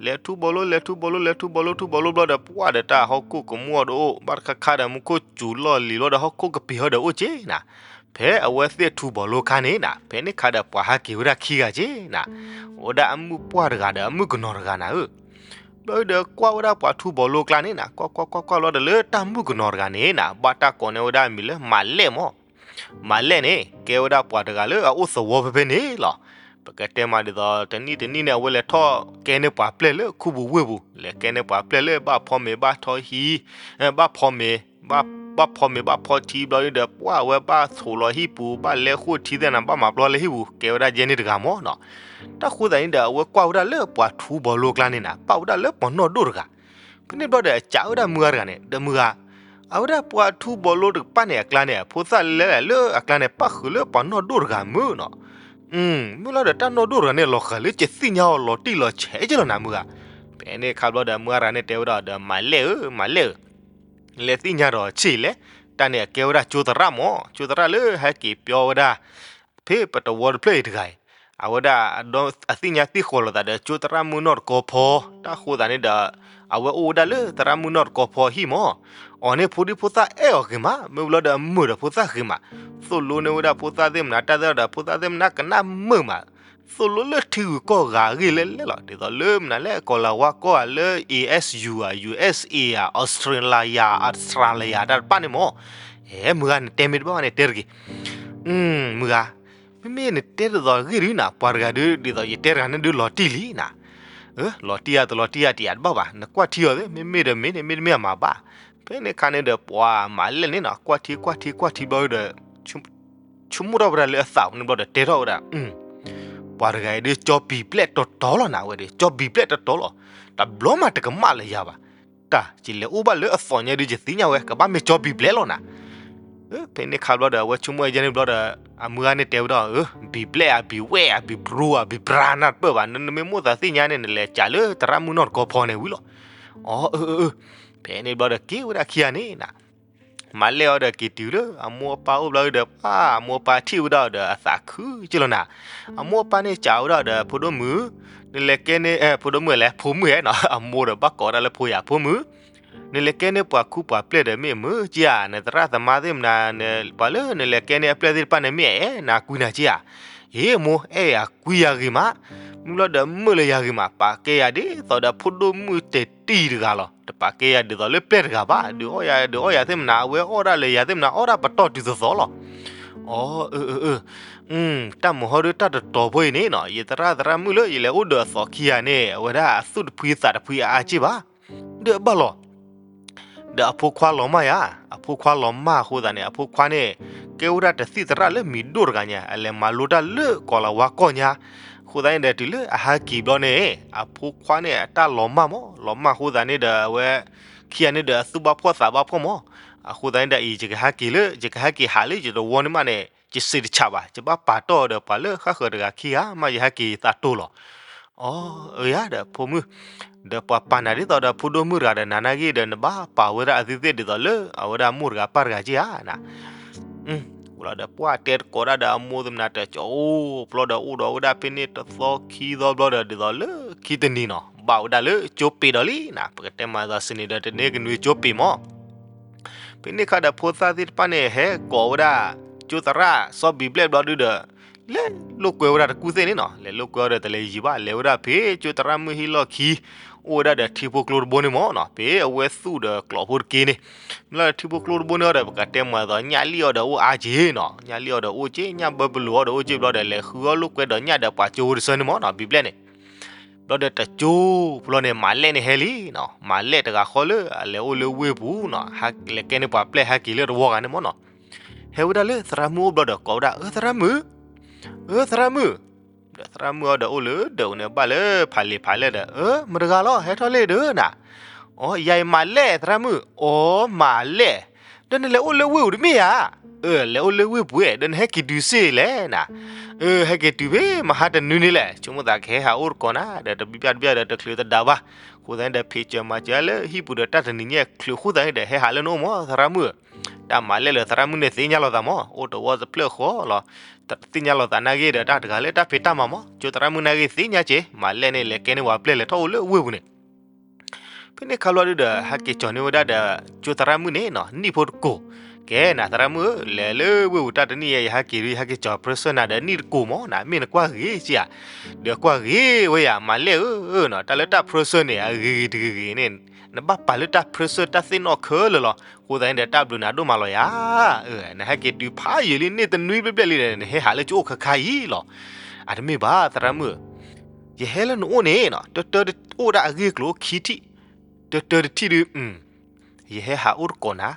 လဲၤထူဘီလိ လဲၤထူဘီလိ လဲၤထူဘီလိ ထူဘီလိဘျီဒီး ပှၢ်ဒီးတၢ်ဟီၣ်ခိၣ်ကမူၣ်အီၤတအိၣ် ဘၣ်တခါခါဒီး မူခိၣ်စူၤလီၢ်လံၤလီၤဒီး ဟီၣ်ခိၣ်ကပ့ၤဟီဒီးအိၣ်က့နၤ, ဖဲအဝဲသ့ၣ်ထူဘီလိခါန့ၣ်နၤ ဖဲန့ၣ်ခါဒီးပှၤဟဲက့ၤဝဲဒၣ်ခံဂၤက့နၤ, အိၣ်ဝဲဒၣ်အမုၣ်ပှၢ်တဂၤဒီးအမုၣ်ကနီၤတဂၤနၤဧၢ, ဘျီဒီးကွၢ်ဝဲဒၣ်ပှၤထူဘီလိကျါန့ၣ်နၤ ကွၢ်ကွၢ်ကွၢ်ကွၢ်ဘျီဒီးလၢတၢ်မုၣ်ကနီၤတဂၤန့ၣ်နၤ ဘၣ်တၢ်ကိးန့ၢ်ဝဲဒၣ်အမံၤလၢမၤလဲၣ်မၢ် မၤလဲၣ်န့ၣ် ကဲဝဲဒၣ်ပှၤတဂၤလၢအအိၣ်သဝီဖဲဖဲန့ၣ်လီၤ. ပကတဲမးဒ်သိး တနံၣ်တနံၣ်န့ၣ် အဝဲလဲၤထီၣ်ကဲန့ၢ်ပှၤပျဲၢ်လၢခူပူၤဝ့ၢ်ပူၤ လဲၤကဲန့ၢ်ပှၤပျဲၢ်လၢဘၣ်ဖီမ့ၤဘၣ်ထီဟံၣ်, ဘၣ်ဖီမ့ၤ, ဘၣ်ဖီမ့ၤဘၣ်ဖီထံဘျီဒီး ပှၢ်အဝဲဘၣ်ဆိးလီၤဟံၣ်ပူၤ ဘၣ်လဲဃိၣ်ထံသ့ၣ်နၤ ဘၣ်မၤပျီလၢဟံၣ်ပူၤ ကဲဝဲဒၣ်ယဲန့ၣ်တဂၤမၢ်နီၤ. တၢ်ဃိသတးန့ၣ်ဒီး အဝဲကွၢ်ဝဲဒၣ်လၢပှၤထူဘီလိကျါန့ၣ်နၤ ပာ်ဝဲဒၣ်လၢပှၤနီၢ်ဒိၣ်တဂၤ ဖဲန့ၣ်ဘျီဒီး အစံးဝဲဒၣ်မုၢ်ဂၤတဂၤန့ၣ် ဒီးမုၢ်ဂၤ, အဝဲဒၣ်ပှၤထူဘီလိတကပၤန့ၣ်အကျါန့ၣ် အဖိသၣ်လဲၤလဲၤလၢအကျါန့ၣ် ပၣ်ဃုာ်လၢပှၤနီၢ်ဒိၣ်တဂၤမုၢ်နီၤ. မုၢ်လီၤဒီးတၢ်နီၢ်ဒိၣ်တဂၤန့ၣ် လီၤဃာ်လၢကသ့ၣ်ညါအီၤလီၤတံၢ်လီၤဆဲးက့လီၤနၤမုၢ်ဂၤ. ဖဲန့ၣ်ခါဘျီဒီး မုၢ်ဂၤတဂၤန့ၣ်တဲဝဲဒၣ်ဒီး မၤလဲၣ်ဧၢ မၤလဲၣ်ဧၢ လဲၤသ့ၣ်ညါဒီးဆံးလဲၣ်, တၢ်န့ၣ်အကဲဝဲဒၣ်ကၠိသရၣ်မၢ် ကၠိသရၣ်လၢဟဲက့ၤပျီဝဲဒၣ် ဖဲပတဝီတဖျၢၣ်အံၤတဂၤအံၤ, အဝဲဒၣ်အသ့ၣ်ညါသ့ၣ်ဃီၤလိာ်သးဒီးကၠိသရၣ်မုၣ်နီၢ်တကီဖီ, တၢ်ဃိသတးန့ၣ်ဒီး အဝဲအိၣ်ဝဲဒၣ်လၢသရၣ်မုၣ်နီၢ်တကီဖီဟံၣ်မၢ်, အီၤန့ၣ်ဖိဒံဖိသၣ်အဲၣ်အီၤဂ့ၤမး မ့ၢ်ဘျီဒီးအမုာ်ဒီးဖိသၣ်ဂ့ၤမး, သိၣ်လိန့ၢ်ဝဲဒၣ်ဖိသၣ်သ့ၣ်မနၤ တၢ်သ့ၣ်ဒီးဖိသၣ်သ့ၣ်မနၤကနၣ်မုာ်မး သိၣ်လိလၢထံဂုၤကီၢ်ဂၤအဂ့ၢ်လဲၣ်လဲၣ်လီၤ. ဒ်သိးလၢမနုၤလဲၣ် ကီၤလၤဝါကီၢ်ဧါ လၢ A S U ဧါ U S A ဧါ Australia ဧါ Australia တၢ်တဖၣ်န့ၣ်မၢ်, အဲ မုၢ်ဂၤနတဲမ့ၢ်တဘၣ်ဘၣ်န့ၣ်တဲတဂ့ၤ. မုၢ်ဂၤ, မ့မ့ၢ်နတဲဒ်သိးဂ့ၢ်ဒုးနၤ ပှၤတဂၤဒုး ဒ်သိးယတဲတဂၤန့ၣ်ဒုးလီၤတံၢ်လံနၤ. လီၤတံၢ်ယၤတလီၤတံၢ်ယၤတယၤတဘၣ်ဘၣ် နကွၢ်ထံအီၤသ့ မ့မ့ၢ်ဒီးမ့ၢ်န့ၣ် မ့တမ့ၢ်အမၤဘၣ်. ဖဲန့ၣ်ခါန့ၣ်ဒီးပှၤမၤလဲၣ်န့ၣ်နီၤ ကွၢ်ထံကွၢ်ထံကွၢ်ထံဘျီဒီး ဆိကမိၣ်ထီၣ်ဝဲဒၣ်လၢအသးပူၤန့ၣ်ဘျီဒီးတဲထီၣ်ဝဲဒၣ်, ပှၤတဂၤအံၤဒုး ကၠီဘံၣ်ဘျဲၣ်တီတီလီၤနၤဝဲဒီး ကၠီဘံၣ်ဘျဲၣ်တီတီလီၤ, တဘျီမးတကမၣ်လၢယၤဘၣ်. တၢ် ယလဲၤအိၣ်ဘၣ်လၢအသီညါဒုး ယသ့ၣ်ညါဝဲ ကဘၣ်မ့ၢ်ကၠီဘံၣ်ဘျဲၣ်လီၤနၤ. ဖဲန့ၣ်ခါဘျီဒီး အဝဲဆိကမိၣ်ဝဲယဲန့ၣ်ဘျီဒီး အမုၢ်ဂၤန့ၣ်တဲဝဲဒၣ်, ဘံၣ်ဘျဲၣ်ဧါ ဘံၣ်ဝဲၣ်ဧါ ဘံၣ်ဘြူဧါ ဘံၣ်ဘြါနၢ်တပၢၢ်ဘၣ် နမ့ၢ်မိၣ်သးသ့ၣ်ညါန့ၣ် နလဲၤစးလၢသရၣ်မုၣ်နီၢ်တကီဖီန့ၣ်ဝံၤလီၤ. အီ အၢ အၢ အၢ, ဖဲန့ၣ်ဘျီဒီးက့ၤဝဲဒၣ်ခံဂၤန့ၣ်နၤ မၤလဲၣ်အီၤဒီးက့ၤတုၤလၢအမိၢ်အပၢ်အိၣ်ဘျီဒီး ပှၤအမိၢ်အပၢ်ထံၣ်ဝဲဒၣ်ဒီးအသးခုက့လီၤနၤ. အမိၢ်အပၢ်န့ၣ်စံးဝဲဒၣ်ဒီး ဖိဒိၣ်မုၣ်, နလဲၤကဲန့ၢ် ဖိဒိၣ်မုၣ်လဲၣ် ဖိမုၣ်ဧဲနီၤ အမိၢ်ဒီးဘၣ်ကိးဒၣ်လၢဖိယၤ ဖိမုၣ်, နလဲၤကဲန့ၢ်ပှၤခူပှၤပျဲၢ်ဒီးမ့ၢ်အမုာ်က့ဧါ, နသရၣ်သမါသ့ၣ်မနၤ ပှၤလၢနလဲၤကဲန့ၢ်အပျဲၢ်သ့ၣ်တဖၣ်န့ၣ်မ့ၢ်အအဲၣ်နၤကွံနၤက့ဧါ. အ့ အမိၢ်အဲၣ်ယၤကွံယၤဂ့ၤမး, မုၢ်လီၤဒီးမုာ်လၢယၤဂ့ၤမး ပာ်ကဲယၤဒ်သိးဒီးဖိဒိၣ်မုၣ်တတံၤတဂၤလီၤ. တပာ်ကဲယၤဒ်သိးလၢပျဲၢ်တဂၤဘၣ်, ဒုးအီၣ်ယၤဒုးအီၣ်ယၤသ့ၣ်မနၤ အဝဲအီၣ်ဒၣ်လၢယၤသ့ၣ်မနၤ အီၣ်ဒၣ်ပတီၢ်တုၤသိးသိးလီၤ. အီ အၢ အၢ အၢ, တၢ်မုာ်ဟီဒုးတၢ်တတီၤဖိအံၤန့ၣ်နီၤ ယသရၣ်သရၣ်မုၣ်လၢယလဲၤအိၣ်ဒီးအသီခံဂၤန့ၣ် အဝဲဒၣ်အသူၣ်တဖှံသးတဖှံအါအါက့ၢ်ဘၣ်. ဒီးအဘၣ်လီၤ ဒီးအဖိခွါလီၤမၢ်ယၤ, အဖိခွါလီၤမၢ်အဃိသတးန့ၣ် အဖိခွါန့ၣ် ကဲဝဲဒၣ်တသံၣ်သရၣ်လၢမံၤဒိၣ်တဂၤညါ အလဲၤမၤလိတၢ်လၢကီၤလၤဝါကီၢ်ညါ, အဃိသတးန့ၣ်ဒီးတုၤလၢအဟဲက့ၤဘျီန့ၣ် အဖိခွါန့ၣ် အတၢ်လီၤမၢ်မၢ် လီၤမၢ်အဃိသတးန့ၣ်ဒီးအဝဲ ခံဂၤန့ၣ်ဒီးအသူၣ်ဘၣ်ဖှီၣ်သးဘၣ်ဖှီၣ်မၢ်, အဃိသတးန့ၣ်ဒီးအံၤ ယကဟဲက့ၤလၢ ယကဟဲက့ၤဟးလၢယတဝီန့ၣ်မးန့ၣ် ယစံးတဆးဘၣ် ယဘၣ်ပာ်တီၢ်ဒီးပှၤလၢဃၣ်ဃၢၤတဂၤခံဂၤ မ့ၢ်ယဟဲက့ၤယသးတိၢ်လီၤ. အီ အၢယၤဒီးဖိမုၣ်, ဒီးပှၤပာ်နၤဒ်သိးဒီးဖိဒိၣ်မုၣ်တဂၤဒီးနၤနာ်ဂ့ၢ်ဒီး နဘၣ်ပာ်ဝဲဒၣ်အသ့ၣ်သ့ၣ်ဒ်သိးလၢ အဝဲဒၣ်မိၢ်တဂၤပၢ်တဂၤက့ဧါနၤ. ဝံၤလီၤဒီးပှၢ်တဲတကိးဒၣ်ဒီးအမိၢ်သ့ၣ်မနၤတကၠီအိၣ်ဘျီဒီးအိၣ်ဒီးဝဲဒၣ်ဖဲန့ၣ်တသီခံသီဘျီဒီး ဒ်သိးလၢခံတနံၤနီၤ ဘၣ်ဝဲဒၣ်လၢကၠိပ့ၤဒီးလံနၤ ပကတဲမးသးစံးန့ၣ်ဒီးတန့ၢ်ကနွံကၠိပ့ၤမၢ် ဖဲန့ၣ်ခါဒီးဖိသၣ်သ့ၣ်တဖၣ်န့ၣ် ဟဲကိးဝဲဒၣ် ကၠိသရၣ်စီၤဘံၣ်ဘျဲၣ်ဘျီဒုဒီး လဲၤလိာ်ကွဲဝဲဒၣ်တကူၣ်သ့ၣ်န့ၣ်နီၤ လဲၤလိာ်ကွဲအီၤဒီးတလဲၤယံၤဘၣ် လဲၤဝဲဒၣ်ဖဲကၠိသရၣ်မုၣ်ဟံၣ်လီၢ်ခံ အိၣ်ဝဲဒၣ်ဒီးထံဖိကျိတဘိန့ၣ်မၢ်နီၤ ဖဲအဝဲသူၣ်ဒီးကျိးဖိတက့ၢ်န့ၣ် မ့ၢ်လၢထံဖိကျိတဘိန့ၣ်အီၤဒီး ပကတဲမးသီညၣ်လံၣ်အီၤဒီးအိၣ်အါက့ၢ်နီၤ ညၣ်လံၣ်အီၤဒီးအိၣ်က့ၢ် ညၣ်ဘၢပလိာ်အီၤဒီးအိၣ်က့ၢ်ဘျီဒီး လဲၤဃုအီၣ်လိာ်ကွဲဒီးညၣ်ဒီးပှၤကၠိဖိတဆၢန့ၣ်မၢ်နီၤ ဘံၣ်ဘျဲၣ်န့ၣ် ဘျီဒီးတကၠိဖိလီၤန့ၣ် မၤလဲၣ်န့ၣ်ဟဲလံနီၤ မၤလဲၣ်တဂၤဃီလၢအလဲၤအိၣ်လၢဝ့ၢ်ပူၤနီၤ လဲၤကဲန့ၢ်ပှၤပျဲၢ်ဟဲက့ၤလၢတဝီဂၤန့ၣ်မၢ်နီၤ ဟဲဝဲဒၣ်လၢသရၣ်မုၣ်အိၣ်ဘျီဒီးကိးဝဲဒၣ် အၢ သရၣ်မုၣ်, အၢ သရၣ်မုၣ်, ဒီးသရၣ်မုၣ်အီၤဒီးအိၣ်လၢဒၢးန့ၣ် ဘၣ်လၢဖးလံာ်ဖးလဲၢ်ဒီး အၢ မတၤတဂၤလီၤ ဟဲထီၣ်လံဒၢးနၤ အီ ယၤအံၤမၤလဲၣ်သရၣ်မုၣ်, အီ မၤလဲၣ်, ဒီးနလဲၤအိၣ်လၢဝ့ၢ်ပူၤတမ့ၢ်ဧါ, အၢ လဲၤအိၣ်လၢဝ့ၢ်ပူၤဧါ ဒီးနဟဲက့ၤတုၤစ့ၢ်လဲၣ်နၤ, အၢ ဟဲက့ၤတုၤဖဲမဟါတနွံန့ၣ်လဲၣ် ဆိကမိၣ်သးကဟဲဟးအိၣ်တကိးနၤ ဒီးတဘျီဘျီဒီးတချုးတဒါဘၣ်, အဃိသတးန့ၣ်ဒီး ဖံးစၢၤမၤစၢၤလၢဟံၣ်ပူၤဒီးတၢ်တနံၤညါချုးအဃိသတးန့ၣ်ဒီး ဟဲဟးလၢနအိၣ်မၢ်သရၣ်မုၣ်, တၢ်မၤလဲၣ်လၢသရၣ်မုၣ်န့ၣ်သ့ၣ်ညါလိာ်သးမၢ် အိၣ်တဝီတဖျၢၣ်ဃီလီၤ, သ့ၣ်ညါလီၤသးနာ်ဂ့ၤဒီးတၢ်တဂၤလၢတၢ်ဖံးတၢ်မၤမး, ကၠိသရၣ်မုၣ်နာ်ဂ့ၤသ့ၣ်ညါက့ၤ, မၤလဲၣ်န့ၣ် လဲၤကဲန့ၢ်ဝဲပျဲၢ်လဲၤထီၣ်အိၣ်လၢဝ့ၢ်ပူၤန့ၣ် ဖဲန့ၣ်ခါဘျီဒုဒီး ဟဲက့ၤကၠီၤန့ၢ်ဝဲဒၣ်ဒီး ကၠိသရၣ်မုၣ်န့ၣ်နီၤ နံၣ်ဖိတကိၢ်, ကဲနၤသရၣ်မုၣ်ဧၢ, လဲၤလၢဝ့ၢ်ပူၤတၢ်တနံၣ်ယဲ ယဟဲက့ၤဒု ယဟဲက့ၤကၠီၤပြၢဆၢၣ်နၤဒီးနံၣ်တကိၢ်မးနီၤ, မ့ၢ်နကွၢ်ဂ့ၤက့ၤဧါ, ဒီးကွၢ်ဂ့ၤဝဲယၤ မၤလဲၣ်ဧၢနီၤ, တၢ်လၢတၢ်ပြၢဆၢၣ်န့ၣ် အဂ့ၤဂ့ၤတဂ့ၤဂ့ၤန့ၣ် နဘၣ်ပာ်လၢတၢ်ပြၢဆၢၣ်တၢ်သ့ၣ်နီၣ်ခဲလၢာ်လီၤ, အဃိသတးန့ၣ်ဒီးတၢ်ဘျုးနၤဒိၣ်မးလီၤယၤ, နဟဲက့ၤတုၤဖးယံာ်လံန့ၣ်တနွံဘျဲၣ်ဘျဲၣ်လံဒီး နဟဲဟးလၢကၠိအိၣ်ခါခါအံၤလီၤ, အတမ့ၢ်ဘၣ်သရၣ်မုၣ်ဧၢ, ယဟဲလၢနအိၣ်န့ၣ်နီၤ တၢတၢအိၣ်ဝဲဒၣ်အဂ့ၢ်အကျိၤခံထံၣ်, တၢတၢတထံၣ်ဒု ယဟဲဟးအိၣ်တကိးနၤ,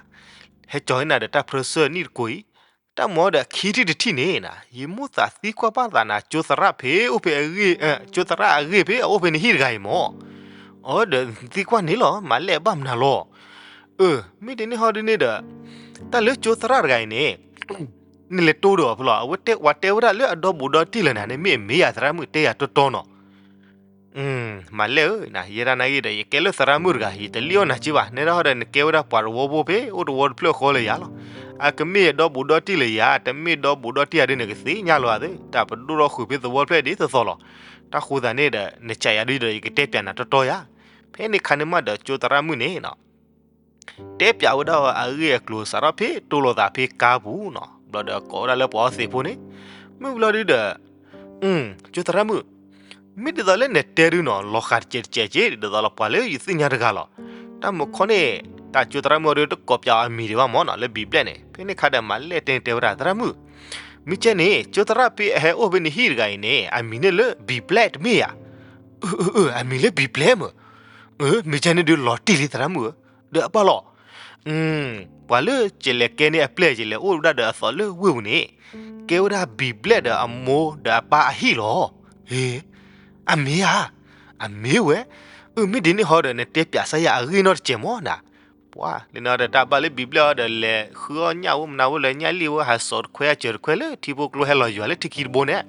ဟဲကၠီၤန့ၢ်နၤဒီးတၢ်ပြၢဆၢၣ်နံၣ်တကိၢ်အံၤ, တၢ်မၤဒီးခံထံၣ်တထံၣ်န့ၣ်နီၤ ယမိၢ်သးသံကွၢ်ဘၣ်သးနၤ ကၠိသရၣ်ဖဲအိၣ်ဖဲအဂ့ၢ်, ကၠိသရၣ်အဂ့ၢ်ဖဲအအိၣ်ဖဲနဟံၣ်တဂၤအံၤမး, အၢ ဒီးသံကွၢ်န့ၣ်လီၤ မၤလဲၣ်ဘၣ်မနုၤလီၤ, အၢ မ့ၢ်ဒ်န့ၣ်ဟီဒ်န့ၣ်ဒီး တၢ်လၢကၠိသရၣ်တဂၤအံၤန့ၣ် နလဲၤတိၢ်ဒီးအီၤဖဲလဲၣ်, အဝဲတဲပှၤတဲဝဲဒၣ်လၢအဒီဘူးဒီတံၢ်လၢနၤန့ၣ် မ့ၢ်အမ့ၢ်ယၤသရၣ်မုၣ်တဲယၤတီတီနီၤ မၤလဲၣ်ဧၢ, ယဲဒၣ်နာ်ဂ့ၤဒီး ယကဲလၢသရၣ်မုၣ်တဂၤ ယတလံၣ်အီၣ်နၤက့ဘၣ်, နဲဒၣ်ဟီဒီးနကဲဝဲဒၣ်ပှၤတဝီဖိဖဲအိၣ်တဝီတဖျၢၣ်ဃီလၢယၤလီၤ, အကမ့ၢ်ယဒီဘူးဒီတံၢ်လၢယၤ, တမ့ၢ်ဒီဘူးဒီတံၢ်ယၤဒ်န့ၣ် ကသ့ၣ်ညါလီၤသ့, တၢ်ပဒိၣ်ထီၣ်ဃုာ်ဖဲသဝီတဖျၢၣ်ဒ်သိးသိးလီၤ, တၢ်ဃိသးန့ၣ်ဒီး နကးယၤဒ်ဒီး ယကတဲပၠးနၤတီတီယၤ, ဖဲန့ၣ်ခါန့ၣ်မးဒီးကၠိသရၣ်မုၣ်န့ၣ်နီၤ တဲပၠးဝဲဒၣ်အဂ့ၢ်အကျိၤစးထီၣ်ဖဲတိၢ်လိာ်သးဖဲကါပူၤနီၤ, ဘျီဒီးကိးဝဲဒၣ်လၢပှၤအီသံးဖိန့ၣ်, မုၢ်ဘျီဒုဒီး ကၠိသရၣ်မုၣ်, မ့ၢ်ဒ်သိးလၢနတဲဒုနီၤ လီၤဃာ်တစဲးတစဲးက့ ဒ်သိးလီၤပှၤလၢယသ့ၣ်ညါတဂၤလီၤ, တၢ်မုၢ်ခီန့ၣ်တၢ်ကၠိသရၣ်မုၣ်အီၤဒုတကိးပၠးအီၤအမံၤဒံးဘၣ်မးနီၤ လၢဘံဘျဲၣ်န့ၣ်, ဖဲန့ၣ်ခါဒီးမၤလဲၣ်တဲန့ၣ်တဲဝဲဒၣ် သရၣ်မုၣ်, မ့ၢ်ကဲန့ၣ် ကၠိသရၣ်ဖဲအဟဲအိၣ်ဖဲနဟံၣ်တဂၤအံၤန့ၣ် အမံၤန့ၣ်လၢဘံဘျဲၣ်တမ့ၢ်ဧါ, အၢ အမံၤလၢဘံဘျဲၣ်မး, မ့ၢ်ကဲန့ၣ်ဒုလီၤတံၢ်လံသရၣ်မုၣ်ဧၢ, ဒီးအပၢ်လီၤ ပှၤလၢကလဲၤကဲန့ၢ်အပျဲၢ် ကလဲၤအိၣ်ဝဲဒၣ်ဒီးအသိးလၢဝ့ၢ်ပူၤန့ၣ်, ကဲဝဲဒၣ်ဘံဘျဲၣ်ဒီးအမိၢ်ဒီးအပၢ်အဟံၣ်လီၤ, အမ့ၢ်ဧါ, အမ့ၢ်ဝဲ, အၢ မ့ၢ်ဒ်န့ၣ်ဟီဒီး နတဲပၠးစၢ်ယၤအဂ့ၢ်နီတစဲးမးနၤ, ပှၤလၢန့ၣ်ဒီးတၢ်ဘၣ်လၢဘံဘျဲၣ်အီၤဒီး လဲၤဃုအီၣ်ညၣ်ဝဲမနုၤဝဲလၢညၣ်လံၣ်ဝဲ ဟးစိာ်တခွဲအစၢၤတခွဲလၢထံဖိကျိဟဲလီၤယွၤလၢထံခံတဘိန့ၣ်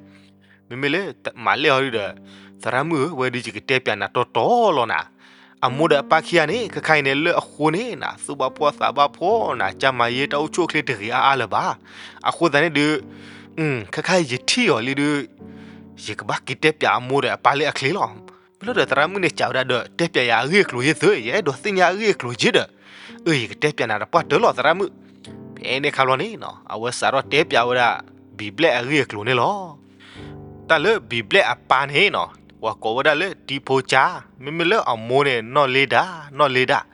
မ့မ့ၢ်လၢမၤလဲၣ်အီၤဒုဒီး, သရၣ်မုၣ်ဧၢ ဝဲဒုယကတဲပၠးနၤတီတီလီၤနၤ, အမိၢ်ဒီးအပၢ်ခံဂၤန့ၣ် ခဲခါအံၤန့ၣ် လၢအဃိန့ၣ်နၤ သူၣ်ဘၣ်ဖှီၣ်သးဘၣ်ဖှီၣ်နၤ ကၢ်မၤယ့တၢ်အိၣ်ဆူၣ်အိၣ်ချ့တဂ့ၤအါအါလၢၤဘၣ်, အဃိသတးန့ၣ်ဒု ခဲခါအံၤယထံၣ်အီၤလံဒု ယကဘၣ်က့ၤတဲပၠးအမိၢ်ဒီးအပၢ်လၢအချ့လီၤ, မ့ၢ်လီၤဒီးသရၣ်မုၣ်န့ၣ်စံးဝဲဒၣ်ဒီး တဲပၠးယၤအဂ့ၢ်အကျိၤယဲၢ်သု ယအဲၣ်ဒိးသ့ၣ်ညါအဂ့ၢ်အကျိၤယဲၢ်ဒီး, အၢ ယကတဲပၠးနၤတပှၢ်တၢၢ်လီၤသရၣ်မုၣ်, ဖဲန့ၣ်ခါဘျီန့ၣ်နီၤ အဝဲစးထီၣ်တဲပၠးဝဲဒၣ် ဘံဘျဲၣ်အဂ့ၢ်အကျိၤန့ၣ်လီၤ. တၢ်လၢဘံဘျဲၣ်အပၢ်န့ၣ်နီၤ ပှၤကိးဝဲဒၣ်လၢတံဖိကၠါ, မ့မ့ၢ်လၢအမိၢ်န့ၣ် နီၢ်လ့ဒၣ်, နီၢ်လ့ဒၣ်,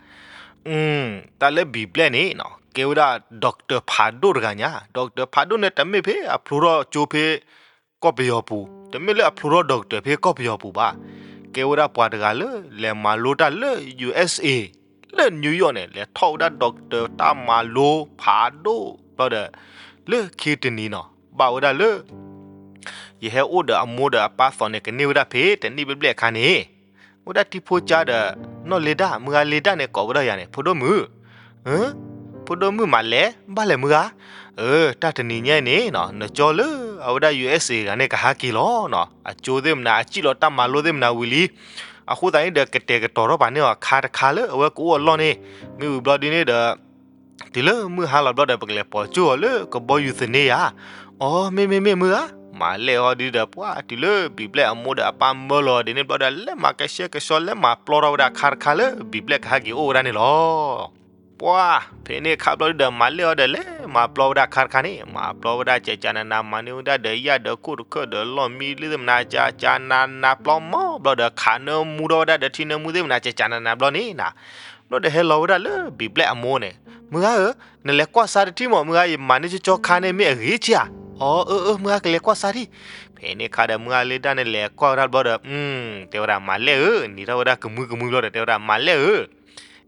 တၢ်လၢဘံဘျဲၣ်န့ၣ်နီၤ ကဲဝဲဒၣ် doctor ဖးဒိၣ်တဂၤညါ, doctor ဖးဒိၣ်န့ၣ် တမ့ၢ်ဖဲအဖျိထီၣ်ကၠိဖဲ ကီၢ်ပယီၤပူၤ, တမ့ၢ်လၢအဖျိထီၣ် doctor ဖဲကီၢ်ပယီၤပူၤဘၣ်, ကဲဝဲဒၣ်ပှၤတဂၤလၢ လဲၤမၤလိတၢ်လၢ ယူၣ်အ့ၣ်စ့ၣ်, လၢ New York န့ၣ် လဲၤထီၣ်ဝဲဒၣ် doctor တၢ်မၤလိဖးဒိၣ်ဘျီဒီး, လၢခံတနံၤနီၤ ဘၣ်ဝဲဒၣ်လၢ ယဟဲအိၣ်ဒီးအမိၢ်ဒီးအပၢ်သိးန့ၣ် ကန့ၢ်ဝဲဒၣ်ဖဲတနံၣ်ဘျဲၣ်ဘျဲၣ်အခါန့ၣ်, ဝဲဒၣ်တံဖိကၠါဒီး နီၢ်လ့ဒၣ်, မုၢ်ဂၤလ့ဒၣ်န့ၣ် ကိးဝဲဒၣ်ယၤန့ၣ် ဖိဒိၣ်မုၣ်, ဖိဒိၣ်မုၣ်မၤလဲၣ်, ဘၣ်လဲၣ်မုၢ်ဂၤ, အၢ တၢ်တနံၤညါအံၤန့ၣ်နီၤ နကၠီလၢအဝဲဒၣ် ယူၣ်အ့ၣ်စ့ၣ် တဂၤန့ၣ် ကဟးက့ၤလီၤနီၤ, အကၠိသ့ၣ်မနၤ အစံၣ်လီၤတၢ်မၤလိသ့ၣ်မနၤဝံၤလံ, အဃိသတးန့ၣ်ဒီး ကတဲာ်ကတီၤထီၣ်ပာ်န့ၢ်အီၤခါတခါလၢအဝဲကအိၣ်အလီၢ်န့ၣ်, မ့ၢ်ဝံၤဘျီဒ်န့ၣ်ဒီး တုၤလၢမုၢ်ဟါလီၤဘျီဒီး ပကလဲၤပိာ်ကၠိအီၤလၢကဘီယူၤသန့ဧါ, အီ မ့မ့ၢ်မ့ၢ်မုၢ်ဧါ, မၤလဲၣ်အီၤဒ်ဒီး ပှၤတုၤလၢဘံဘျဲၣ်အမိၢ်ဒီးအပၢ်မၢလီၤဒ်န့ၣ်ဘျီဒီး လဲၤမၤကဆှဲကဆှီ လဲၤမၤပျီထီၣ်ဝဲဒၣ်ခါတခါလၢဘံဘျဲၣ်ကဟဲက့ၤအိၣ်ဝဲဒၣ်န့ၣ်လီၤ. ပှၤဖဲန့ၣ်ခါဘျီဒ်ဒီး မၤလဲၣ်အီၤဒီး လဲၤမၤပျီဝဲဒၣ်ခါတခါန့ၣ်, မၤပျီဝဲဒၣ်ကဲကနနၤ မၤန့ၢ်ဝဲဒၣ်ဒီးယၣ်ဒီးခိၣ်တခၢၣ်ဒီးလီၢ်မံလၢသ့ၣ်မနၤ ကနနၤပျီမးဘျီဒီး ခးနၢမူထီၣ်ဝဲဒၣ်ဒီးထံနၢမူသ့ၣ်မနၤ ကကနနၤဘျီန့ၣ်နီၤ, ဘျီဒီးဟဲလီၤဝဲဒၣ်လၢဘံဘျဲၣ်အမိၢ်န့ၣ်, မုၢ်ဂၤဧၢ, နလဲၤကွၢ်စါတထံၣ်မး မုၢ်ဂၤ, ယမၤန့ၢ်ကၠီခါန့ၣ်မ့ၢ်အဂ့ၤကဧါ, အီ အၢ အၢ မုၢ်ဂၤ ကလဲၤကွၢ်စါထံၣ်, ဖဲန့ၣ်ခါဒီး မုၢ်ဂၤလ့ဒၣ်န့ၣ် လဲၤကွၢ်ဝဲဒၣ်ဘျီဒီး တဲဝဲဒၣ် မၤလဲၣ်ဧၢ, နံၤထီၣ်ဝဲဒၣ်ကမှံကမှံဘျီဒီး တဲဝဲဒၣ် မၤလဲၣ်ဧၢ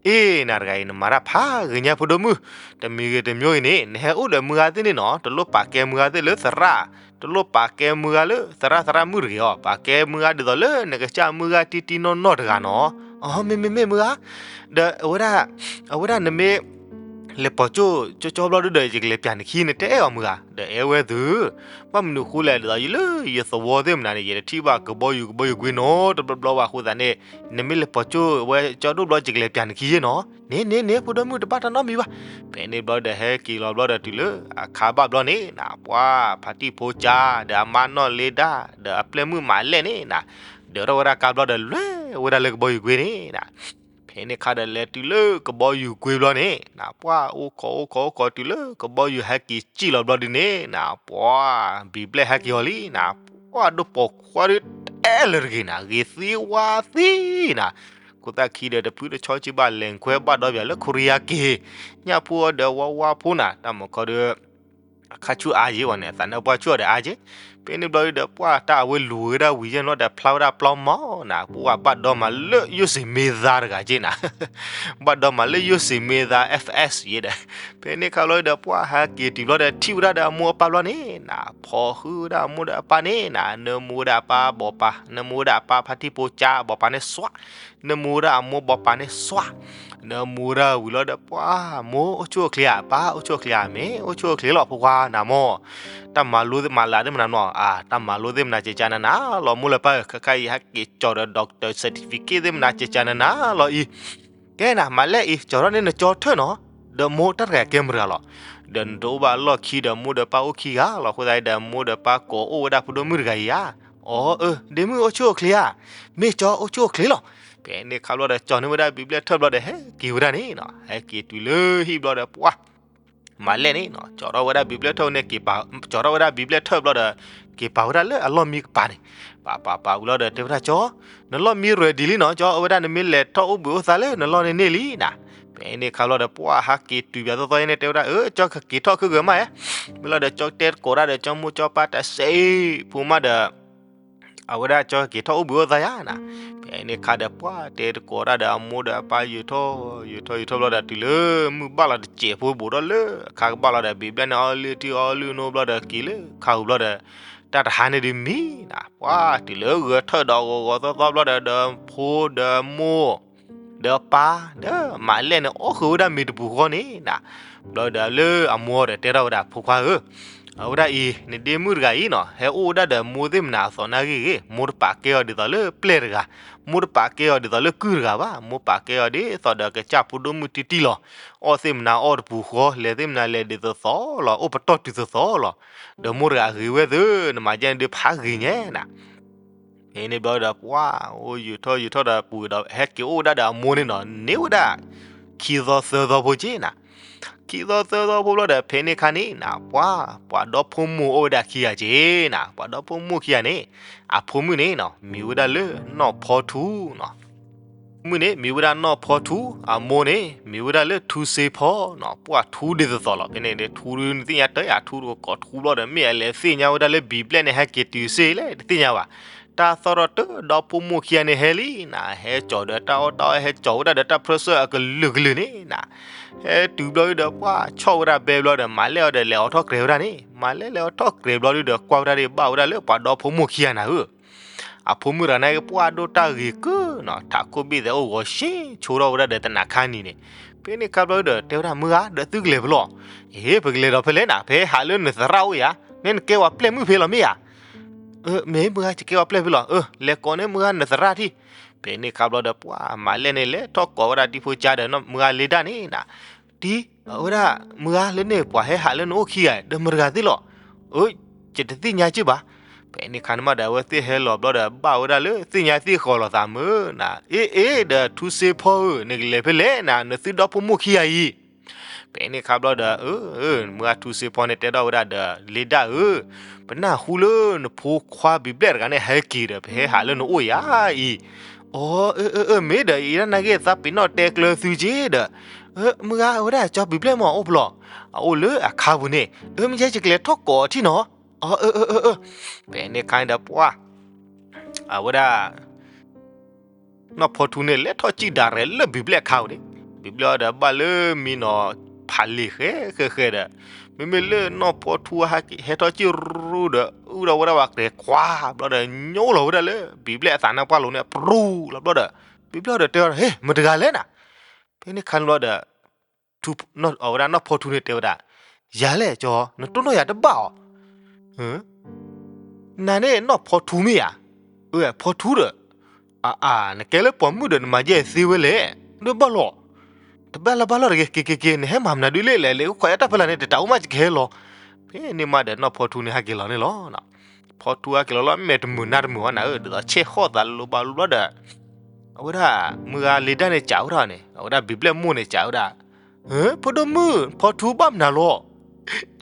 အ့ နၤတဂၤအံၤ နမၤတၢ်ဖးဂ့ၤညါ ဖိဒိၣ်မုၣ်, တမံၤဂ့ၤတမံၤဂ့ၤန့ၣ် နဟဲအိၣ်ဒီးမုၢ်ဂၤသ့ၣ်န့ၣ်နီၤ တလိၣ်ပာ်ကဲမုၢ်ဂၤသ့ၣ်လၢသရၣ်, တလိၣ်ပာ်ကဲမုၢ်ဂၤလၢသရၣ်သရၣ်မုၣ်တဂ့ၤအီၤ, ပာ်ကဲမုၢ်ဂၤဒ်သိးလၢနကစၢ်မုၢ်ဂၤတံၢ်တံၢ်နီၢ်နီၢ်တဂၤနီၤ, အီ မ့မ့ၢ်မ့ၢ်မုၢ်ဂၤ, ဒီးအဝဲဒၣ်, အဝဲဒၣ်နမ့ၢ် လဲၤပိာ်ကၠိၣ်ကၠီကၠီဘျီဒုဒီး ယကလဲၤပၠးနခံန့ၣ် တဲအဲၣ်အီၤမုၢ်ဧါ, ဒီးအဲၣ်ဝဲသု, ဘၣ်မနုၤဃိလဲၣ် ဒ်သိးယလၢယသဝီသ့ၣ်မနၤန့ၣ် ယတထံၣ်ဘၣ်ကဘီယူၤကဘီယူၤကွ့နီတဘျီဘျီဘၣ် အဃိသတးန့ၣ် နမ့ၢ်လဲၤပိာ်ကၠိၣ်ဝဲကၠီဒိၣ်ဘျီ ယကလဲၤပၠးနခံယဲနီၤ, န့ၣ်န့ၣ်န့ၣ် ဖိဒိၣ်မုၣ်တဘၣ်တၢ်နီတမံၤဘၣ်. ဖဲန့ၣ်ဘျီဒီးဟဲက့ၤလီၤဘျီဒီးတုၤလၢအခါဘၣ်ဘျီန့ၣ်နၤ ပှၤဖါတံၢ်ဖိကၠါ ဒီးအမါနီၢ်လ့ဒၣ် ဒီးအပျဲၢ်မုၣ်မၤလဲၣ်န့ၣ်နၤ ဒၢးထီၣ်ဝဲဒၣ်ကါဘျီဒီးလဲၤဝဲဒၣ်လၢကဘီယူၤကွ့န့ၣ်နၤ ဖဲန့ၣ်ခါဒီးလဲၤတုၤလၢကဘီယူၤကွ့ဘျီန့ၣ် နၤပှၢ်အိၣ်ခိးအိၣ်ခိးအိၣ်ခိးတုၤလၢကဘီယူၤဟဲက့ၤစံၣ်လီၤဘျီဒုန့ၣ် နၤပှၢ် ဘံဘျဲၣ်ဟဲက့ၤအီၤလံ နၤပှၢ်ဒိၣ်ပိာ်ခွါဒုတဲလၢတဂ့ၤနၤ ဂ့ၤသံဝါသံနၤ ခိၣ်သၣ်ခံဒီးတဖုတဆီက့ဘၣ်လဲၤခွဲဘၣ်ဒီဘၣ်လၢခိရံယါက့ၤ ညၣ်ဖိအီၤဒီးဝါဝါဖိနၤ တၢ်မီၤခီဒီး အခါဆူၣ်အါယ့ၢ်ဝဲန့ၣ် အသးနၢ်ပှၢ်ဆူၣ်အီၤဒီးအါက့ၤ, ဖဲန့ၣ်ဘျီဒီးပှၢ်တၢ်အဝဲလူၤဝဲဒၣ်ဝံၤယဲၢ်နီၤဒီးဖျါဝဲဒၣ်ပျီမီၤနၤ ပှၢ်ဘၣ်ဒီမးလၢယိၣ်စံးမ့ၢ်သါတဂၤက့ၤနၤ, ဘၣ်ဒီမးလၢယိၣ်စံးမ့ၢ်သါ FS ယဲၢ်ဒီး, ဖဲန့ၣ်ခါဘျီဒီးပှၢ်ဟဲက့ၤတုၤဘျီဒီးထံၣ်ဝဲဒၣ်ဒီးအမိၢ်အပၢ်ဘျီန့ၣ်နၤ ဖီၣ်ဃုာ်ဝဲဒၣ်အမိၢ်ဒီးအပၢ်န့ၣ်နၤ နၢမူဝဲဒၣ်အပၢ်ဘီၣ်ပၤ နၢမူဝဲဒၣ်အပၢ်ဖါတံၢ်ဖိကၠါဘီၣ်ပၤန့ၣ်စွး နၢမူဝဲဒၣ်အမိၢ်ဘီၣ်ပၤန့ၣ်စွး, နၢမူဝဲဒၣ်ဝံၤလီၤဒီးပှၢ် မိၢ်အိၣ်ဆူၣ်အိၣ်ချ့ဧါ ပၢ်အိၣ်ဆူၣ်အိၣ်ချ့ဧါ မ့ၢ်အိၣ်ဆူၣ်အိၣ်ချ့လီၤဖိခွါနၤမိၢ်, တၢ်မၤလိသ့ၣ်မၤလးသ့ၣ်မနၤနီၤ အါ တၢ်မၤလိသ့ၣ်မနၤကကနနၤလီၤ မိၢ်လၢပၢ်ဧၢ ခဲခါအံၤဟဲက့ၤကၠီၤဒီး doctor certificate သ့ၣ်မနၤကကနနၤလီၤအံၤ, ကဲနၤ မၤလဲၣ်အံၤ ကၠီၤထီၣ်န့ၢ်နကၠီထၢၣ်နီၤ, ဒီးမိၢ်တၢ်တဂၤကဲမတၤတဂၤလီၤ, ဒီးနတအိၣ်ဘၣ်လီၢ်ခံဒီးမိၢ်ဒီးပၢ်အိၣ်ခံဂၤလီၤ အဃိသတးဒီးမိၢ်ဒီးပၢ်ကိးအိၣ်ဝဲဒၣ်ဖိဒိၣ်မုၣ်တဂၤအံၤဧါ, အီ အၢ ဒ့မုၣ်အိၣ်ဆူၣ်အိၣ်ချ့ဧါ, မ့ၢ်ကၠီအိၣ်ဆူၣ်အိၣ်ချ့လီၤ, ဖဲန့ၣ်ခါဘျီဒီးကၠီၤန့ၢ်ဝဲဒၣ်ဘံဘျဲၣ်ထၢၣ်ဘျီဒီးဟဲက့ၤဝဲဒၣ်န့ၣ်နီၤ ဟဲက့ၤတုၤလၢဟံၣ်ဘျီဒီးပှၢ် မၤလဲၣ်န့ၣ်နီၤ ကၠီၤထီၣ်ဝဲဒၣ်ဘံဘျဲၣ်ထၢၣ်န့ၣ်က့ၤပာ် ကၠီၤထီၣ်ဝဲဒၣ်ဘံဘျဲၣ်ထၢၣ်ဘျီဒီး က့ၤပာ်ဝဲဒၣ်လၢအလီၢ်မံကပၤန့ၣ်, ပာ်ပာ်ပာ်ဝံၤလီၤဒီးတဲဝဲဒၣ်ကၠီၤ, နလီၢ်မံ ready လံနီၤ ကၠီၤ အဝဲဒၣ်နမ့ၢ်လဲၤထီၣ်အိၣ်ဘှံးအိၣ်သါလၢနလီၢ်န့ၣ်န့ၣ်လံနၤ, ဖဲန့ၣ်ခါဘျီဒီး ပှၢ်ဟဲက့ၤတုၤဘၣ်သီသီယဲန့ၣ် တဲဝဲဒၣ် အၢ ကၠီၤကက့ၤထီၣ်ခုဂၢၤမးဧါ, မ့ၢ်လီၤဒီးကၠီၤတဲတကိးတၢ်ဒီး ကၠီၤမိၢ်ကၠီၤပၢ်တစဲးဖိမးဒီး အဝဲဒၣ်ကၠီၤကက့ၤထီၣ်အိၣ်ဘှံးအိၣ်သါယါနၤ, ဖဲန့ၣ်ခါဒီးပှၢ်တဲတကိးတၢ်ဒီးအမိၢ်ဒီးအပၢ်ယုာ်ထီၣ် ယုာ်ထီၣ်ယုာ်ထီၣ်ဘျီဒီးတုၤလၢမုၢ်ဘၣ်လီၤတစဲးဖိဘူးထီၣ်လၢအခါကဘၣ်လီၤဒီး ဘံဘျဲၣ်န့ၣ်အီလုၢ်ထံအီလုၢ်နိဘျီဒီးက့ၤလၢခါဟူၤဘျီဒီး တၢ်တဟါန့ၣ်ဒုးမံနၤ ပှၢ်တုၤလၢဂဲၤထၢၣ်ဒီးဂီၤဂီၤသီသီဘျီဒီး ဒီးဖိဒီးမိၢ် ဒီးပၢ် ဒီးမၤလဲၣ်န့ၣ်အီၣ်ဃုာ်ဝဲဒၣ်မ့ၤတပူၤဃီန့ၣ်နၤ, ဘျီဒီးလၢအမိၢ်ဒီးတဲထီၣ်ဝဲဒၣ် ဖိခွါဧၢ, အဝဲဒၣ်အံၤ နဒ့မုၣ်တဂၤအံၤနီၤ ဟဲအိၣ်ဝဲဒၣ်ဒီးမိၢ်သ့ၣ်မနၤအသိးနၢ်ဂ့ၢ်ဂ့ၤ မိၢ်တပာ်ကဲအီၤဒ်သိးလၢပျဲၢ်တဂၤ, မိၢ်တပာ်ကဲအီၤဒ်သိးလၢကုၢ်တဂၤဘၣ်, မိၢ်ပာ်ကဲအီၤဒ်သိးဒီးကစၢ်ဖိဒိၣ်မုၣ်တံၢ်တံၢ်လီၤ, အီၣ်သ့ၣ်မနၤအီၣ်တပူၤဃီ လဲၤသ့ၣ်မနၤလဲၤဒ်သိးသိးလီၤ အိၣ်ပတီၢ်တုၤသိးသိးလီၤ, ဒီးမိၢ်တဂၤအဂ့ၤဝဲသု နမၤကဲန့ၣ်ဒုးဖးဂ့ၤညါနၤ ဖဲန့ၣ်ဘျီဒီး ပှၢ်အိၣ်ယုာ်ထီၣ်ယုာ်ထီၣ်ဒီးပူၤဒီး ဟဲက့ၤအိၣ်ဝဲဒၣ်ဒီးအမိၢ်န့ၣ်နီၤ န့ၢ်ဝဲဒၣ် ခံသီသၢသီဖိက့နၤ, ခံသီသၢသီဖိဘျီဒီး ဖဲန့ၣ်ခါန့ၣ်နၤ ပှၢ် ပှၤဒီဖိမိၢ်အိၣ်ဝဲဒၣ်ခံဂၤက့နၤ, ပှၤဒီဖိမိၢ်ခံဂၤန့ၣ် အဖိမုၣ်န့ၣ်နီၤ မံၤဝဲဒၣ်လၢနီၢ်ဖီထူနီၤ မုၣ်န့ၣ် မံၤဝဲဒၣ်နီၢ်ဖီထူ, အမိၢ်န့ၣ် မံၤဝဲဒၣ်လၢထူစ့ဖီနီၤ, ပှၢ်ထူဒ်သိးသိးလီၤ, ဖဲန့ၣ်ထူဒုးနသ့ၣ်ညါတၢ်ယါ ထူတကကိးထူဘျီဒီး မ့ၢ်အလဲၤသ့ၣ်ညါဝဲဒၣ်လၢဘံၤဘျဲၣ်န့ၣ် ဟဲက့ၤတုၤစ့လဲၣ် တသ့ၣ်ညါဘၣ်, တၢ်သီၣ်ထီၣ်တၢ်ဒီဖိမိၢ်ခံဂၤန့ၣ်ဟဲလံနၤ, ဟဲကၠီၤဒီးတၢ်အီၣ်တၢ်အီ ဟဲကၠီၤဝဲဒၣ်ဒီးတၢ်ဖြၢၣ်စၢၣ်အကလုာ်ကလုာ်န့ၣ်နၤ, ဟဲတုၤဘျီဒုးဒီး ပှၢ်ဆီၣ်ဝဲဒၣ်ဘဲဘျီဒီး မၤလဲၣ်အီၤဒီးလဲၤအိးထီၣ်ကြဲးဝဲဒၣ်န့ၣ်, မၤလဲၣ်လဲၤအိးထီၣ်ကြဲးဘျီဒုးဒီး ကွၢ်ဝဲဒၣ်ဒ်ဘၣ်ဝဲဒၣ်လၢပှၤဒီဖိမိၢ်ခံဂၤနၤဧၢ အဖိမုၣ်တဂၤန့ၣ် ပှၢ်ဒိၣ်တၢ်ဂ့ၤကုနီၤ, ထးခိၣ်ဘ့ၣ်သဲးအိၣ်ဂီၤဆ့ ဆိထီၣ်ဝဲဒၣ်ဒီးတနၤခါနံၤန့ၣ်, ဖဲန့ၣ်ခါဘျီဒီး တဲဝဲဒၣ်မုၢ်ဂၤ ဒီးသုကလဲၤဖဲလဲၣ်, အ့ ပကလဲၤဒီးဖဲလဲၣ်နၤ, ဖဲဟးလၢနသရၣ်အိၣ်ယၤ, နဲနကဲဝဲပျဲၢ်မုၣ်ဖဲလီၤမ့ၢ်ဧါ, မ့ၢ်မုၢ်ဂၤ ယကဲဝဲပျဲၢ်ဖဲလီၤ, အၢ လဲၤကိးန့ၢ်မုၢ်ဂၤနသရၣ်ထံၣ်, ဖဲန့ၣ်ခါဘျီဒီး ပှၢ်မၤလဲၣ်န့ၣ် လဲၤထီၣ်ကိးဝဲဒၣ်တံၤဖိကၠါဒီးမုၢ်ဂၤလ့ဒၣ်န့ၣ်နၤ, တံၤ အဝဲဒၣ် မုၢ်ဂၤလၢန့ၣ် ပှၤဟဲဟးလၢနအိၣ်ခံဂၤ ဒီးမတၤတဂၤသ့ၣ်လီၤ, အၢ ယတသ့ၣ်ညါက့ၢ်ဘၣ်, ဖဲန့ၣ်ခါန့ၣ်မးဒီး အဝဲသ့ၣ်ဟဲလီၤဘျီဒီး ဘၣ်ဝဲဒၣ်လၢသ့ၣ်ညါသ့ၣ်ဃီၤလိာ်သးမုၢ်နၤ, အ့ အ့ ဒီးထူစ့ဖီဧၢ, နကလဲၤဖဲလဲၣ်နၤ, နသုဒီဖိမိၢ်ခံဂၤအံၤ, ဖဲန့ၣ်ခါဘျီဒီး အၢ မုၢ်ဂၤထူစ့ဖီန့ၣ်တဲထီၣ်ဝဲဒၣ်ဒီး လ့ဒၣ်ဧၢ, ပနၢ်ဟူလၢနဖိခွါဘံၤဘျဲၣ်တဂၤန့ၣ်ဟဲက့ၤဒီး ပဟဲဟးလၢနအိၣ်ယၤအံၤ, အီ အၢ အၢ အၢ မ့ၢ်ဒီး အံၤဒၣ်နာ်က့ၤသးပ့ၤနီၣ်တဲကျၢၤသုက့ၤဒီး, အၢ မုၢ်ဂၤ အဝဲဒၣ်ကၠီဘံၤဘျဲၣ်မးအိၣ်ဖဲလဲၣ်, အအိၣ်လၢအခါပူၤန့ၣ်, အၢ မ့ၢ်ယဲယကလဲၤထီၣ်ကိးအီၤထံၣ်နီၤ, အီ အၢ အၢ အၢ အၢ, ဖဲန့ၣ်ခါန့ၣ်ဒီးပှၢ် အဝဲဒၣ် နီၢ်ဖီထူန့ၣ် လဲၤထီၣ်စံၣ်ဒၣ်ရဲၣ်လၢဘံၤဘျဲၣ်အခါပူၤန့ၣ်, ဘံၤဘျဲၣ်အီၤဒီးဘၣ်လၢမံနီၤဖးလံာ်ဃဲဃဲဃဲဒီး, မ့မ့ၢ်လၢနီၢ်ဖီထူဟဲထီၣ်စံၣ်ရူဒီး အုၣ်ထီၣ်ဝဲဒၣ်ဝဲကြဲးခွါဘျီဒီး ညိလီၤဝဲဒၣ်လၢဘံၤဘျဲၣ်အသးနါပှၢ်လိၤန့ၣ် ပြူလီၤဘျီဒီး, ဘံၤဘျဲၣ်အီၤဒီးတဲအီၤ ဟ့ မတၤတဂၤလဲၣ်နၤ, ဖဲန့ၣ်ခါန့ၣ်ဘျီဒီး အဝဲဒၣ်နီၢ်ဖီထူန့ၣ်တဲဝဲဒၣ်, ယၤလဲၣ်ကၠီ, နတိၢ်နီၣ်ယၤတဘၣ်အီၤ, နၤန့ၣ်နီၢ်ဖီထူမ့ၢ်ဧါ, အဖီထူဒီး, အါအါ နကဲလၢပိာ်မုၣ်ဒီးနမၤယဲၢ်သ့ဝဲလဲၣ်, ဒ်ဘၣ်လီၤ, တဘၣ်လၢဘၣ်လီၤတဂ့ၤ က့ၤက့ၤက့ၤ နဟဲမၤမနုၤဒ်လဲၣ်လဲၣ် လဲၤအိၣ်ခိးယတၢ်ဖဲလဲၣ်န့ၣ် တတၢ်အိၣ်မးယကဟဲလီၤ, ဖဲန့ၣ်မးဒီးနီၢ်ဖီထူန့ၣ်ဟဲက့ၤလီၤန့ၣ်လီၤ. ဖီထူဟဲက့ၤလီၤလီၤ မဲာ်တမုာ်နါတမုာ်ဝဲနၤဧၢ ဒ်သိးဆဲးဟီၣ်သးလိၤဘၣ်လိၤဘျီဒီး, အဝဲဒၣ်မုၢ်ဂၤလ့ဒၣ်န့ၣ်စံးဝဲဒၣ်န့ၣ် အဝဲဒၣ်ဘံၣ်ဘျဲၣ်မိၢ်န့ၣ်စံးဝဲဒၣ်, ဖိဒိၣ်မုၣ် ဖီထူဘၣ်မနုၤလ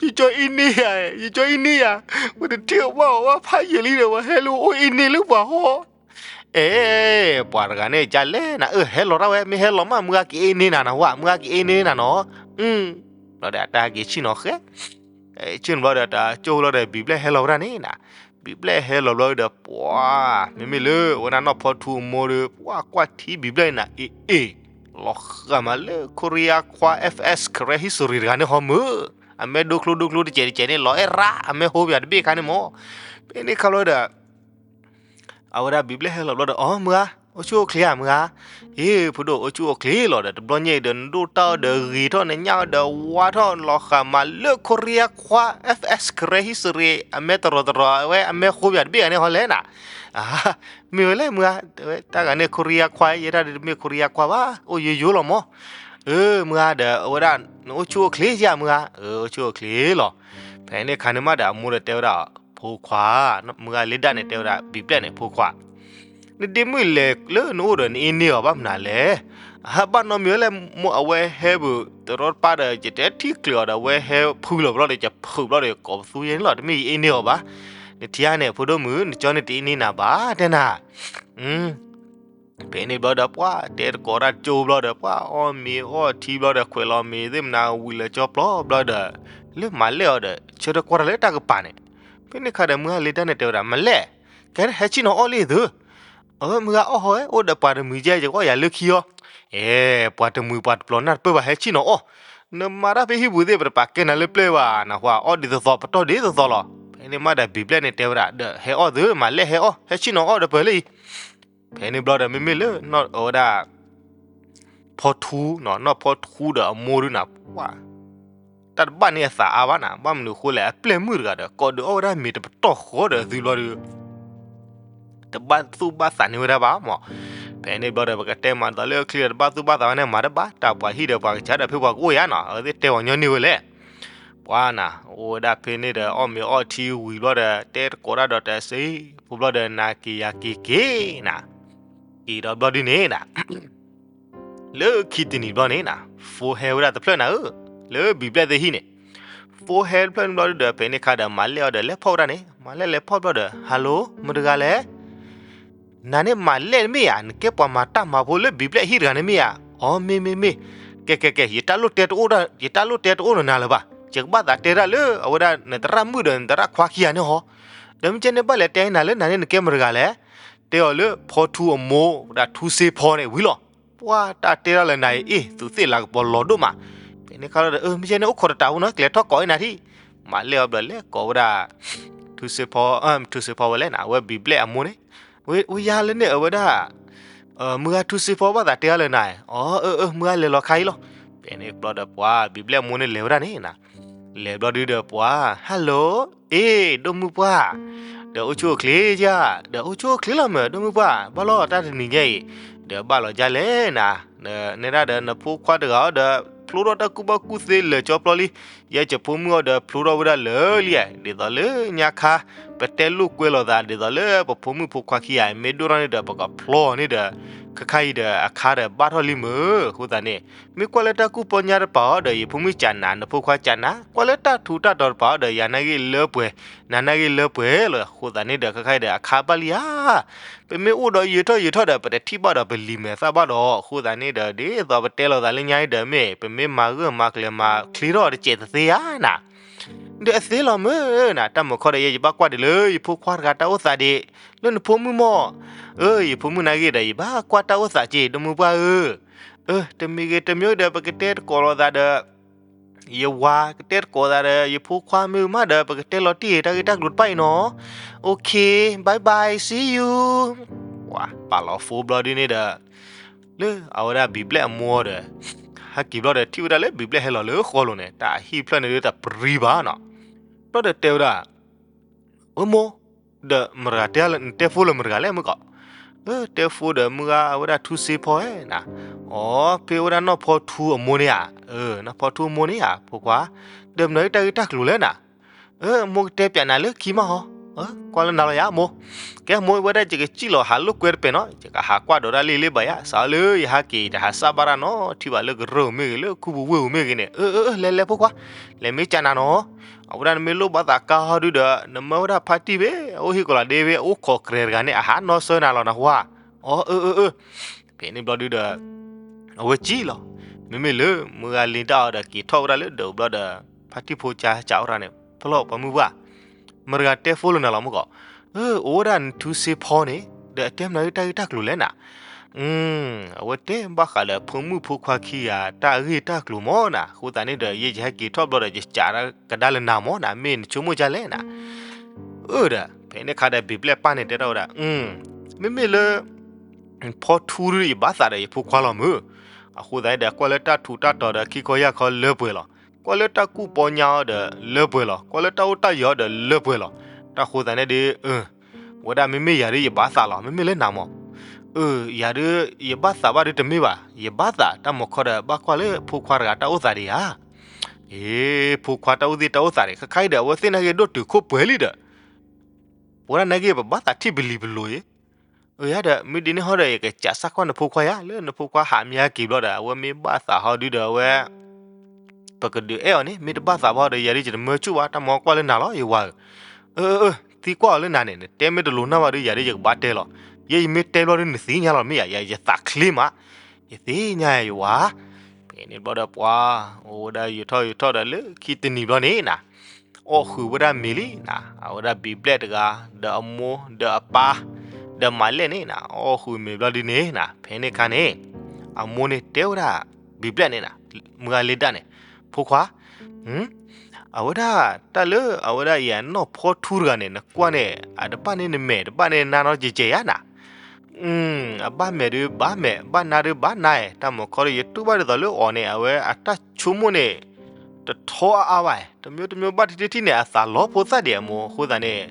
ီၤ, ယကၠီအ့န့ယၤ, ယကၠီအ့န့ယၤ, ပတထံၣ်ဘၣ်အီၤဘၣ်ဖးယံာ်လံဒီး ပှၤဟဲလၢအိၣ်အ့န့လၢပှၤဟီ အဲ, ပှၤတဂၤန့ၣ်ကလဲၣ်နၤ အၢ ဟဲလီၤတၢ်ဝဲ မ့ၢ်ဟဲလီၤမး မုၢ်ဂၤက့ၤအ့န့နၤနၤဝဲ မုၢ်ဂၤက့ၤအ့န့နၤနီၤ, ဘျီဒီးအတၢ်က့ၤဆ့ၣ်နီၤဃဲ, ဆ့ၣ်နီၤဘျီဒီး တၢ်ကၠိလီၤဒီး ဘံၣ်ဘျဲၣ်ဟဲလီၤဝဲဒၣ်န့ၣ်နၤ, ဘံၣ်ဘျဲၣ်ဟဲလီၤဘျီဒီး ပှၤ, မ့မ့ၢ်လၢ အဝဲဒၣ်နီၢ်ဖီထူအမိၢ်ဒီး ပှၤကွၢ်ထံဘံၣ်ဘျဲၣ်န့ၣ် အ့ၣ်အ့ၣ်, လီၤဃာ်မးလၢ ခိရံယါခွါ F S Karen History တဂၤန့ၣ်ဟီမုၢ်, အမဲဒိကျိဒိကျိတစဲးတစဲးန့ၣ် လီၤအဲၣ်ရၣ် အမဲဟိပယၤတဘ့ၣ်ခါန့ၣ်မး, ဖဲန့ၣ်ခါဘျီဒီး အဝဲဒၣ်ဘံၣ်ဘျဲၣ်ဟဲလီၤဘျီဒီး အီ မုၢ်ဂၤ, အိၣ်ဆူၣ်အိၣ်ချ့ဧါ မုၢ်ဂၤ, အ့ ဖိဒိၣ် အိၣ်ဆူၣ်အိၣ်ချ့လီၤဒီး တဘျီညါအံၤဒီး နဒိၣ်တၢ်အီၣ်ဒီးဂ့ၤထီၣ် နညၣ်အီၣ်ဒီးဝါထီၣ် လီၤဃာ်မးလၢ ခိရံယါခွါ F S Karen History အမဲတရီတရီဝဲ အမဲဃိပယၤတဘ့ၣ်ဂၤန့ၣ်ဟီလဲၣ်နၤ, မ့ၢ်ဝဲလဲၣ် မုၢ်ဂၤ, တၢ်ဂၤန့ၣ် ခိရံယါခွါ ယဲဒၣ်ဒ်တမ့ၢ်ခိရံယါခွါဘၣ် အိၣ်ယိယိလီၤမး, အၢ မုၢ်ဂၤဒီး အဝဲဒၣ် နအိၣ်ဆူၣ်အိၣ်ချ့ဧါ မုၢ်ဂၤ, အၢ အိၣ်ဆူၣ်အိၣ်ချ့လီၤ, ဖဲန့ၣ်ခါန့ၣ်မးဒီး အမိၢ်ဒီးတဲဝဲဒၣ် ဖိခွါ, မုၢ်ဂၤလ့ဒၣ်န့ၣ်တဲဝဲဒၣ် ဘံၣ်ဘျဲၣ်န့ၣ် ဖိခွါ, နဒ့မုၣ်လဲၤလၢနအိၣ်ဒီး နအ့န့အီၤဘၣ်မနုၤလဲၣ်, အဟးဘၣ်နီတမံၤဝဲလဲၣ်, မိၢ်အဝဲဟဲဘၣ်တရီတပါဒီး ယတဲထံၣ်ကျၢၤအီၤဒီး အဝဲဟဲဖုလီၤဘျီဒီး ယဖုးဘျီဒီး ကိးပသူယဲန့ၣ်လီၤ, တမ့ၢ်ယအ့န့အီၤဘၣ်, နထံၣ်ဧါန့ၣ် ဖိဒိၣ်မုၣ် နကၠီန့ၣ်တအ့န့နၤဘၣ်တဲနၤ ဖဲန့ၣ်ဘျီဒီး ပှၤတဲတကိးတၢ်ကၠိဘျီဒီး ပှၤအီၣ်မ့ၤအီထံဘျီဒီး ခွဲးလီၤမ့ၤသ့ၣ်မနၤ ဝံၤလၢကၠီပျီဘျီဒီး လၢမၤလဲၣ်အီၤဒီး ဆၢထၢၣ်ကွၢ်တၢ်လၢတၢ်ကပၤန့ၣ်, ဖဲန့ၣ်ခါဒီး မုၢ်ဂၤလ့ဒၣ်န့ၣ်တဲဝဲဒၣ် မၤလဲၣ်, ကဲဟဲဆ့ၣ်နီၤအီၣ်လံသု, အမုၢ်ဂၤအီၣ်ဟီဝဲ အိၣ်ဒီးပှၤတမှံၤကဲ ယကအီၣ်ယၤလၢခံအီၤ, အဲ ပှၤတမှံၤပှၤတပျီၤနၢ်တပၢၢ်ဘၣ် ဟဲဆ့ၣ်နီၤအီၣ်, နမၤတၢ်ဖဲဟံၣ်ပူၤသ့ၣ် ပတပာ်ကဲနၤလၢပျဲၢ်ဘၣ် နဟါအီၣ်ဒ်သိးသိး ပတီၢ်ဒ်သိးသိးလီၤ, ဖဲန့ၣ်မးဒီး ဘံၣ်ဘျဲၣ်န့ၣ်တဲဝဲဒၣ် ဒီးဟဲအီၣ်သု မၤလဲၣ်ဟဲအီၣ် ဟဲဆ့ၣ်နီၤအီၣ်ဒီးပၢၢ်လၢအံၤ, ဖဲန့ၣ်ဘျီဒီး မ့မ့ၢ်လၢ အဝဲဒၣ် ဖီထူ, နီၢ်ဖီထူဒီးအမိၢ်ဒုနၤ, ပှၤ တၢ်တဘၣ်န့ၢ်အသးအါဘၣ်နၤ, ဘၣ်မနုၤအဃိလဲၣ် အပျဲၢ်မုၣ်တဂၤဒီး ကိးဒုးအီၣ်ဝဲဒၣ်မ့ၤတပတီၢ်ဃီဒီးသုဘျီဒီး တဘၣ်သူၣ်ဘၣ်သးန့ၢ်ဝဲဒၣ်ဘၣ်မး, ဖဲန့ၣ်ဘျီဒီး ပကတဲမၤသးလၢချံဒီး တဘၣ်သူၣ်ဘၣ်သးဝဲန့ၣ် မၤတဘၣ် တၢ်ပှၤဟံၣ်ဒီးပှၤကစၢ်ဒီး ဖဲပှၤကအိၣ်ယါနီၤ အဝဲသ့ၣ်တဲဝဲညီနုၢ်ဝဲလဲၣ်, ပှၤနၤ အိၣ်ဝဲဒၣ်ဖဲန့ၣ်ဒီး အီၣ်မ့ၤအီထံဝံၤဘျီဒီး တဲတကိးတၢ်ဒီးတစ့ ဖိဘျီဒီး နၤက့ၤယၤက့ၤက့ၤနၤ, က့ၤဒီးဘျီဒုန့ၣ်နၤ လၢခံတနံၤဘျီန့ၣ်နၤ ဖိဟဲဝဲဒၣ်တဖျၢၣ်နၤဧၢ, လၢဘံၣ်ဘျဲၣ်သ့ၣ်ဟံၣ်န့ၣ်, ဖိဟဲတဖျၢၣ်န့ၣ်ဘျီဒုဒီး ဖဲန့ၣ်ခါဒီး မၤလဲၣ်အီၤဒီး လဲၤဖီၣ်ဝဲဒၣ်န့ၣ် မၤလဲၣ်လဲၤဖီၣ်ဘျီဒီး hello မတၤတဂၤလဲၣ်, နၤန့ၣ်မၤလဲၣ်တမ့ၢ်ဧါ, နကဲပှၤမၤတၢ်မၤဖိလၢဘံၣ်ဘျဲၣ်ဟံၣ်တဂၤန့ၣ်မ့ၢ်ဧါ, အီ မ့ၢ်မ့ၢ်မ့ၢ်, ကဲကဲကဲ ယတၢ်လိၣ်တဲတအိၣ်ဒီး ယတၢ်လိၣ်တဲတအိၣ်ဒီးနၤလၢၤဘၣ်, ယကဘၣ်သးတဲတၢ်လၢ အဝဲဒၣ် နသရၣ်မုၣ်ဒီးနသရၣ်ခွါခံဂၤန့ၣ်ဟီ, ဒီးမ့ၢ်ကဲန့ၣ်ဘၣ်လဲၤတဲနၤလၢနၤန့ၣ် နကဲမတၤတဂၤလဲၣ်, တဲအီၤလၢဖီထူအမိၢ် ဒၣ်ထူစ့ဖီန့ၣ်ဝံၤလီၤ, ပှၤတၢ်တဲတၢ်လၢနၤအံၤ အ့ၣ် သူးသ့ၣ်လၤကပီၤလီၤဒိၣ်မး, ဖဲန့ၣ်ခါဒီး မ့ၢ်ကဲန့ၣ်အိၣ်ခိးတတၢ်အိၣ်နီၤ ကလဲၤထီၣ်ကိးအံၤနၤထံၣ်, မၤလဲၣ်အီၤဘျီလဲၤကိးဝဲဒၣ် ထူစ့ဖီ, ထူစ့ဖီဝဲလဲၣ်နၤ အဝဲဘံၣ်ဘျဲၣ်အမိၢ်န့ၣ်, ဝဲယၤလၢန့ၣ် အဝဲဒၣ် မုၢ်ဂၤထူစ့ဖီဘၣ်သးတဲအါလၢနၤ, အီ အၢ အၢ မုၢ်ဂၤလဲၤလီၤခါအံၤလီၤ, ဖဲန့ၣ်ဘျီဒီးပှၤ ဘံၣ်ဘျဲၣ်အမိၢ်န့ၣ်လဲၤဝဲဒၣ်န့ၣ်နၤ, လဲၤဘျီဒုဒီးပှၤ hello အ့ၣ် ဒိၣ်မုၢ်ပှၢ်, ဒီးအိၣ်ဆူၣ်အိၣ်ချ့ဧါ, ဒီးအိၣ်ဆူၣ်အိၣ်ချ့လီၤမ့ၢ် ဒိၣ်မုၢ်ပှၢ်, ဘၣ်လီၤတၢ်တနံၤညါအံၤ, ဒီးဘၣ်လီၤဒ်လဲၣ်နၤ, နဲဒၣ်ဒီးနဖိခွါတဂၤအီၤဒီး ဖျိထီၣ်တၢ်ကူၣ်ဘၣ်ကူၣ်သ့လၢာ်ကၠီပျီလံ, ယဲယဖိမုၣ်အီၤဒီးဖျိထီၣ်ဝဲဒၣ်လၢာ်လံ, ဒ်သိးလၢညါခါ ပတဲလိာ်ကွဲလိာ်သး ဒ်သိးလၢပဖိမုၣ်ဖိခွါခံဂၤ မ့ၢ်ဒိၣ်ထီၣ်န့ၣ်ဒီး ပကဖျီအီၤန့ၣ်ဒီး ခဲခါအံၤဒီးအခါဒီးဘၣ်ထီၣ်လံမ့ၢ်, အဃိသတးန့ၣ် မ့ၢ်ကွၢ်လၢတၢ်ကူၣ်ပီညါတပၤအီၤဒီး ယဖိမုၣ်ကးနၤ နဖိခွါကးနၤ, ကွၢ်လၢတၢ်ထူးတၢ်တီၤတပၤအီၤဒီး ယၤနာ်ဂ့ၢ်လၢပှဲၤ, နၤနာ်ဂ့ၢ်လၢပှဲၤလီၤ, အဃိသတးန့ၣ်ဒီး ခဲခါအံၤဒီးအခါဘၣ်လံဧါ ပမ့ၢ်အိၣ်ဒီးယံာ်ထီၣ်ယံာ်ထီၣ်ဒီး ပတထံၣ်ဘၣ်ဒီးပလံၤမဲာ်သၣ်ဘၣ်ဒီး, အဃိသတးန့ၣ်ဒီး ဒ်သိးပတဲလိာ်သးလၢညါအံၤဒီး မ့ၢ်ပမ့ၢ်မၤဂၢၢ်မၤကျၢၤမၤချ့ထီၣ်တစဲးတသ့ဧါနၤ, ဒီးအသ့လီၤမ့ၢ်နၤ, တၢ်မုာ်ခီဒီး ယဲယဘၣ်ကွၢ်ဒံးလၢယဖိခွါတဂၤတၢ်အိၣ်သးဒံး, လၢနဖိမုၣ်မ့ၢ်, အၢ ယဖိမုၣ်နာ်ဂ့ၢ်ဒီး ယဘၣ်ကွၢ်တၢ်အိၣ်သးက့ ဒိၣ်မုၢ်ပှၢ်ဧၢ, အၢ တမံၤဂ့ၤတမံၤဒီး ပကတဲတကိးလိာ်သးဒီး ယဝၤကတဲတကိးသးဒီး ယဖိခွါမ့ၢ်မးဒီး ပကတဲလီၤတံၢ် တၢ်ဂ့ၢ်တၢ်ကျိၤတဖၣ်အံၤနီၤ, okay bye bye see you, ပာ်လီၤ phone ဘျီဒ်န့ၣ်ဒီး လၢအဝဲဒၣ်ဘံၣ်ဘျဲၣ်အမိၢ်ဒီး ဟဲက့ၤဘျီဒီး ထံၣ်ဝဲဒၣ်လၢဘံၣ်ဘျဲၣ်ဟဲလီၤလၢဃီလိၤန့ၣ် တၢ်ဟံၣ်ဖျၢၣ်န့ၣ်ဒုးတပရံဘၣ်နီၤ. ဘျီဒီးတဲဝဲဒၣ်, အမိၢ်, ဒီးမတၤဂၤတဲလၢ နတဲဖိလၢမတၤဂၤလဲၣ်မုၢ်ကီး. အၢ တဲဖိဒီးမုၢ်ဂၤအဝဲဒၣ်ထူစ့ဖီဧါနၤ. အိ ဖဲအဝဲဒၣ်နီၢ်ဖီထူအမိၢ်န့ၣ်ဧါ. အၢ နီၢ်ဖီထူအမိၢ်န့ၣ်ဧါ ဖိခွါ, ဒီးမနုၤတၢ်ဂ့ၢ်တၢ်ကျိၤလဲၣ်နၤ. အၢ မိၢ်ကတဲပၠးနၤလၢခံမးဟီ, ကွၢ်လၢနၤလီၤယၤမိၢ်. ကဲမိၢ် ဝဲဒၣ်ယကစံၣ်လီၤဟးလိာ်ကွဲတပဲာ်နီၤ, ယကဟးကွၢ်ဒီးဒၣ်လံလံဘၣ်ယၤ, စးလၢယဟဲက့ၤ ယတဟးစၢ်ဘၣ်တၢ်နီတထံၣ်ဘၣ်လၢကရၢၢ်မ့ၢ်ဂ့ၤ လၢခူပူၤဝ့ၢ်ပူၤမ့ၢ်ဂ့ၤန့ၣ်. အၢ အၢ အၢ လဲၤလဲၤဖိခွါ, လဲၤမ့ၢ်ကၢ်နၤနီၤ. အဝဲဒၣ်နမ့ၢ်လိၣ်ဘၣ်သးကါဟီဒုဒီး နမၢဝဲဒၣ်ဖါတံၢ်ဘ့ၣ် အအိၣ်ဟံၣ်ကီၤလီၤဒ့ဘ့ၣ် အအိၣ်ခိးကြဲးတဂၤန့ၣ် အဟးနီၢ်ဆၢနၤလီၤနဟါ. အီ အၢ အၢ အၢ ဖဲန့ၣ်ဘျီဒုဒီး အဝဲစံၣ်လီၤ. မ့မ့ၢ်လၢ မုၢ်ဂၤလ့ၤတၢ်အီၤဒီးက့ၤထီၣ်ဝဲဒၣ်လၢဒၢးဘျီဒီး ဖါတံၢ်ဖိကၢ်ကၢ်အိၣ်တဂၤန့ၣ် ဖျီၣ်ပှၤမုၢ်ပှၢ်, မတၤဂၤတဲဖိလၢနၤလီၤမုၢ်ကီး. အၢ အိၣ်ဝဲဒၣ်နထူစ့ဖီန့ၣ် ဒီးအတဲမနုၤတၢ်ဂ့ၢ်တၢ်ကျိၤလဲၣ်နၤ. အဝဲတဲဘၣ်ဃးဒီးဖိမုၣ်ဖိခွါခံဂၤတၢ်ဂ့ၢ်တၢ်ကျိၤမၢ်နၤ, အဃိသတးန့ၣ်ဒီး ယဲယဟဲက့ၤထီၣ်ဘျီဒီး ယကးကဒါလၢနၤမၢ်နၤ, မ့ၢ်နဆိကမိၣ်ဒ်လဲၣ်နၤ. အၢ ဒီး ဖဲန့ၣ်ခါဒီး ဘံၣ်ဘျဲၣ်ပၢ်န့ၣ်တဲထီၣ်ဝဲဒၣ်, မ့မ့ၢ်လၢ ဖီထူဒု ယဘၣ်သးဒီးယဖိခွါလီၤမုၢ်. အဃိသတးန့ၣ်ဒီး ကွၢ်လၢတၢ်ထူးတၢ်တီၤဒီး ခံခီယၢ်ခီလၢပှဲၤလီၤ. ကွၢ်လၢတၢ်ကူၣ်ပီညါအီၤဒီးလၢပှဲၤလီၤ. ကွၢ်လၢတၢ်အိၣ်တၢ်ယၢၤအီၤဒီးလၢပှဲၤလီၤ. တၢ်ဃိသတးန့ၣ်ဒီး အၢ ဝဲဒၣ်မ့မ့ၢ်ယၤဒု ယဘၣ်သးလီၤ, မ့မ့ၢ်လၢနၤမၢ်. အၢ ယၤဒု ယဘၣ်သးဘၣ်ဒုတမ့ၢ်ဘၣ်, ယဘၣ်သးတၢ်မၤခီဒီး ဘၣ်ကွၢ်လၢဖိခွါတဂၤတၢ်အိၣ်သးဒံးဧါ. အ့ ဖိခွါတၢ်အိၣ်သးတၢ်အိၣ်သးန့ၣ် ခဲခါအံၤဒီး အဝဲသ့ၣ်နာ်က့ၤဒိၣ်တုာ်ခိၣ်ပှဲၤလံဒီး ပဝဲဒၣ်နာ်က့ၤ ပဘၣ်သးထံၣ်ပလံၤပလိၤအံၤ. အၢ ယၤဒီး မ့ၢ်ဒ်န့ၣ်ဟီဒီး ယကစးစၢ်ကွၢ်နဖိခွါယၤ, လၢနဖိခွါဟးမ့ၢ်ဟဲက့ၤဘျီဒီး အဝဲမ့ၢ်ဘၣ်သးဟီဒုဒီး အဝဲ ပကဒုးအဲၣ်အီၤန့ၣ် မ့ၢ်တဘၣ်သးဘၣ်ဒီး ယၤဒု ယတမၢဆူၣ်ဘၣ်, တၢ်မၤကွၢ်လၢနၤလီၤ ယဝၤဧၢ. အၢ အၢ အၢ သံကွၢ်အီၤလၢနၤန့ၣ် နတဲမ့ၢ်တလိၤနၢ်ဘၣ်ဒု ယၤဒု ယကဘၣ်တဲလီၤ. ယဲယမ့ၢ်တဲဘျီဒု နသ့ၣ်ညါလီၤမ့ၢ်ဧါ, ယၤ ယသးချ့မး, ယသ့ၣ်ညါယဝၤ. ဖဲန့ၣ်ဘျီဒီးပှၤ အိၣ်ဝဲဒၣ်ယူာ်ထီၣ်ယူာ်ထီၣ်ဒီးလၢခံတနံၤဘျီန့ၣ်နၤ အီၣ်ဃုာ်ဝဲဒၣ်မ့ၤလံနၤ, အဝဲဒၣ်ဘံၣ်ဘျဲၣ်တဂၤ ဒီးအမိၢ် ဒီးအပၢ် ဒီးမၤလဲၣ်န့ၣ်နၤ, အီၣ်ဃုာ်မ့ၤဘျီဒုန့ၣ်နၤ ဖဲန့ၣ်ခါန့ၣ် အမိၢ်န့ၣ်တဲဝဲဒၣ် ဘံၣ်ဘျဲၣ်န့ၣ်နၤ, မုၢ်ဂၤလ့ၤဒၣ်န့ၣ်, ဖိခွါ အဝဲဒၣ် တၢ်လၢအဝဲဒၣ်ယနီၢ်ဖီထူတဂၤန့ၣ် နကွၢ်န့ၣ် အတဘၣ်န့ၢ်နမဲာ် တဘၣ်န့ၢ်နါနီတကဲးကဲးဧါနၤ. အဘၣ်မဲာ်ဒုးဘၣ်မဲာ် ဘၣ်နါဒုးဘၣ်နါ, တၢ်မၤခီဒီး ယတူၢ်ဘၣ်ဒ်သိးလၢအီၤန့ၣ် အဝဲအတၢ်ဆိကမိၣ်န့ၣ် တထီအါအါဘၣ်, တမံၤတမံၤဘၣ်တထံၣ်ထံၣ်န့ၣ် အသးလီၤဖိသၣ်ဒံးအမိၢ်, အဃိသတးန့ၣ်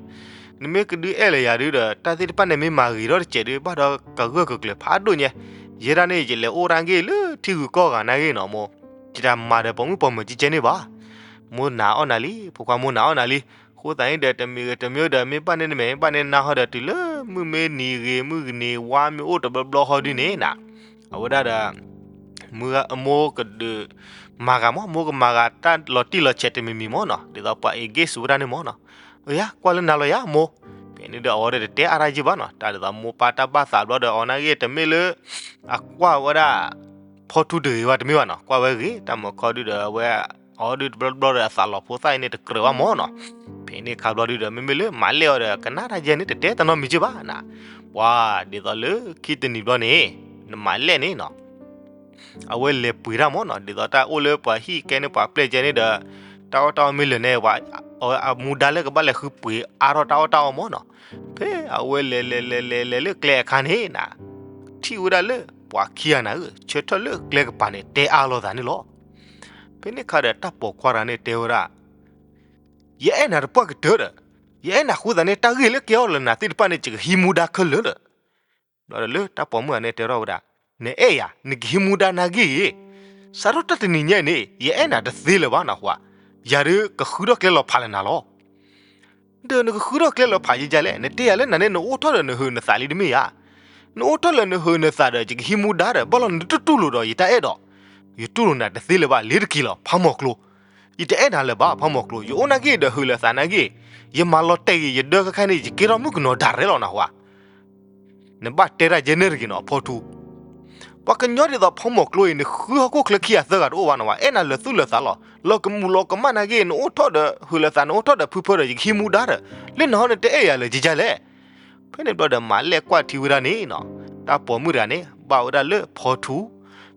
နမ့ၢ်ကဒုးအဲၣ်လၢယၤဒုဒီး တၢ်သ့ၣ်တဖၣ်န့ၣ်မ့ၢ်မၤဂ့ၤထီၣ်တစဲးဒု ဘၣ်ဒီးကဂၢၢ်ကကျၢၤဖးဒိၣ်ညါ, ယဲဒၣ်န့ၣ် ယလဲၤအိၣ်တၢ်ဂ့ၢ်လၢထံဂုၤကီၢ်ဂၤနာ်ဂ့ၢ်နီၤမိၢ်, ယတမၤဒီးပိာ်မုၣ်ပိာ်မၢၤကဲကဲန့ၣ်ဘၣ်. မိၢ်နာ်အီၣ်နၤလံ, ဖိခွါမိၢ်နာ်အီၣ်နၤလံ, အဃိသတးန့ၣ်ဒီး တမံၤဂ့ၤတမံၤဒီး မ့ၢ်ဘၣ်န့ၢ်နမဲာ် မ့ၢ်ဘၣ်န့ၢ်နါဟီဒီး တုၤလၢမုၢ်မ့ၢ်နံၤဂ့ၤ မုၢ်နံၤဝါမ့ၢ်အိၣ်တဘျီဘျီဟီဒုန့ၣ်နၤ, အဝဲဒၣ်ဒီး မုၢ်အမိၢ်ကဒုးမၤဂၤမၢ်, မိၢ်ကမၤဂၤတၢ်လီၤတံၢ်လီၤဆဲးတမံၤမံၤမၢ်နီၤ, ဒ်သိးပှၤ engage ဝဲဒၣ်န့ၣ်မၢ်နီၤ. အၢ ယၤ ကွၢ်လၢနၤလီၤယၤမိၢ်. ဖဲန့ၣ်ဒီးအဝဲဒၣ်တတဲအါတၢ်ယုၢ်ဘၣ်နီၤ, တၢ်ဒ်သိးမိၢ်ပၢ်တၢ်ဘၣ်သးဘျီဒီး အီၤနာ်ဂ့ၢ်တမ့ၢ်လၢ အကွၢ်ဝဲဒၣ် ဖီထူတဂ့ၤဘၣ်တမ့ၢ်ဘၣ်နီၤ, ကွၢ်ဝဲဂ့ၤ တၢ်မၤခီဒုဒီး အဝဲ အီၤဒုတဘျီဘျီဒီး အသးလီၤဖိသၣ်အံၤန့ၣ်တကြၢးဘၣ်မၢ်နီၤ. ဖဲန့ၣ်ခါဘျီဒုဒီး မ့မ့ၢ်လၢမၤလဲၣ်အီၤဒီး ကနၣ်တၢ်ယဲန့ၣ် တတဲတၢ်နီတမံၤက့ဘၣ်နၤ. ပှၤဒ်သိးလၢခံတနံၤဘျီန့ၣ် နမၤလဲၣ်န့ၣ်နီၤ အဝဲလဲၤပှ့ၤတၢ်မၢ်နီၤ, ဒ်သိးတၢ်အိၣ်လၢပှၤဟံၣ်ကဲန့ၣ် ပှၤပျဲၢ်ကဲန့ၣ်ဒီး တၢ်အီၣ်တၢ်အီမ့ၢ်လၢာ်န့ၣ် ပှၤ အဝဲအမူဒါလၢကဘၣ်လဲၤဃုပှ့ၤအါထီၣ်တၢ်အီၣ်တၢ်အီမၢ်နီၤ. ဖဲအဝဲလဲၤလဲၤလဲၤလဲၤလၢကျဲအခါန့ၣ်နၤ, ထံၣ်ဝဲဒၣ်လၢပှၤခံဂၤနၤဧၢ ဆၢထၢၣ်လၢကျဲကပၤန့ၣ် တဲအါလိာ်သးန့ၣ်လီၤ. ဖဲန့ၣ်ခါဒီးတၢ်ပိာ်ခွါတဂၤန့ၣ်တဲဝဲဒၣ်, ယအဲၣ်နၤတပှၢ်ကတၢၢ်ဒီး ယအဲၣ်နၤအဃိသတးန့ၣ် တၢ်ဂ့ၢ်လၢကဲအီၣ်လၢနၤသ့ၣ်တဖၣ်န့ၣ် ယကဟံးမူဒါခဲလၢာ်ဒီး ဘျီဒီးလၢတၢ်ပိာ်မုၣ်တဂၤန့ၣ်တဲထီၣ်ဝဲဒၣ်, နအဲၣ်ယၤ နကဟံးမူဒါနာ်ဂ့ၢ်ဂ့ၤ, စးထီၣ်တၢ်တနံၤညါအံၤန့ၣ် ယအဲၣ်နၤတသ့လၢၤဘၣ်နဟါ, ယၤဒုးကဃုထီၣ်ကျဲလီၤဖးလၢနၤလီၤ. ဒီးနကဃုထီၣ်ကျဲလီၤဖးယဲယဲလဲၣ်, နတဲယၤလၢနၤန့ၣ် နအိၣ်ထီၣ်ဒီးနဟုးနသးလံတမ့ၢ်ဧါ. နအိၣ်ထီၣ်လၢနဟုးနသးဒီး ယကဟံးမူဒါဒီး ဘၣ်လီၤနတတူၢ်လိာ်ဒီးယတၢ်အဲၣ်ဒီး, ယတူၢ်လိာ်နၤတသ့လၢၤဘၣ် လ့ၤတက့ၤလီၤ ဖးမီၤကျိ ယတအဲၣ်နၤလၢၤဘၣ် ဖးမီၤကျိ, ယအိၣ်နာ်က့ဒီးဟုးလၢသးနာ်က့, ယမၤလီၤတဲာ်ဂ့ၤ ယဒၢခဲခါန့ၣ် ယကဲထီၣ်မုၣ်ကနီၤဒၣ်ရဲၣ်လီၤနဟါ. နဘၣ်တဲတၢ်ယဲန့ၣ်တဂ့ၤနီၤ အဖီထူ, ပှၤကညီဒ်သိးဖးမီၤကျိအံၤ နဃုဟီၣ်ခိၣ်ချၢခံဂၤသၢဂၤတအိၣ်ဘၣ်နီၤ, အဲၣ်နၤလၢာ်သူၣ်လၢာ်သးလီၤ. လီၤကမူးလီၤကမၣ်နာ်က့ နအိၣ်ထီၣ်ဒီးဟုးလၢသး နအိၣ်ထီၣ်ဒီးဖုဖၢဒီး ယကဟံးမူဒါဒီး လၢနဟါန့ၣ် တအဲၣ်ယၤလၢာ်ယဲယဲလဲၣ်. ဖဲန့ၣ်ဘျီဒီးမၤလဲၣ်ကွၢ်ထံဝဲဒၣ်န့ၣ်နီၤ, တၢ်ပိာ်မုၣ်တဂၤန့ၣ် ဘၣ်ဝဲဒၣ်လၢဖီထူ,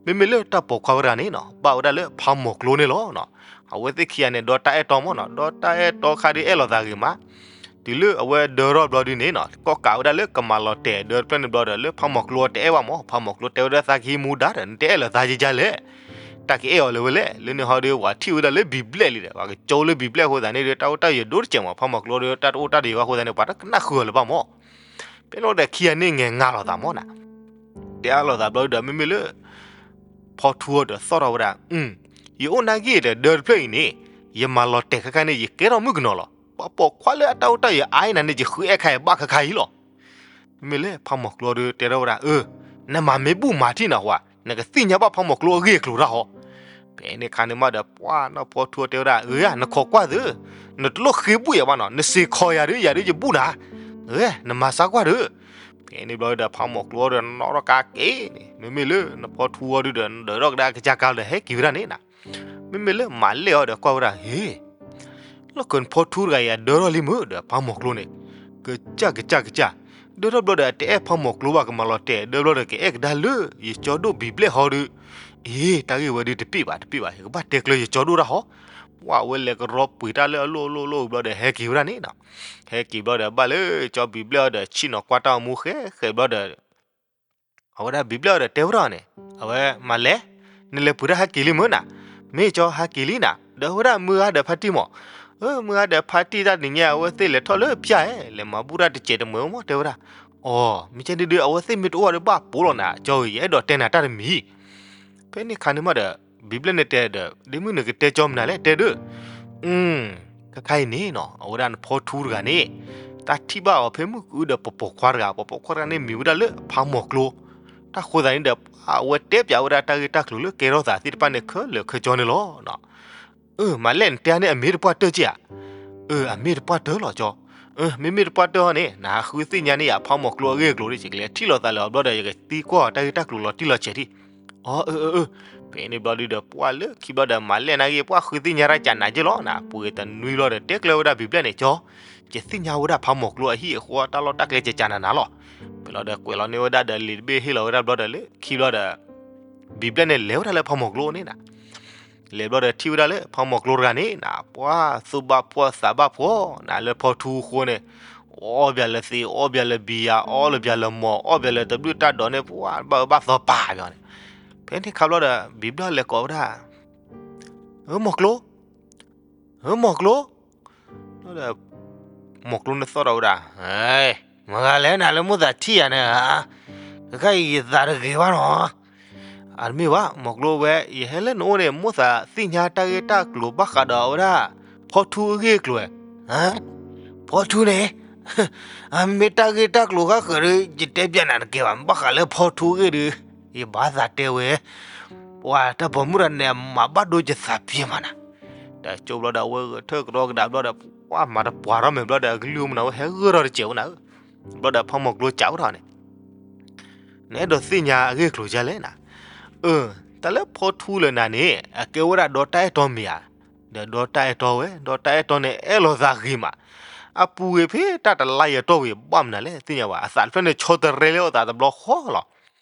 မ့မ့ၢ်လၢတၢ်ပိာ်ခွါဝဲဒၣ်န့ၣ်နီၤ ဘၣ်ဝဲဒၣ်လၢဖးမီၤကျိန့ၣ်လီၤ. အဝဲသ့ၣ်ခံဂၤန့ၣ် ဒီတၢ်အဲၣ်တီမၢ်နီၤ, ဒီတၢ်အဲၣ်တီခါဒုးအဲၣ်လိာ်သးဂ့ၤမး, တုၤလၢအဝဲဒၢထီၣ်ဘျီဒုန့ၣ်နီၤ ကီၣ်ကးဝဲဒၣ်လၢကမၤလီၤတဲာ်ဒၢတဖျၢၣ်န့ၣ်ဘျီဒီး လၢဖးမီၤကျိတအဲၣ်ဘၣ်မၢ်, ဖးမီၤကျိတဲဝဲဒၣ်သးကဟံးမူဒါဒီး နတအဲၣ်လၢာ်သးယဲယဲလဲၣ်. တၢ်ကအဲၣ်အီၤလၢၤဝဲလဲၣ်, လၢန့ၣ်ဟီဒီး ပှၤထံၣ်ဝဲဒၣ်လၢဘံၣ်ဘျဲၣ်လံဒီး ပှၤကကၠိလၢဘံၣ်ဘျဲၣ်အဃိသတးန့ၣ်ဒီး တၢ်အိၣ်တၢ်ယၢၤဒိၣ်တစဲးမး, ဖးမီၤကျိဒီး တၢ်တအိၣ်တၢ်တယၢၤဘၣ်အဃိသတးန့ၣ် ပှၤတကနၣ်ဃုာ်အီၤလၢၤဘၣ်မး. ဖဲန့ၣ်ဒီးခံဂၤန့ၣ်ငဲၤငါလိာ်သးမးနၤ, တဲအါလိာ်သးဘျီဒီး မ့မ့ၢ်လၢ ဖီထူအီၤဒီးသီၣ်ထီၣ်ဝဲဒၣ်, ယအိၣ်နာ်က့ဒီး ဒၢတဖျၢၣ်အံၤန့ၣ် ယမၤလီၤတဲာ်ခဲခါန့ၣ် ယကဲထီၣ်မုၣ်ကနီၤလီၤ. ပှၤပိာ်ခွါလၢအတၢ်အိၣ်တၢ်ယၢၤအါအံၤနၤန့ၣ် ယဃုအဲၣ်ခါအံၤဘၣ်ခဲခါအံၤလီၤ. မ့မ့ၢ်လၢဖးမီၤကျိဒီး တဲထီၣ်ဝဲဒၣ်, နမၤမ့ၢ်ဘူၣ်မၤထံၣ်နၤဟီ, နကသ့ၣ်ညါဘၣ်ဖးမီၤကျိအဂ့ၢ်အကျိၤတၢ်ဟီ. ဖဲန့ၣ်ခါန့ၣ်မးဒီး ပှၤနီၢ်ဖီထူတဲဝဲဒၣ်, အၢ နခိးကွၢ်သု, နတလိၣ်ဃ့ဘူၣ်ယၤဘၣ်နီၤ, နစ့ၢ်ခိးယၤဒီး ယၤဒီးယဘူၣ်နၤ, အၢ နမၤစၢ်ကွၢ်ဒီး. ဖဲန့ၣ်ဘျီဒီး ဖးမီၤကျိဒီး နီၣ်ထီၣ်ကါက့ၤန့ၣ်, မ့မ့ၢ်လၢနဖီထူအီၤဒုဒီး နဒၢးထီၣ်ကဒါကစၢ်ကါဒီး ဟဲက့ၤဝဲဒၣ်န့ၣ်နၤ. မ့မ့ၢ်လၢမၤလဲၣ်အီၤဒီးကွၢ်ဝဲဒၣ်, ဟ့ လီၢ်ခၢၣ်နဖီထူတဂၤအံၤ အဒၢထီၣ်လံမုၢ်ဒီး ဖးမီၤကျိန့ၣ်, ကစၢ်ကစၢ်ကစၢ်, ဒၢထီၣ်ဘျီဒီး အတအဲၣ်ဖးမီၤကျိဘၣ် ကမၤလီၤတဲာ်ဒၢဘျီဒီး ကအဲၣ်ကဒါလၢ ယကၠီဒိၣ်ဘံၣ်ဘျဲၣ်ဟီဒီး, အ့ တၢ်ဂ့ၢ်ဝဲဒုတပ့ၢ်ဘၣ် တပ့ၢ်ဘၣ်, ယကဘၣ်တဲကျၢၤယကၠီဒိၣ်တၢ်ဟီ. ပှၤဝဲလဲၤကရီပှ့ၤတၢ်လၢအလိၣ်အလိၣ်အလိၣ်ဘျီဒီး ဟဲက့ၤဝဲဒၣ်န့ၣ်နၤ. ဟဲက့ၤဘျီဒီး ဘၣ်လၢကၠီဘံၣ်ဘျဲၣ်အီၤဒီး ဆ့ၣ်နီၤကွၢ်တၢ်အမူဃဲဃဲဘျီဒီး အဝဲဒၣ်ဘံၣ်ဘျဲၣ်အီၤဒီးတဲဝဲဒၣ်န့ၣ်, အဝဲမၤလဲၣ်, နလဲၤပှ့ၤတၢ်ဟဲက့ၤလံမုၢ်နၤ. မ့ၢ်ကၠီဟဲက့ၤလံနၤ, ဒီးအဝဲဒၣ်မုၢ်ဂၤဒီးဖါတံၢ်မး, အၢ မုၢ်ဂၤဒီးဖါတံၢ်တၢ်တနံၤညါ အဝဲသ့ၣ်လဲၤထီၣ်လၢပျၢ်ဧဲ, လဲၤမၤဘူၣ်တၢ်တစဲးတမှဲၤမး တဲဝဲဒၣ်. အိ မ့ၢ်ကဲဒုဒု အဝဲသ့ၣ်မ့ၢ်တအိၣ်ဒီးဘၣ်ပိာ်လီၤနၤ, ကၠီဧၢ ယအဲၣ်ဒိးတဲနၤတၢ်တမံၤ. ဖဲန့ၣ်ခါန့ၣ်မးဒီး ဘံၣ်ဘျဲၣ်န့ၣ်တဲဒီး ဒ့မုၣ်နကတဲကၠီမနုၤလဲၣ် တဲဒု ခဲခါအံၤန့ၣ်နီၤ အဝဲဒၣ်နဖီထူတဂၤန့ၣ် တၢ်ထံၣ်ဘၣ်အီၤဖဲမုၢ်ကအုဒီးပှၤပိာ်ခွါတဂၤ, ပှၤပိာ်ခွါတဂၤန့ၣ်မ့ၢ်ဝဲဒၣ်လၢဖးမီၤကျိ, တၢ်ဃိသးန့ၣ်ဒီး အဝဲတဲပၠးဝဲဒၣ်တၢ်ဂ့ၢ်တၢ်ကျိၤလၢကဲထီၣ်သးသ့ၣ်တဖၣ်န့ၣ် ခဲလၢာ်ခဲဆ့န့ၣ်လီၤ. အၢ မၤလဲၣ် နတဲန့ၣ်အမ့ၢ်တပှၢ်တၢၢ်က့ဧါ. အၢ အမ့ၢ်တပှၢ်တၢၢ်လီၤကၠီ. အၢ မ့မ့ၢ်တပှၢ်တၢၢ်ဟီန့ၣ် နဃုသ့ၣ်ညါန့ၢ်ယၤဖးမီၤကျိအဂ့ၢ်အကျိၤဒ် ယကလဲၤထံၣ်လိာ်သးလၢအီၤဘျီဒီး ယကသံကွၢ်အီၤတၢ်ဂ့ၢ်တၢ်ကျိၤလီၤတံၢ်လီၤဆဲးဒံး. အၢ အၢ အၢ အၢ. ဖဲန့ၣ်ဘျီဒုဒီး ပှၢ်လၢခံဘျီဒီး မၤလဲၣ်နာ်ဂ့ၢ် ပှၢ်ဃုသ့ၣ်ညါတၢ်ကးနၤက့လီၤနၤ, ပှ့ၤတနွံဘျီဒီး တဲကျၢၤဝဲဒၣ်ဘံၣ်ဘျဲၣ်န့ၣ် ကၠီ, ယသ့ၣ်ညါဝဲဒၣ်ဖးမီၤကျိအဟံၣ်အဃီတၢ်လီၢ်တၢ်ကျဲကကးနၤနၤလီၤ. ဖဲလီၤဒီးကွဲးလီၤန့ၢ်ဝဲဒၣ်ဒီးလံာ်တဘ့ၣ်ဟ့ၣ်လီၤဝဲဒၣ်ဘျီဒီးလၢခံဘျီဒီး ဘံၣ်ဘျဲၣ်န့ၣ် လဲၤဝဲဒၣ်လၢဖးမီၤကျိန့ၣ်နၤ. လဲၤဘျီဒီးထံၣ်ဝဲဒၣ်လၢဖးမီၤကျိတဂၤန့ၣ်နၤ ပှၢ်သူၣ်ဘၣ်ဖှီၣ်သးဘၣ်ဖှီၣ်နၤ လၢဖီထူအဃိန့ၣ်, အီၣ်ဘၣ်လၢသ့ၣ် အီၣ်ဘၣ်လၢဘံယၤ အီၣ်လၢဘၣ်လၢမီၤ အီၣ်ဘၣ်လၢတဘျုးတၢ်ဒိးန့ၣ် ပှၢ်ဘၣ်အၢဘၣ်သီပာ်ဘၣ်န့ၣ်. ဖဲန့ၣ်ခါဘျီဒီး ဘံၣ်ဘျဲၣ်လဲၤကိးဝဲဒၣ် ဧၢ မီၤကျိ, ဧၢ မီၤကျိ, ဒီး မီၤကျိန့ၣ်သီၣ်ထီၣ်ဝဲဒၣ်, မတၤဂၤလဲၣ်နၤလၢမိၣ်သးထံၣ်ယၤန့ၣ်ဧါ, ခဲခါအံၤယသးတဂ့ၤဘၣ်နီၤ. အတမ့ၢ်ဘၣ် မီၤကျိဝဲ ယဟဲလၢနအိၣ်န့ၣ် မိၣ်သးသ့ၣ်ညါတၢ်ဂ့ၢ်တၢ်ကျိၤဘၣ်ဃးဒီးဝဲဒၣ် ဖီထူအဂ့ၢ်အကျိၤဧါ. ဖီထူန့ၣ် အမ့ၢ်တၢ်ဂ့ၢ်တၢ်ကျိၤဃၣ်ဃၢၤဒီး ယတဲပျးနၤတကဲဘၣ်, ဘၣ်ဃးလၢဖီထူအဂ့ၢ်ဒီး ယဘၣ်သးတဲဝဲ, ပှၤတၢ်ပိာ်မုၣ်တဂၤန့ၣ် အမၤဘၣ်ဒိယသးပှဲၤမးနၤ. တကၠိဘျီဒီး အဝဲဂဲၤထၢၣ်ကဒီကဒါဘျီဒီး ပှၢ်မၤတပှၢ်ထီၣ်မဲာ်ဘျီဒီး အကလုၢ်မနုၤဝဲဟဲဂၢၢ်ထီၣ်တစဲးဝဲနၤဧၢ. ဘျီဒီးဖးမီၤကျိစံးဝဲဒၣ်န့ၣ် နအဲၣ်ဒိးသ့ၣ်ညါအဂ့ၢ်အကျိၤဒ်လဲၣ်နၤ. အၢ တၢ်လၢဖီထူလၢနၤန့ၣ် အကဲဝဲဒၣ်ဒီတၢ်အဲၣ်တီမ့ၢ်ဧါ. ဒီးဒီတၢ်အဲၣ်တီဝဲ ဒီတၢ်အဲၣ်တီန့ၣ် အဲၣ်လိာ်သးဂ့ၤမး. အပူၤဝဲဖဲတၢ်တလါယဲၤတီၢ်ဝံၤ ဘၣ်မနုၤလဲၣ်သ့ၣ်ညါဘၣ် အသးတဖျၢၣ်န့ၣ် ဆီတရဲလၢအသးတဘျီဃီလီၤ.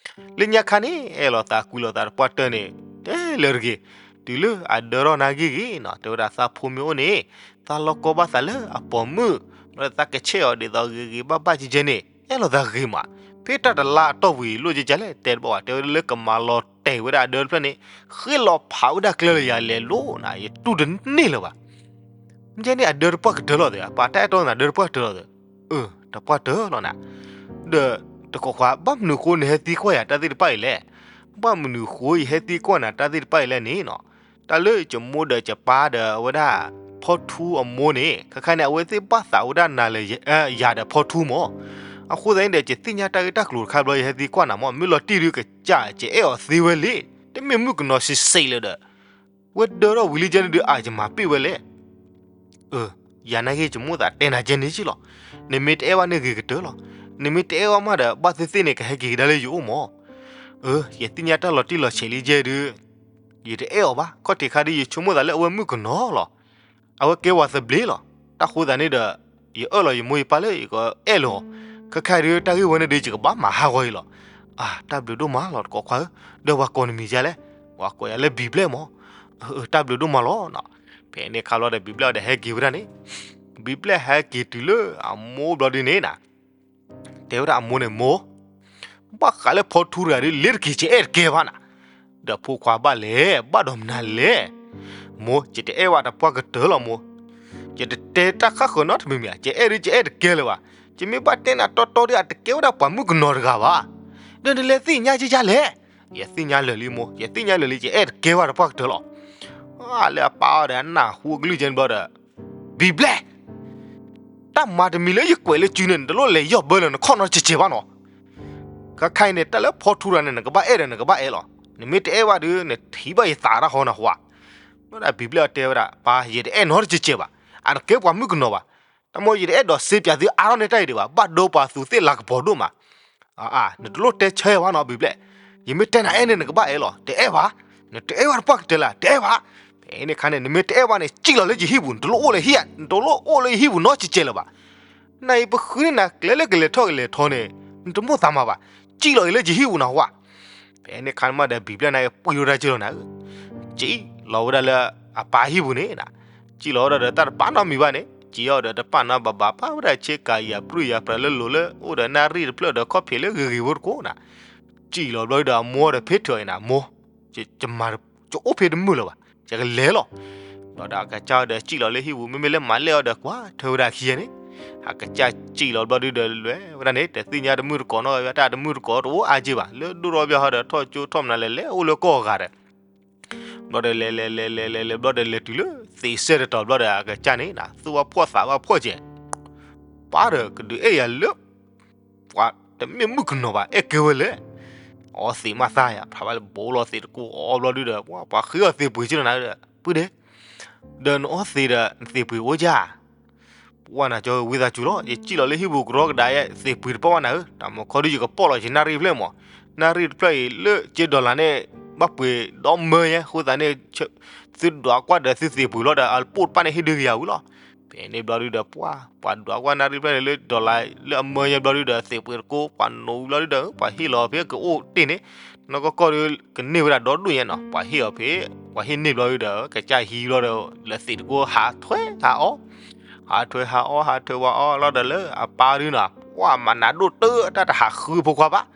လၢညါခါန့ၣ် အဲၣ်လိာ်သးကွံလိာ်သးတပှၢ်တၢၢ်န့ၣ် တဲလၢတဂ့ၤ, တုၤလၢအဒၢထီၣ်နာ်ဂ့ၢ်ဂ့ၤနီၤ တဲဝဲဒၣ်သးဖိမ့ၢ်အိၣ်န့ၣ် သးလီၤကီဘၣ်သးလၢအပိာ်မုၣ် ဘျီဒီးသးကဆဲးအီၤဒ်သိးဂ့ၤဂ့ၤဘၣ်ဘၣ်ကဲကဲန့ၣ် အဲၣ်လိာ်သးဂ့ၤမး. ဖဲတၢ်တလါအတီၢ်ဝံၤလိၣ်ကဲကဲလဲၣ် တဲတဘၣ်ဘၣ် တဲဝဲဒၣ်လၢကမၤလီၤတဲာ်ဝဲဒၣ်အဒၢတဖျၢၣ်န့ၣ် ဃ့လီၤဖးဝဲဒၣ်ကျဲလၢယၤလဲၤလိၤနၤ ယတူၢ်တန့ၢ်လၢၤဘၣ်. မ့ၢ်န့ၣ်အဒၢတပှၢ်ကတၢၢ်လီၤသ့ ပှၤတၢ်အဲၣ်တီနၤဒၢတပှၢ်ကတၢၢ်လီၤသ့. အၢ တပှၢ်တၢၢ်လီၤနၤ. ဒီးတကိးခွါ ဘၣ်မနုၤဃိနဟဲသံကွၢ်ယၤတၢ်သ့ၣ်တဖၣ်အံၤလဲၣ်. ဘၣ်မနုၤဃိယဟဲသံကွၢ်နၤတၢ်သ့ၣ်တဖၣ်အံၤလဲၣ်န့ၣ်နီၤ. တၢ်လၢယမိၢ်ဒီးယပၢ်ဒီးအဝဲဒၣ် ဖီထူအမိၢ်န့ၣ် ခဲခါန့ၣ် အဝဲသ့ၣ်ဘၣ်သးဝဲဒၣ်နၤလၢ ယၤဒီးဖီထူမး. အဃိသတးန့ၣ်ဒီး ယသ့ၣ်ညါတၢ်ဂ့ၢ်တၢ်ကျိၤတခါဘျီ ယဟဲသံကွၢ်နၤမး မ့ၢ်လီၤတံၢ်ဒုးကစၢ် ယအဲၣ်အီၤသ့ဝဲလံ, တမ့ၢ်မုၣ်ကနီၤစံးစံးလၢၤဒီး ဝဲဒၢထီၣ်ဝံၤလံကဲန့ၣ်ဒုး အါယမၤပ့ၢ်ဝဲလဲၣ်. အၢ ယၤနာ်က့ ယမိၣ်သးတဲနၤကဲန့ၣ်က့လီၤ. နမ့ၢ်တအဲၣ်ဘၣ်န့ၣ်ဂ့ၤကတၢၢ်လီၤ. နမ့ၢ်တအဲၣ်ဘၣ်မးဒီး ဘၣ်သ့ၣ်သ့ၣ်န့ၣ် ကဟဲက့ၤကဒါလၢယအိၣ်မး. အၢ ယသ့ၣ်ညါတၢ်လီၤတံၢ်လီၤဆဲးလံကဲဒုး ယတအဲၣ်အီၤဘၣ်. ခီၣ်ထံးခါဒုး ယဆိကမိၣ်သးလၢအဝဲမုၣ်ကနီၤလီၤ. အဝဲကဲဝဲသဘျ့လီၤ. တၢ်ဃိသတးန့ၣ်ဒီး ယအၢၣ်လီၤယမိၢ်ယပၢ်လၢယကအဲၣ်လၢၤအီၤ. ခဲခါဒုး တၢ်ဂ့ၢ်ဝဲန့ၣ်ဒုး ယကဘၣ်မၤဟးဂီၤအံၤလီၤ. အၢ တၢ်ဘျုးဒိၣ်မးလီၤ တကိးခွါဧၢ, ဒီးပှၤကိးနမံၤဒ်လဲၣ်. ပှၤကိးယၤလၢဘံၣ်ဘျဲၣ်မး. အၢ တၢ်ဘျုးဒိၣ်မးလီၤနီၤ. ဖဲန့ၣ်ခါဘျီဒီး ဘံၣ်ဘျဲၣ်အီၤဒီးဟဲက့ၤဝဲဒၣ်န့ၣ်, ဘံၣ်ဘျဲၣ်ဟဲက့ၤတုၤလၢအမိၢ်ဘျီဒုးန့ၣ်နၤ တဲဝဲဒၣ်အမိၢ်န့ၣ် မိၢ်, ဘၣ်ဃးလၢဖီထူတဂၤဒုး လ့ၤတက့ၤ ယအဲၣ်တကဲဘၣ်နၤ. ဒီးဖိခွါဘၣ်လဲၣ်, ဘၣ်ဒီးမနုၤလဲၣ်. မိၢ်, ယတအဲၣ်ဘၣ်တပှၢ်ကတၢၢ်လီၤမိၢ်. ယတတဲတၢ်ဃၣ်ဃၢၤနီတမံၤမံၤဧါ, ယအဲၣ်ဒုးယအဲၣ်တကဲလၢၤဘၣ်. ယမ့ၢ်ဘၣ်တဲနၤတီတီဒီး အတကဲဝဲဒၣ်ပှၤမုၣ်ကနီၤတဂၤဘၣ်. ဒီးနလဲၤသ့ၣ်ညါကယါလဲၣ်. ယသ့ၣ်ညါလၢာ်လံမိၢ်, ယသ့ၣ်ညါလၢာ်လံ, ယအဲၣ်တကဲဘၣ်တပှၢ်ကတၢၢ်လီၤ. လၢအပၢ်အီၤဒီးအနၢ်ဟူအကလုၢ်ကဲန့ၣ်ဘျီဒီး, ဘံၣ်ဘျဲၣ်, တၢ်မၤတမံၤလၢယကွဲးလၢစုန့ၣ် နတလိၣ်လဲၤယီၢ်ဘၢလၢၤ နခီၣ်နီတစဲးစဲးဘၣ်နီၤ. ခဲခါအံၤန့ၣ် တၢ်လၢဖီထူတဂၤန့ၣ် နကဘၣ်အဲၣ်ဒီးနကဘၣ်အဲၣ်လီၤ. နမ့ၢ်တအဲၣ်ဘၣ်ဒီး နထံၣ်ဘၣ်ယသးတၢ်ဟီနဟူဧါ. ဘျီဒီးဘံၣ်ဘျဲၣ်အီၤတဲဝဲဒၣ်, ပၢ်, ယတအဲၣ်နီတစဲးစဲးဘၣ်. အတကဲပှၤမုၣ်ကနီၤဘၣ်. တၢ်မိၢ် ယတအဲၣ်ဒိးစ့ပၠးသုအါထီၣ်န့ၢ်တၢ်အံၤဒံးဘၣ်, ဘၣ်ဒိပှၤသူးသ့ၣ်လၤကပီၤဒိၣ်မး. အါ, နတလိၣ်တဲဆၢယၤဘၣ်နီၤ ဘံၣ်ဘျဲၣ်. ယမ့ၢ်တဲနၤအဲၣ်န့ၣ် နကဘၣ်အဲၣ်လီၤ. တအဲၣ်ဘၣ်. နတအဲၣ်ဘၣ်တပှၢ်ကတၢၢ်လၢၤ, တအဲၣ်ဘၣ်. ဖဲန့ၣ်အခါန့ၣ် နမ့ၢ်တအဲၣ်ဘၣ်န့ၣ် စံၣ်လီၤလၢယဟံၣ်ပူၤ, နတလိၣ်အိၣ်လၢယဟံၣ်, နတလိၣ်အိၣ်လၢယဟံၣ်ပူၤနီတစဲးစဲးလၢၤဘၣ်. နအံၤပဃုန့ၢ်နၤကျဲလၢကလဲၤထီၣ်ကလဲၤထီန့ၣ် နတမိၣ်သးမၤဘၣ်. စံၣ်လီၤအံၤလၢယဟံၣ်ပူၤနဟူဧါ. ဖဲန့ၣ်အခါန့ၣ်မးဒီး ဘံၣ်ဘျဲၣ်န့ၣ်ပှံၤဝဲဒၣ်က့ၤလီၤနၤဧၢ, စံၣ်လီၤဝဲဒၣ်လၢအပၢ်ဟံၣ်ပူၤန့ၣ်, စံၣ်လီၤဝဲဒၣ်ဒီးတၢ်တပာ်နီတမံၤဘၣ်န့ၣ်, စံၣ်အီၤဒီးတပာ်နီဘၣ်ဘၣ် ပာ်ဝဲဒၣ်ဆ့ကၤယၤပြုၢ်ယၤပြးလၢလိၤလၢအိၣ်ဒီးနၣ်ရံၣ်တဖျၢၣ်ဒီးခီၣ်ဖံးလၢဂ့ၤဂ့ၤဖိတကိးနၤ. စံၣ်လီၤဘျီဒီးအမိၢ်ဒီးဖ့ထၢၣ်အံၤနၤ, မိၢ်, ယအိၣ်ဖဲတမုာ်လၢၤဘၣ်, ယကလဲၤလီၤ. ဘျီဒီးအကစၢ်ဒီးစံၣ်လီၤလၢဟံၣ်ပူၤ, မ့မ့ၢ်လၢမၤလဲၣ်အီၤဒီးကွၢ်ထွဲဝဲဒၣ်ခံဂၤန့ၣ်, အကစၢ်စံၣ်လီၤဘျီဒုဒီးလဲၤဝဲဒၣ်န့ၣ် တသ့ၣ်ညါတမုၢ်တကိးနီတဂၤ, တၢ်တမုၢ်တကိးတအိၣ်အါက့ဘၣ်, လၢဒိၣ်ထီၣ်ဘၣ်ဟီဒီးထီၣ်ကၠိထီၣ်မနုၤလဲၤလဲၤအိၣ်လၢကီၢ်ဂၤဒီး ဘျီဒီးလဲၤလဲၤလဲၤလဲၤလဲၤလဲၤဘျီဒီးလဲၤတုၤလၢသံးစဲတတီၤဘျီဒီး အကစၢ်န့ၣ် သူၣ်ဘၣ်ဖှီၣ်သးဘၣ်ဖှီၣ်ကဲး, ပၢ်ဒီးကဒုးအဲၣ်ယၤလၢ ပှၤတမ့ၢ်မုၣ်ကနီၤဘၣ် အဲၣ်ကဲဝဲလဲၣ်. အီသံးမးသးယၤ, ဖးဘၣ်လၢဘိလီၤသံးတကိးအီဘျီဒုဒီး ပှၤဃ့အီၤသံးပှ့ၤက့လီၤနၤဒီး ပုၢ်ဒ့, ဒီးနအီသံးဒီးနသံးပှ့ၤအိၣ်ကၢ် ပှၢ်နၤကၠီဝံသးစူၤလီၤ, ယစံၣ်လီၤလၢဟံၣ်ပူၤကရီကဒါယဲ သံးပှ့ၤတပီၢ်ဘၣ်နၤဧၢ, တၢ်မၤခီဒုယကပီၢ်လီၤယနၣ်ရံၣ်ဖျၢၣ်မး, နၣ်ရံၣ်တဖျၢၣ်အံၤလၢကၠ့ဒီလးန့ၣ် ဘၣ်ပှ့ၤဒီမၢယဲ, အဃိသတးန့ၣ် သုဒွးကွၢ်ဒီးသုသံးပှ့ၤလီၤဒီး အပိၢ်တပၢ်န့ၣ်ဟ့ၣ်ဒုကယၤဝံၤလီၤ. ဖဲန့ၣ်ဘျီဒုဒီး ပှၢ်ပှၤဒွးကွၢ်နၣ်ရံၣ်ဖျၢၣ်န့ၣ်လၢဒီလး လၢအမၢယဲဘျီဒုဒီး သံးပှ့ၤတကိး ပှၤနိးဝံၤဘျီဒုဒီး ပှၤဟ့ၣ်လီၤဖဲကအိၣ်တ့ၢ်န့ၣ်, နီၢ်ကီၢ်ကီၢ်ဒီး ကန့ၢ်ဝဲဒၣ်ဒီဒူၣ်ညါနီၤ, ပှၤဟ့ၣ်အီၤဖဲ ပှၤဟ့ၣ်န့ၢ်ဘျီဒုဒီး ကစၢ်ဟံးဘျီဒီး လၢသံးတကိးဟးထွဲဟးအီ, ဟးထွဲဟးအီ ဟးထွဲဝဲအီလီၤဒီးလၢအပၢ်ဒုနီၤ ပှၢ်မၤနးဒိၣ်တၢ်တဟးဃုဖိခွါဘၣ်.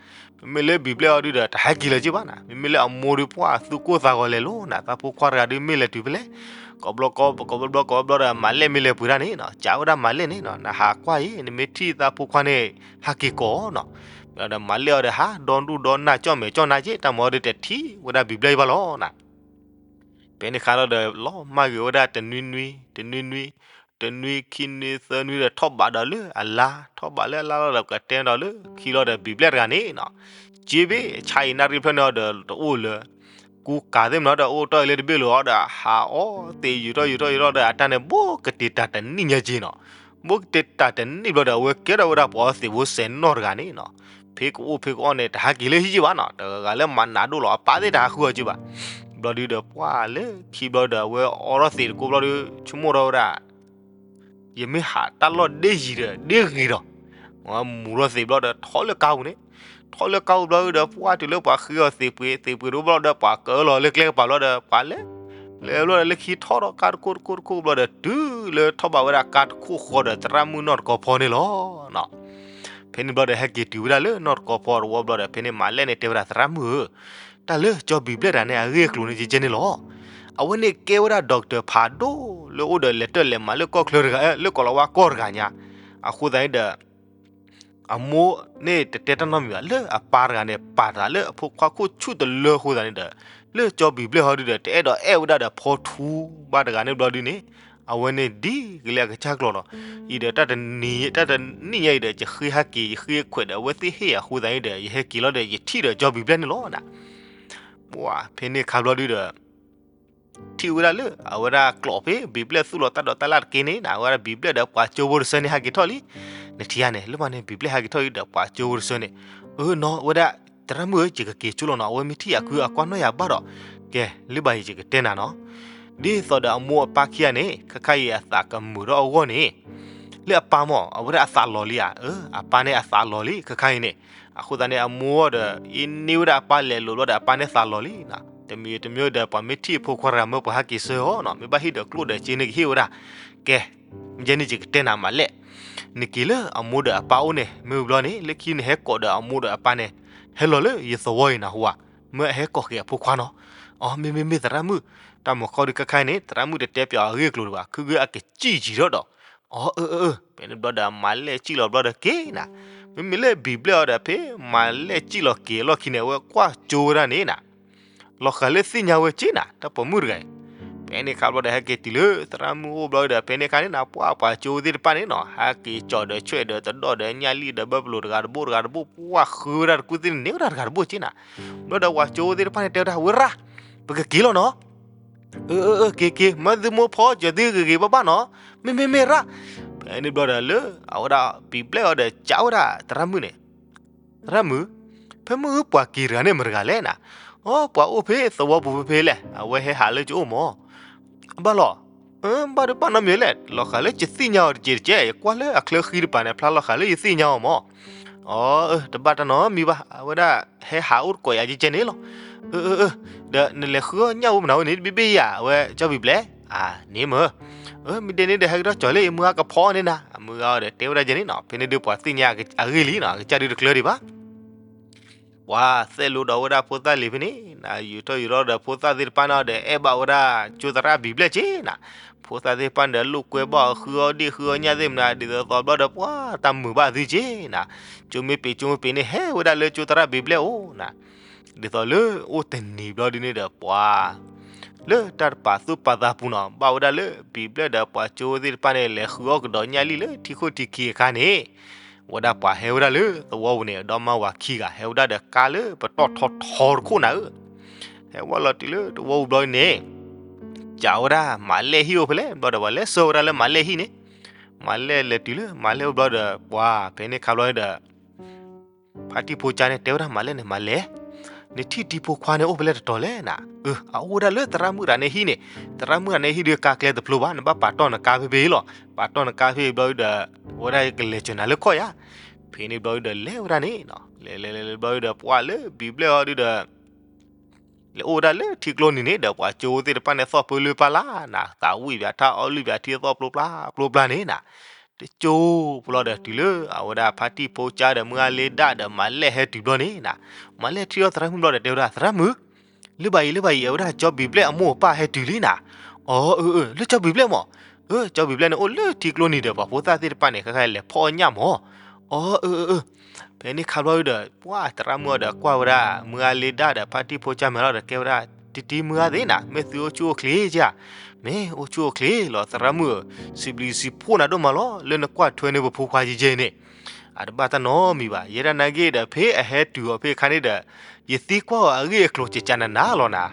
မ့မ့ၢ်လၢဘံၣ်ဘျဲၣ်အီၤဒုဒီး တဟဲက့ၤလၢၤက့ဘၣ်နၤ, မ့မ့ၢ်လၢအမိၢ်ဒု ပှၢ်သူၣ်ကိၢ်သးဂီၤလဲၤလိၤနၤ, သးဖိခွါတဂၤဒုမ့ၢ်လဲၤတုၤဖဲလဲၣ်, ကိးဘျီကိးဘျီကိးဘျီဒီး မၤလဲၣ်မ့ၢ်လဲၤပှ့ၤတၢ်န့ၣ်နီၤ, ကးဝဲဒၣ်မၤလဲၣ်န့ၣ်နီၤ, နဟးကွၢ်အံၤ နမ့ၢ်ထံၣ်သးဖိခွါန့ၣ် ဟဲက့ၤကိးနီၤ. ဒီးမၤလဲၣ်အီၤဒီး ဟးဒီဒူၣ်ဒီနၢ်ကၠီၣ်မဲာ်ကၠီၣ်နါက့, တၢ်မၤအီၤဒုတထံၣ်ဝဲဒၣ်ဘံၣ်ဘျဲၣ်အံၤဘၣ်လီၤနၤ. ဖဲန့ၣ်အခါလီၤဒီး လီၤမၢ်ဂ့ၤဝဲဒၣ်တနွံနွံ တနွံနွံ တနွံခံနွံသၢနွံဒီး ထီၣ်ဘးဒီးလၢအလါ, ထီၣ်ဘးလၢအလါလီၤဒီး ကတဲဒီးလၢခံလီၤဒီး ဘံၣ်ဘျဲၣ်တဂၤန့ၣ်နီၤ, က့ဘ့ၣ်ဆါအံၤနၣ်ရံၣ်ဖျၢၣ်န့ၣ်အီၤဒီးတအိၣ်လၢ ကူကၤသ့ၣ်မနီၤဒီး အိၣ်တီၢ်အံၤလၢတဘ့ၣ်လီၤဒီး ဟးအီသံးယူၤထီၣ်ယူၤထီၣ်ယူၤထီၣ်ဒီး အတၢ်န့ၣ် ဘိကတ့ၤတၢ်တနံၣ်ညါက့နီၤ. ဘိကတ့ၤတၢ်တနံၣ်ဘျီဒီး အဝဲကဲထီၣ်ဝဲဒၣ်ပှၤအီသံးဖိစဲးနီၢ်တဂၤန့ၣ်နီၤ. ဖဲကအိၣ်ဖဲကအီၣ်န့ၣ် တဟးက့ၤလၢဟံၣ်က့ဘၣ်နီၤ, တဂၤလၢမၤနးဒိၣ်လီၤ အပၢ်သ့ၣ်တဟးဃုအီၤက့ဘၣ်. ဘျီဒုဒီး ပှၢ်လၢခံဘျီဒီး အဝဲအီထီၣ်သံးတကိးဘျီဒု ဆိကမိၣ်ထီၣ်ဝဲဒၣ် ယမ့ၢ်ဟးတၢ်လီၢ်ဒ့ယံၤဒီး ဒ့ဂ့ၤဒီး မူၤထီၣ်သံးဘျီဒီး ထီၣ်လၢကါပူၤန့ၣ်, ထီၣ်လၢကါပူၤဘျီဒီး ပှၢ်တုၤလၢပှၤဃ့အီၤသံးပှ့ၤ သံးပှ့ၤတဘျီဒီး ပှၤကအၢလီၤလၢကျဲကပၤဘျီဒီး ပှၤလဲၤ လဲၤဘျီဒီး လၢခံထီၣ်ဒီးကါတခိၣ်တခိၣ်တခိၣ်ဘျီဒီး တုၤလၢထီၣ်ဘးဝဲဒၣ်ကါတခိၣ်ဃီဒီး သရၣ်မုၣ်နီၢ်တကီဖီန့ၣ်လီၤ. ဖဲန့ၣ်ဘျီဒီး ဟဲက့ၤတုၤဝဲဒၣ်လၢနီၢ်တကီဖီတဝီဘျီဒီး ဖဲန့ၣ်မၤလဲၣ်န့ၣ်တဲဝဲဒၣ် သရၣ်မုၣ်ဧၢ, တၢ်လၢကၠီဘံၣ်ဘျဲၣ်တဂၤန့ၣ် အဂ့ၢ်အကျိၤန့ၣ် ကဲကဲန့ၣ်လီၤ. အဝဲန့ၣ်ကဲဝဲဒၣ် doctor ဖးဒိၣ် လၢအိၣ်ဒီးလဲၤတၢ်လဲၤမၤလၢကီၢ်ချၢတဂၤ လၢကီၢ်လီၤဝါကီၢ်တဂၤညါ, အဃိသတးန့ၣ်ဒီး အမိၢ်န့ၣ်တတဲတၢ်နီတမံၤဘၣ် လၢအပၢ်တဂၤန့ၣ် ပာ်သးလၢအဖိခွါခိၣ်ဆူၣ်တလၢအဃိသတးန့ၣ်ဒီး လၢကၠီဘံၣ်ဘျဲၣ်ဟီဒုဒီး တအဲၣ်ဒိးအဲၣ်ဝဲဒၣ်ဒီးဖီထူဘၣ်တဂၤန့ၣ်ဘျီဒုန့ၣ်, အဝဲန့ၣ်ဒ်ကလဲၤအကစၢ်ကျိာ်လီၤ. အံၤဒီးတၢ်တနံၤ တၢ်တနံၣ်ညါအံၤဒီး ယဃ့ဟဲက့ၤ ယဃ့ခွဲးဒီး အဝဲသ့ၣ်ဟ့ၣ်အဃိသတးန့ၣ်ဒီး ယဟဲက့ၤလီၤဒီး ယထံၣ်ဒီးကၠီဘံၣ်ဘျဲၣ်န့ၣ်လီၤနၤ. ပှၢ်ဖဲန့ၣ်အခါဘျီဒုဒီး ထံၣ်ဝဲဒၣ်လၢ အဝဲဒၣ်ကျိာ်ဖဲ ဘံၣ်ဘျဲၣ်သူၣ်လီၤတၢ်ဒိးတၢ်လၢ်တက့န့ၣ် အဝဲဒၣ်ဘံၣ်ဘျဲၣ်ဒီးပှၤကၠိဖိတဆၢန့ၣ် ဟဲက့ၤထီၣ်လံ. နထံၣ်ဧါန့ၣ် လၢမးန့ၣ် ဘံၣ်ဘျဲၣ်ဟဲက့ၤထီၣ်လံဒီးပှၤကၠိဖိတဆၢန့ၣ်, အၢ နီၢ်ဝဲဒၣ် သရၣ်မုၣ်ဧၢ ယကက့ၤကၠိလီၤနီၤ အဝဲမ့ၢ်ထံၣ်ယၤခုအကွၢ်နီၣ်ယၤဘၣ်ဒီး, ကဲ လၢဘၣ်ယံၤယကတဲနၤနီၤ. ဒ်သိးဒီးအမိၢ်အပၢ်ခံဂၤန့ၣ် ခဲခါအံၤအသးကမုာ်ထီၣ်အဂီၢ်န့ၣ်, လၢအပၢ်မး အဝဲဒၣ်အသးလီၤလံဧါ, အၢ အပၢ်န့ၣ်အသးလီၤလံ ခဲခါအံၤန့ၣ်, အဃိသတးန့ၣ် အမိၢ်ဒီး အ့န့ၢ်ဝဲဒၣ်အပၢ်လဲၤလိာ်ဘျီဒီး အပၢ်န့ၣ်သးလီၤလံနီၤ. တမံၤတမံၤဒီး ပှၤမ့ၢ်ထံၣ်အဖိခွါတဂၤမၢပှၤဟဲက့ၤဆၢအီၤနီၤ, မ့ၢ်ဘၣ်ဟ့ၣ်ဒီးကျိၣ်ဒီးစ့န့ၣ်ကဟ့ၣ်ဝဲဒၣ်, ကဲ ယဲန့ၣ်ယကတဲနၤမးလဲၣ်. နက့ၤလၢအမိၢ်ဒီးအပၢ်အိၣ်န့ၣ် မ့ၢ်ဝံၤဘျီန့ၣ် လၢခံနဟဲကိးဒီးအမိၢ်ဒီးအပၢ်န့ၣ်, ဟဲလီၤလၢယသဝီအံၤနၤဟူဧါ. မၢအဟဲကိးက့ၤအဖိခွါနီၤ. အီ မ့မ့ၢ်မ့ၢ်သရၣ်မုၣ်, တၢ်မုၢ်ဃီဒုးခဲခါအံၤန့ၣ် သရၣ်မုၣ်တတဲပၠးအဂ့ၢ်အကျိၤဒံးဘၣ်, ခုဂ့ၤအကစံၣ်ကံၤထီၣ်ဒီး, အီ အၢ အၢ အၢ ဖဲန့ၣ်ဘျီဒီးမၤလဲၢ်စံၣ်လီၤဘျီဒီးက့ၤနၤ, မ့မ့ၢ်လၢဘံၣ်ဘျဲၣ်အီၤဒီးဖဲမၤလဲၢ်စံၣ်လီၤက့ၤအလီၢ်ခံန့ၣ် အဝဲကွၢ်ကၠိဝဲဒၣ်န့ၣ်နၤ လီၤဃာ်လၢသ့ၣ်ညါဝဲက့ၤနၤ တၢ်ပိာ်မုၣ်တဂၤအံၤ, ဖဲန့ၣ်ခါဘျီဒီးဟဲက့ၤတုၤလၢသရၣ်မုၣ်အိၣ်ဘျီဒီး ဖဲန့ၣ်ခါန့ၣ်နၤ ပှၤပှၤကၠိသ့ၣ်တဖၣ်န့ၣ်နီၤ ဟဲက့ၤကၠီၣ်ဒီးဆွဲၣ်ဒီးတဒီၣ်ဒီးညၣ်လံၣ်ဒီးဘၢၣ်ပလိာ်တဂၤတဘိတဂၤတဘိ ပှၤဃုဝဲဒၣ်တကူၣ်သ့ၣ်န့ၣ် န့ၢ်ဝဲဒၣ်တဂၤတဘိက့ၤနၤ, ဘျီဒီးပှၤကၠိသ့ၣ်တဖၣ်န့ၣ် တဲဝဲဒၣ်ဝဲရၣ်, ပကက့ၤလီၤနီၤ အၢ အၢ အၢ က့ၤက့ၤ မၢသုမိၢ်ဖီကၠီၤသုဂ့ၤဂ့ၤဘၣ်ဘၣ်နီၤ, မ့မ့ၢ်မ့ၢ်ရၣ်, ဖဲန့ၣ်ဘျီဒီးလၢ အဝဲဒၣ်ဘံၣ်ဘျဲၣ်အီၤဒီးကးဝဲဒၣ်သရၣ်မုၣ်န့ၣ်, သရၣ်မုၣ်, ဖဲမုၢ်ပှၤက့ၤတဂၤန့ၣ်မတၤတဂၤလဲၣ်နၤ, အီ ပှၤအိၣ်ဖဲသဝီပူၤဖဲဖဲလဲၣ် အဝဲဟဲဟးလၢကအိၣ်မး, အဘၣ်လီၤ, ဘၣ်ဒုးဘၣ်နီတမံၤလဲၣ် လီၤဃာ်လၢယသ့ၣ်ညါအီၤတကဲးတကဲး ယကွၢ်လၢအချၢဃံတပၤန့ၣ် ဖျါလီၤဃာ်လၢယသ့ၣ်ညါအီၤမး, အီ အၢ တဘၣ်တၢ်နီတမံၤဘၣ် အဝဲဒၣ်ဟဲဟးအိၣ်တကိးယၤကဲကဲန့ၣ်လီၤ, အၢ အၢ အၢ ဒီးနလဲၤဃုအီၣ်ညၣ်ဝဲမနုၤဝဲန့ၣ် တဘ့ၣ်ဘ့ၣ်ယၤ အဝဲကၠီဘံၣ်ဘျဲၣ်, အၢ မ့ၢ်ဒ်န့ၣ်ဒီးဟဲက့ၤထီၣ်ကၠီၤလၢယမုၢ်ဂၤကဖီန့ၣ်နၤ အမုၢ်ဂၤအီၤဒီးတဲဝဲဒၣ်ကဲန့ၣ်နီၤ ဖဲန့ၣ်ဒုးပှၤသ့ၣ်ညါအဂ့ၢ်လံနီၤ အကစၢ်ဒုးတကျၢၤဒံးဘၣ် ပှၤသဲးလိာ်ဒီးဝဲဒၣ်ဖိသၣ်လံၤဖဲန့ၣ်နၤ ယူာ်ထီၣ်ယူာ်ထီၣ်ဒီးဖိသၣ်သ့ၣ်တဖၣ်န့ၣ်ဒီး အဲၣ်ဘၣ်ဝဲဒၣ်ကၠိသရၣ်ဘံၣ်ဘျဲၣ်က့ၤနၤ, ဖိသၣ်သ့ၣ်တဖၣ်န့ၣ်ဒီး လိာ်ကွဲဘၣ်အီၤ ဃုအီၣ်ဒ့ၣ်ဃုအီၣ်ညၣ်သ့ၣ်မနုၤ ဒ်သိးသိးဘျီဒီး ပှၤတၢ်မုာ်ဘၣ်သုက့ၤနၤ, ကၠိမ့ၢ်ပ့ၤကၠိမ့ၢ်ပ့ၤန့ၣ် ဟဲဝဲဒၣ်လၢကၠိသရၣ်ဘံၣ်ဘျဲၣ်အိၣ်နၤ, ဒ်သိးလၢအိၣ်တနံၤဘျီဒ်န့ၣ်ဒီးပှၤ လၢတၢ်တပာ်သူၣ်ပာ်သးပူၤနီၤ ဘၣ်ဝဲဒၣ်လၢဘံၣ်ဘျဲၣ်ဒီးပှၤကၠိသ့ၣ်တဖၣ်န့ၣ် လဲၤဃုအီၣ်ကဒီးညၣ်လံၣ်လၢထံခိၣ်ထံခံအခါန့ၣ် ဝဲဒၣ်ပှၤဟဲဝဲဒၣ်လၢသဝီပူၤန့ၣ် ဒီမါဝၤခံဂၤ ဟဲဝဲဒၣ်ဒီးကါလၢပတီၢ်ထီထီတခိၣ်နၤဧၢ, ဟဲဝဲလီၤတုၤလၢသဝီပူၤဘျီန့ၣ် ကးဝဲဒၣ်မၤလဲၢ်ဟံၣ်အိၣ်ဖဲလဲၣ် ဘျီဒီးပှၤလဲၤဆှၢဝဲဒၣ်လၢမၤလဲၢ်ဟံၣ်န့ၣ်, မၤလဲၢ်လဲၤတုၤလၢမၤလဲၢ်အိၣ်ဘျီဒီး ပှၤဖဲန့ၣ်ခါဘျီဒီး ဖါတံၢ်ဖိကါန့ၣ် တဲဝဲဒၣ်မၤလဲၢ်န့ၣ် မၤလဲၢ်, နထံၣ်တံၤဖိခွါန့ၣ်အိၣ်ဖဲလဲၣ်တတီၤလဲၣ်နၤ, အအိၣ်ဝဲဒၣ်လၢသရၣ်မုၣ်တဂၤန့ၣ်ဟံၣ်န့ၣ်, သရၣ်မုၣ်တဂၤန့ၣ်ဟံၣ်ဒုးကါကျဲတဖျိဘၣ် နဘၣ်ပာ်တီၢ်နကါဖဲဖဲအံၤလီၤ, ပာ်တီၢ်နကါဖဲအံၤဘျီဒီး ဝဲဒၣ်ကလဲၤစၢၤနၤလၢခီၣ်ယၤ, ဖဲန့ၣ်ဘျီဒီးလဲၤဝဲဒၣ်န့ၣ်, လဲၤလဲၤလဲၤလဲၤဘျီဒီးပှၤလၢဘံၣ်ဘျဲၣ်အီၤဒုးဒီး လဲၤအိၣ်ဝဲဒၣ်လၢထံကျိနံၤန့ၣ်ဒီး ပှၤကၠိသ့ၣ်တဖၣ်န့ၣ် သီၣ်ဖုလၢပၢ်လၢ်နၤ သးဝံၣ်ပၠးထါအီလုၢ်ပၠးထံသီၣ်ပျိပျၢ်ပျိပျၢ်န့ၣ်နၤ, တကၠိပျီဒီးတုၤလၢအဝဲဒၣ်ဖါတံၢ်ဖိကါဒီးမုၢ်ဂၤလ့ဒၣ်ဒီးမၤလဲၢ်ဟဲတုၤဘျီန့ၣ်နၤ, မၤလဲၢ်ထံၣ်ဒီးသရၣ်မုၣ်ဘျီဒီးတဲဝဲဒၣ် သရၣ်မုၣ်, လၢဘၣ်အံၤလၢဘၣ်အံၤ အဝဲဒၣ်ကၠီဘံၣ်ဘျဲၣ်အမိၢ်အပၢ်ဟဲတုၤလံနၤ, အီ အၢ အၢ လၢကၠီဘံၣ်ဘျဲၣ်မး, အၢ ကၠီဘံၣ်ဘျဲၣ်န့ၣ်အိၣ်လၢထံကျိနံၤဒီး ပှၤဖိသၣ်သ့ၣ်တဖၣ်န့ၣ် ခဲခါလဲၤဖီၣ်အီၣ်ညၣ်မး, အီ အၢ အၢ အၢ, ဖဲန့ၣ်ခါဘျီဒီး ပှၤသရၣ်မုၣ်အီၤဒီးကွၢ်ဝဲဒၣ် မုၢ်ဂၤလ့ဒၣ်ဒီးဖါတံၢ်ဖိကါမဲာ်လီၤဒီးကဲဝဲဒၣ် တံၤတံၤမုၢ်ဂၤသ့ၣ်နၤ မ့ၢ်သုအိၣ်ဆူၣ်အိၣ်ချ့က့ဧါ, မ့ၢ်အိၣ်ဆူၣ်အိၣ်ချ့လီၤသရၣ်မုၣ်ဧၢ, စံးဘျုးစံးဖှိၣ်နၤဒိၣ်မးလီၤ လၢနကွၢ်ထွဲန့ၢ်ပဖိခွါယဲယဲန့ၣ်, အတဘၣ်တၢ်နီတမံၤဘၣ် ယဲဒၣ်နာ်က့ဒီး ဖဲအဟဲတုၤအီၤဖဲအခါန့ၣ်ဒီး ယသံကွၢ်အီၤအဂ့ၢ်အကျိၤကကနးနးလီၤနၤ,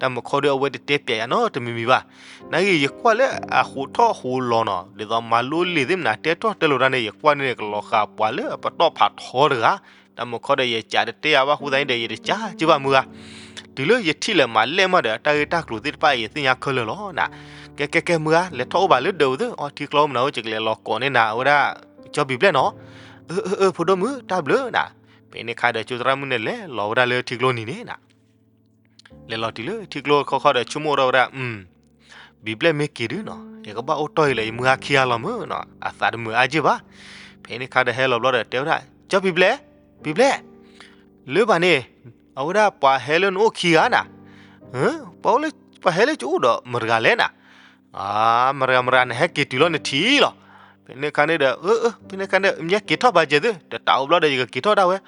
တၢ်မုၢ်ခီဒီးအဝဲတတဲပၠးယၤနီတမံၤမံၤဘၣ်, နာ်က့ယကွၢ်လၢအဟးထီၣ်ဟးလီၤနီၤ ဒ်သိးမၤလိလံာ်သ့ၣ်မနၤ တဲထီၣ်တဲလိာ်တၢ်န့ၣ် ယကွၢ်န့ၣ် ကလီၤဃာ်ပှၤလၢအပတီၢ်ဖးထီတဂၤ, တၢ်မုၢ်ခီဒီးယကးတတဲယၤဘၣ်အဃိသတးန့ၣ်ဒီး ယတကးက့ဘၣ်မုၢ်ဂၤ, တုၤလၢယထံၣ်လၢမၤလဲၢ်မးဒီး တၢ်ဂ့ၢ်တၢ်ကျိၤသ့ၣ်တဖၣ်အံၤ ယသ့ၣ်ညါခဲလၢာ်လီၤနၤ, ကဲကဲကဲမုၢ်ဂၤ လဲၤထီၣ်အိၣ်ဘၣ်လၢဒၢးအူသၢ အီထံကျိမနၤ ယကလဲၤလီၤကိးန့ၢ်နၤ အဝဲဒၣ် ကၠီဘံၣ်ဘျဲၣ်နီၤ, အၢ အၢ အၢ ဖိဒိၣ်မုၣ် တၢ်ဘျုးနၤ, ဖဲန့ၣ်ခါဒီးကၠိသရၣ်မုၣ်န့ၣ် လဲၤလီၤဝဲဒၣ်လၢထံကျိနံၤန့ၣ်နၤ လဲၤလီၤတုၤလၢထံကျိခီခီဒီး ဆိကမိၣ်ထီၣ်ဝဲဒၣ် ဘံၣ်ဘျဲၣ်မ့ၢ်က့ၤဒုနီၤ ယကဘၣ်အိၣ်တီၢ်အံၤလၢယမုၢ်ဂၤခံဂၤလီၤမုၢ်နီၤ အသးတမုာ်အါက့ၢ်ဘၣ်. ဖဲန့ၣ်ခါဒီးဟဲလီၤဘျီဒီးတဲဝဲဒၣ် ကၠီဘံၣ်ဘျဲၣ်, ဘံၣ်ဘျဲၣ်, လၢဘၣ်န့ၣ် အဝဲဒၣ်ပှၤဟဲလၢနအိၣ်ခံဂၤနၤ, ပှၤဟဲလၢယအိၣ်ဒီးမတၤတဂၤလဲၣ်နၤ, မတၤတဂၤမတၤတဂၤ နဟဲက့ၤတုၤလီၤနထံၣ်လီၤ. ဖဲန့ၣ်ခါန့ၣ်ဒီး အၢ အၢ ဖဲန့ၣ်ခါန့ၣ် မ့ၢ်က့ၤထီၣ်ဘၣ်စဲးသု တတးအိၣ်ဘျီဒီးယကက့ၤထီၣ်ဒၣ်ဝဲ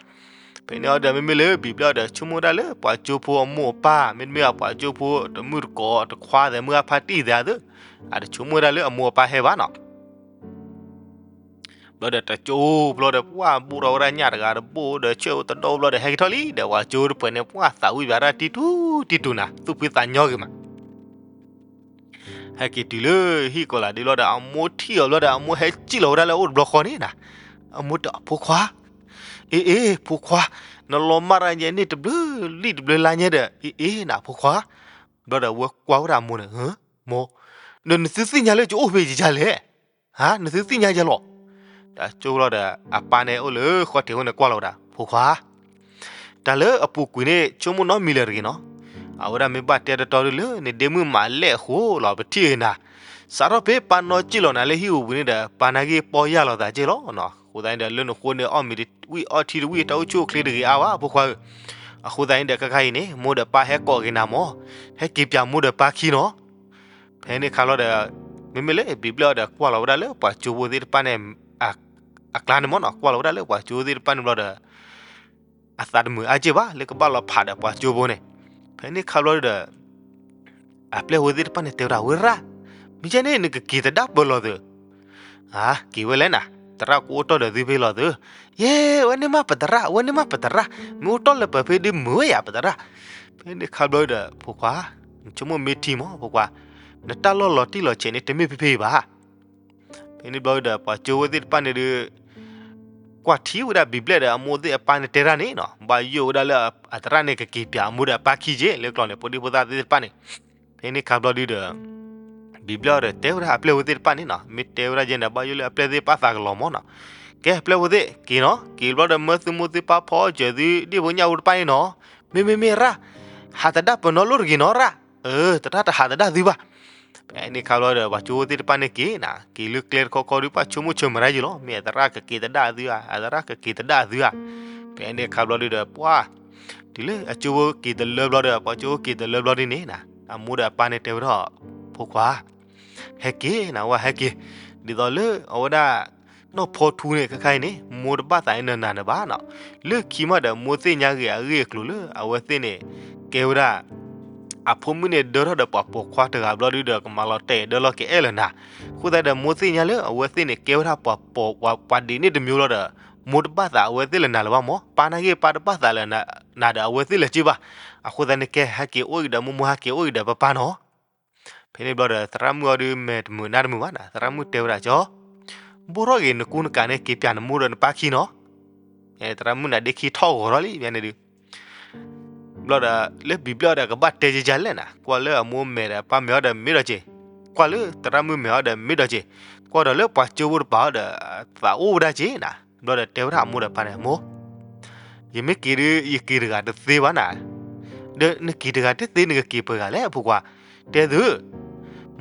ဖဲန့ၣ်အီၤဒီးမ့မ့ၢ်လၢဘံၣ်ဘျဲၣ်အီၤဒီး ဆိကမိၣ်ဝဲဒၣ်လၢပှၤကၠိဖိအမိၢ်အပၢ် မ့တမ့ၢ်အပှၤကၠိဖိတမုၣ်တကိးတခွါသဲးမုၢ်ဂၤဖါတံၢ်သဲးသု, အတဆိကမိၣ်ဝဲဒၣ်လၢအမိၢ်အပၢ်ဟဲဘၣ်နီၤ. ဘျီဒီးတကၠိဘျီဒီး ပှၢ်ဘူးထီၣ်ဝဲဒၣ်ညၣ်တဂၤတဘိဒီး ဆှဲးဝဲတဒီဘျီဒီး ဟဲက့ၤထီၣ်လံဒီး ပှၤကၠိတပှဲၤန့ၣ် ပှၢ်သးဝံၣ်ဘၣ်ဒၣ်တံတူတံတူနၤ သူၣ်ဖှံသးညီဂ့ၤမး ဟဲက့ၤတုၤလၢဟံၣ်ကိးလးဒ့ဘျီဒီး အမိၢ်ထံၣ်အီၤဘျီဒီး အမိၢ်ဟဲစံၣ်လီၤဝဲဒၣ်လၢအအိၣ်တဘျီဃီန့ၣ်နၤ, အမိၢ်တဲ ဖိခွါ, အ့ အ့ ဖိခွါ, နလီၤမၢ်တၢ်ယဲန့ၣ်တဘျုးလံၣ်တဘျုးလါညါဒီး အ့ အ့ နဖိခွါ, ဘျီဒီးဝဲကွၢ်ဝဲဒၣ်အမိၢ်န့ၣ်, မိၢ်, ဒီးနသုသ့ၣ်ညါလၢယအိၣ်ဖဲယကလဲၣ် ဟါ နသုသ့ၣ်ညါယဲလီၤ. တၢ်ကၠိလီၤဒီး အပၢ်န့ၣ်အိၣ်လၢဃီထံးဝဲန့ၣ်ကွၢ်လီၤဝဲဒၣ် ဖိခွါ, တၢ်လၢအပူၤကွံာ်န့ၣ် ဆိကမိၣ်နီတမံၤလၢၤတဂ့ၤနီၤ. အဝဲဒၣ်မ့ၢ်ဘၣ်တဲတတီဒုလၢနဒ့မုၣ်မၤလဲၢ်အဃိလီၤ ပထံၣ်ဂ့ၤနၤ. စးထီၣ်ဖဲပၢ်နီၢ်စံၣ်လီၤနၤလၢဟံၣ်ပူၤပူၤန့ၣ်ဒီး ပၢ်နာ်က့ပီၢ်ယၢ်လီၤသးက့လီၤ. အဃိသတးန့ၣ်ဒီး လၢနဃိန့ၣ် အီၣ်မ့ၤတဝံၣ်အီထံတဝံၣ် တၢ်အိၣ်ဆူၣ်အိၣ်ချ့တဂ့ၤအါဘၣ် ဖိခွါဧၢ. အဃိသတးန့ၣ်ဒီး ခဲခါအံၤန့ၣ် မိၢ်ဒီးပၢ်ဟဲကိးက့ၤနၤမၢ်, ဟဲက့ၤပၠးမိၢ်ဒီးပၢ်ခံနီၤ. ဖဲန့ၣ်ခါဘျီဒီး မ့မ့ၢ်လၢဘံၣ်ဘျဲၣ်အီၤဒီးကွၢ်လီၤဝဲဒၣ်လၢပှၤကၠိဖိသ့ၣ်တဖၣ်န့ၣ် အကျါန့ၣ်မၢ်နီၤ, ကွၢ်လီၤဝဲဒၣ်လၢပှၤကၠိဖိသ့ၣ်တဖၣ်န့ၣ်ဘျီဒီး အသးတမုာ်အါက့ၢ်ဘၣ် လၢကဘၣ်လီၤဖးဒီးပှၤကၠိဖိန့ၣ်. ဖဲန့ၣ်ခါဘျီဒီး အပျဲၢ်ဖိသ့ၣ်တဖၣ်န့ၣ်တဲဝဲဒၣ်, ဝဲရၣ်, မ့ၢ်ကဲန့ၣ် နကက့ၤသဒၣ်ပၢၢ်လီၤသုး, က့ၤဝဲလဲၣ်နၤ, သရၣ်ကအိၣ်တီၢ်ဒီးသုဖဲလီၤသုး, ယဲ, ဝဲန့ၣ်မးပသရၣ်, ဝဲန့ၣ်မးပသရၣ်, မ့ၢ်အိၣ်တီၢ်လၢပၢၢ်ဖဲဒုးမုာ်ဝဲယၤပသရၣ်. ဖဲန့ၣ်ခါဘျီဒီး ဖိခွါ, နဆိကမိၣ်မ့ၢ်ထံမၢ် ဖိခွါ, နတၢ်လီၢ်လီၤတံၢ်လီၤဆဲးန့ၣ် တမ့ၢ်ဖဲဖဲအံၤဘၣ်. ဖဲန့ၣ်ဘျီဒီး ပှၤကၠိဖိသ့ၣ်တဖၣ်န့ၣ်ဒုး ကွၢ်ထံၣ်ဝဲဒၣ်ဘံၣ်ဘျဲၣ်ဒီးအမိၢ်သ့ၣ်အပၢ်န့ၣ်တဲတၢ်န့ၣ်နီၤ, ဘၣ်ယိၣ်ဝဲဒၣ်လၢအသရၣ်န့ၣ်ကက့ၤပၠးအမိၢ်ဒီးအပၢ်ခံက့ၢ် လၢကျီၢ်န့ၣ် ဖိဒံဖိသၣ်သ့ၣ်တဖၣ်န့ၣ်. ဖဲန့ၣ်ခါဘျီဒုဒီး ဘံၣ်ဘျဲၣ်အီၤဒီးတဲဝဲဒၣ်အပျဲၢ်ဖိသ့ၣ်တဖၣ်န့ၣ်နီၤ, မ့ၢ်တဲဝဲဒၣ်ယဲန့ၣ် ဘၣ်ယိၣ်လၢအပျဲၢ်သ့ၣ်တဖၣ်သးကလီၤမၢ်နီၤ. ကဲ အပျဲၢ်ဖိသ့ၣ်က့ၤနီၤ, က့ၤဘျီဒီး မၢသုမိၢ်သုပၢ်ဖီအီၣ်စၢၤသု ဒ့ၣ်ဖိညၣ်ဖိတဖၣ်န့ၣ်နီၤ, မ့မ့မ့ၢ်ရၣ်, ဟးသဒၣ်ပၢၢ်နီတဘျီတဂ့ၤနီၤရၣ်, သရၣ်တဟးသဒၣ်သုဘၣ်. ဖဲန့ၣ်ခါဘျီဒီး ပှၤကၠိဖိသ့ၣ်တဖၣ်န့ၣ်က့ၤနၤ, က့ၤလၢကျဲတခီခီဒုး ဘၣ်ဆိကမိၣ်ဆၢမုၢ်ရၣ်ယံၤလီၤ, မ့ၢ်အသရၣ်ကက့ၤသဒၣ်အသုဧါ, အသရၣ်ကက့ၤသဒၣ်အသုဧါ. ဖဲန့ၣ်ခါဘျီဒုဒီး ပှၤ တုၤလၢအကၠိဖိက့ၤတလၢဘျီဒီး ပှၤကၠိဖိက့ၤတလၢဘျီဒုန့ၣ်နၤ, အမိၢ်ဒီးအပၢ်န့ၣ်တဲဝဲဒၣ်, ဖိခွါ, ဟဲက့ၤနၤဝဲ ဟဲက့ၤ, ဒ်သိးလၢအဝဲဒၣ် နီၢ်ဖီထူန့ၣ် ခဲခါအံၤန့ၣ် မိၢ်တဘၣ်သးအနၢၤနၤန့ၣ်ဘၣ်နီၤ, လၢခံမးဒီး မိၢ်သ့ၣ်ညါဂ့ၤအဂ့ၢ်အကျိၤလၢအဝဲသ့ၣ်န့ၣ် ကဲဝဲဒၣ် အဖိမုၣ်န့ၣ်ဒၢထီၣ်ဒီးပှၤပိာ်ခွါတဂၤဘျီဒုဒီး ကမၤလီၤတဲာ်ဒၢလီၤကအဲၣ်လၢၤနၤ, အဃိသတးဒီး မိၢ်သ့ၣ်ညါလၢအဝဲသ့ၣ်န့ၣ် ကဲဝဲဒၣ်ပှၤပိာ်ပှၤပှၤဒ်န့ၣ်တမံၤလီၤဒီး မိၢ်တဘၣ်သးအဝဲသ့ၣ်လၢၤနၤလၢၤဘၣ်မၢ်, ပၢ်နာ်က့ ပၢ်တဘၣ်သးလၢၤနၤဒီးအဝဲသ့ၣ်လၢၤက့ဘၣ်. အဃိသတးန့ၣ် ကဲဟဲက့ၤအိၣ်အံၤဒီးမိၢ်မိၢ် ဟဲက့ၤအိၣ်အံၤဒီးပၢ်ပၢ်နီၤ. ဖဲန့ၣ်ဘျီဒီး သရၣ်မုၣ်အီၤဒုးမဲာ်တမုာ်နါတမုာ်ဘၣ်နၤ, သရၣ်မုၣ်တဲဝဲဒၣ်ကၠီ, ဘိၣ်ထီၣ်ဂ့ၤနကူနကၤန့ၣ် က့ၤပၠးနမိၢ်ဒီးနပၢ်ခံနီၤ. သရၣ်မုၣ်န့ၣ် ဒ့ခံထီၣ်ဂီၤထီၣ်လံ ဖဲန့ၣ်ဒုး ဘျီဒီး လၢဘံၣ်ဘျဲၣ်အီၤဒီးကဘၣ်တဲကကလဲၣ်နၤ, ကွၢ်လၢအမိၢ်မဲာ်ဒီးပၢ်မဲာ်အီၤဒီးမ့ၢ်ဒီးက့ၤ, ကွၢ်လၢသရၣ်မုၣ်မဲာ်အီၤဒီးမ့ၢ်ဒီးက့ၤ, ကွၢ်ဒီးလၢပှၤကၠိဖိတပၤအီၤဒီး သးအိၣ်ဝဲဒၣ်က့ၤနၤ. ဘျီဒီးတဲဝဲဒၣ်အမိၢ်ဒီးပၢ်န့ၣ်, မိၢ်, ယမ့ၢ်က့ၤဒုး ယက့ၤတဂၤတသ့ဘၣ်နၤ, ဒီးနက့ၤတဂၤတသ့ နကက့ၤပှဲၤဂၤလဲၣ် အဖိခွါ, တဲသု,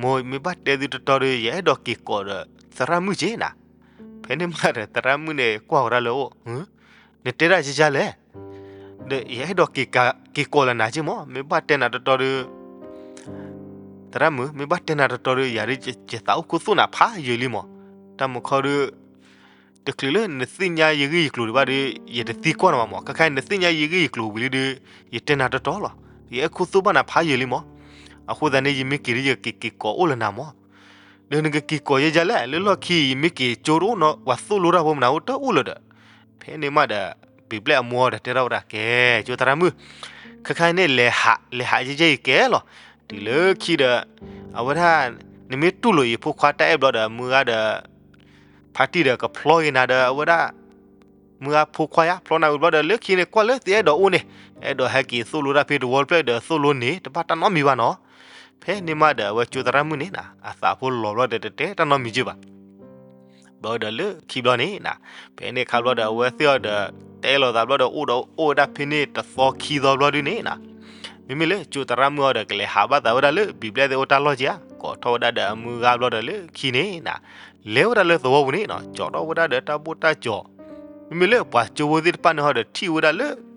မိၢ် မ့ၢ်ဘၣ်တဲသုတတီၤဒီး ယအဲၣ်ဒိးက့ၤကိးဒီးသရၣ်မုၣ်က့ၤနၤ. ဖဲန့ၣ်မးဒီး သရၣ်မုၣ်န့ၣ် ကွၢ်ဝဲဒၣ်လၢအအိၣ်, နတဲဒၣ်ကကလဲၣ်, ဒီးယအဲၣ်ဒိးက့ၤကိးလၢနၤက့ၤမၢ်, မ့ၢ်ဘၣ်တဲနၤတတီၤဒီး သရၣ်မုၣ် မ့ၢ်ဘၣ်တဲနၤတတီၤဒီး ယၤဒုး ယသးအိၣ်ခူသူၣ်နၤဖးယံာ်လံမၢ်. တၢ်မုာ်ခီဒုး တချုးလၢနသ့ၣ်ညါယဂ့ၢ်ယကျိၤဒံးဘၣ်ဒီး ယတသံကွၢ်နၤဘၣ်မၢ်. ခဲခါအံၤ နသ့ၣ်ညါယဂ့ၢ်ယကျိၤဝံၤလံဒီး ယတဲနၤတတီၤလီၤ. ယအဲၣ်ခူသူၣ်ဘၣ်နၤဖးယံာ်လံမၢ်. အဃိသတးန့ၣ် ယမ့ၢ်က့ၤဒီး ယကက့ၤကိးအိၣ်လၢနၤမၢ်. ဒီးနကက့ၤကိးယဲယဲလဲၣ်, လၢလီၢ်ခံအံၤ ယမ့ၢ်က့ၤကၠိတအိၣ်နီၤ ပှၤသိၣ်လိတၢ်ဖိမနုၤအိၣ်တအိၣ်လၢၤဒီး. ဖဲန့ၣ်မးဒီး ဘံၣ်ဘျဲၣ်အမိၢ်ဒီးတဲထီၣ်ဝဲဒၣ် ကဲ ကၠိသရၣ်မုၣ်, ခဲခါအံၤန့ၣ် လဲၤဟး လဲၤဟးယဲယဲအံၤကဲလီၤ. တုၤလၢခံဒီး အဝဲဒၣ် နမ့ၢ်တူၢ်လိာ်အံၤဖိခွါတၢ်အဲၣ်ဘျီဒီး မုၢ်ဂၤဒီး ဖါတံၢ်ဒီးကဖျီက့ၤနၤဒီး အဝဲဒၣ် မုၢ်ဂၤဖိခွါယါ ဖျီနၤဝံၤဘျီဒီး လၢခံန့ၣ် ကွၢ်လၢသုအဲၣ်ဒိးအိၣ်န့ၣ် အဲၣ်ဒိးဟဲက့ၤသိၣ်လိတၢ်ဖဲတဝီတဖျၢၣ်ဒီး သိၣ်လိန့ၣ် တဘၣ်တၢ်နီတမံၤဘၣ်နီၤ. ဖဲန့ၣ်မးဒီး အဝဲကၠိသရၣ်မုၣ်န့ၣ်နၤ အသးဖိလီၤဘျီဒီး တတဲတၢ်နီတမံၤက့ၤဘၣ်. ဘျီဒီးလၢခံဘျီန့ၣ်နၤ, ဖဲန့ၣ်ခါဘျီဒီး အဝဲသ့ၣ်အီၤဒီး တအဲၣ်လိာ်သးဘျီဒီး အိၣ်ဒီးအိၣ်ဝဲဒၣ်ဖဲန့ၣ်တသီခံသီဘျီဒုန့ၣ်နၤ, မ့မ့ၢ်လၢကၠိသရၣ်မုၣ်အီၤဒီး ကလဲၤဟးဘၣ်သးဝဲဒၣ်လၢ ဘံၣ်ဘျဲၣ်သ့ၣ်အိၣ်တၢ်လီၢ်က့ၤဧါ, ကိးထီၣ်ဝဲဒၣ်ဒီးအမုၢ်ဂၤဘျီဒီးလၢခံန့ၣ်နၤ, လဲၤဝဲဒၣ်လၢသဝီပူၤန့ၣ်နီၤ, ကၠီထီၣ်ဝဲဒၣ်ဒီးတၢ်ဘိၣ်တၢ်ကၠီၤ, မ့မ့ၢ်လၢပှၤကၠိဖိသ့ၣ်တဖၣ်န့ၣ်ဟီဒီး ထံၣ်ဝဲဒၣ်လၢ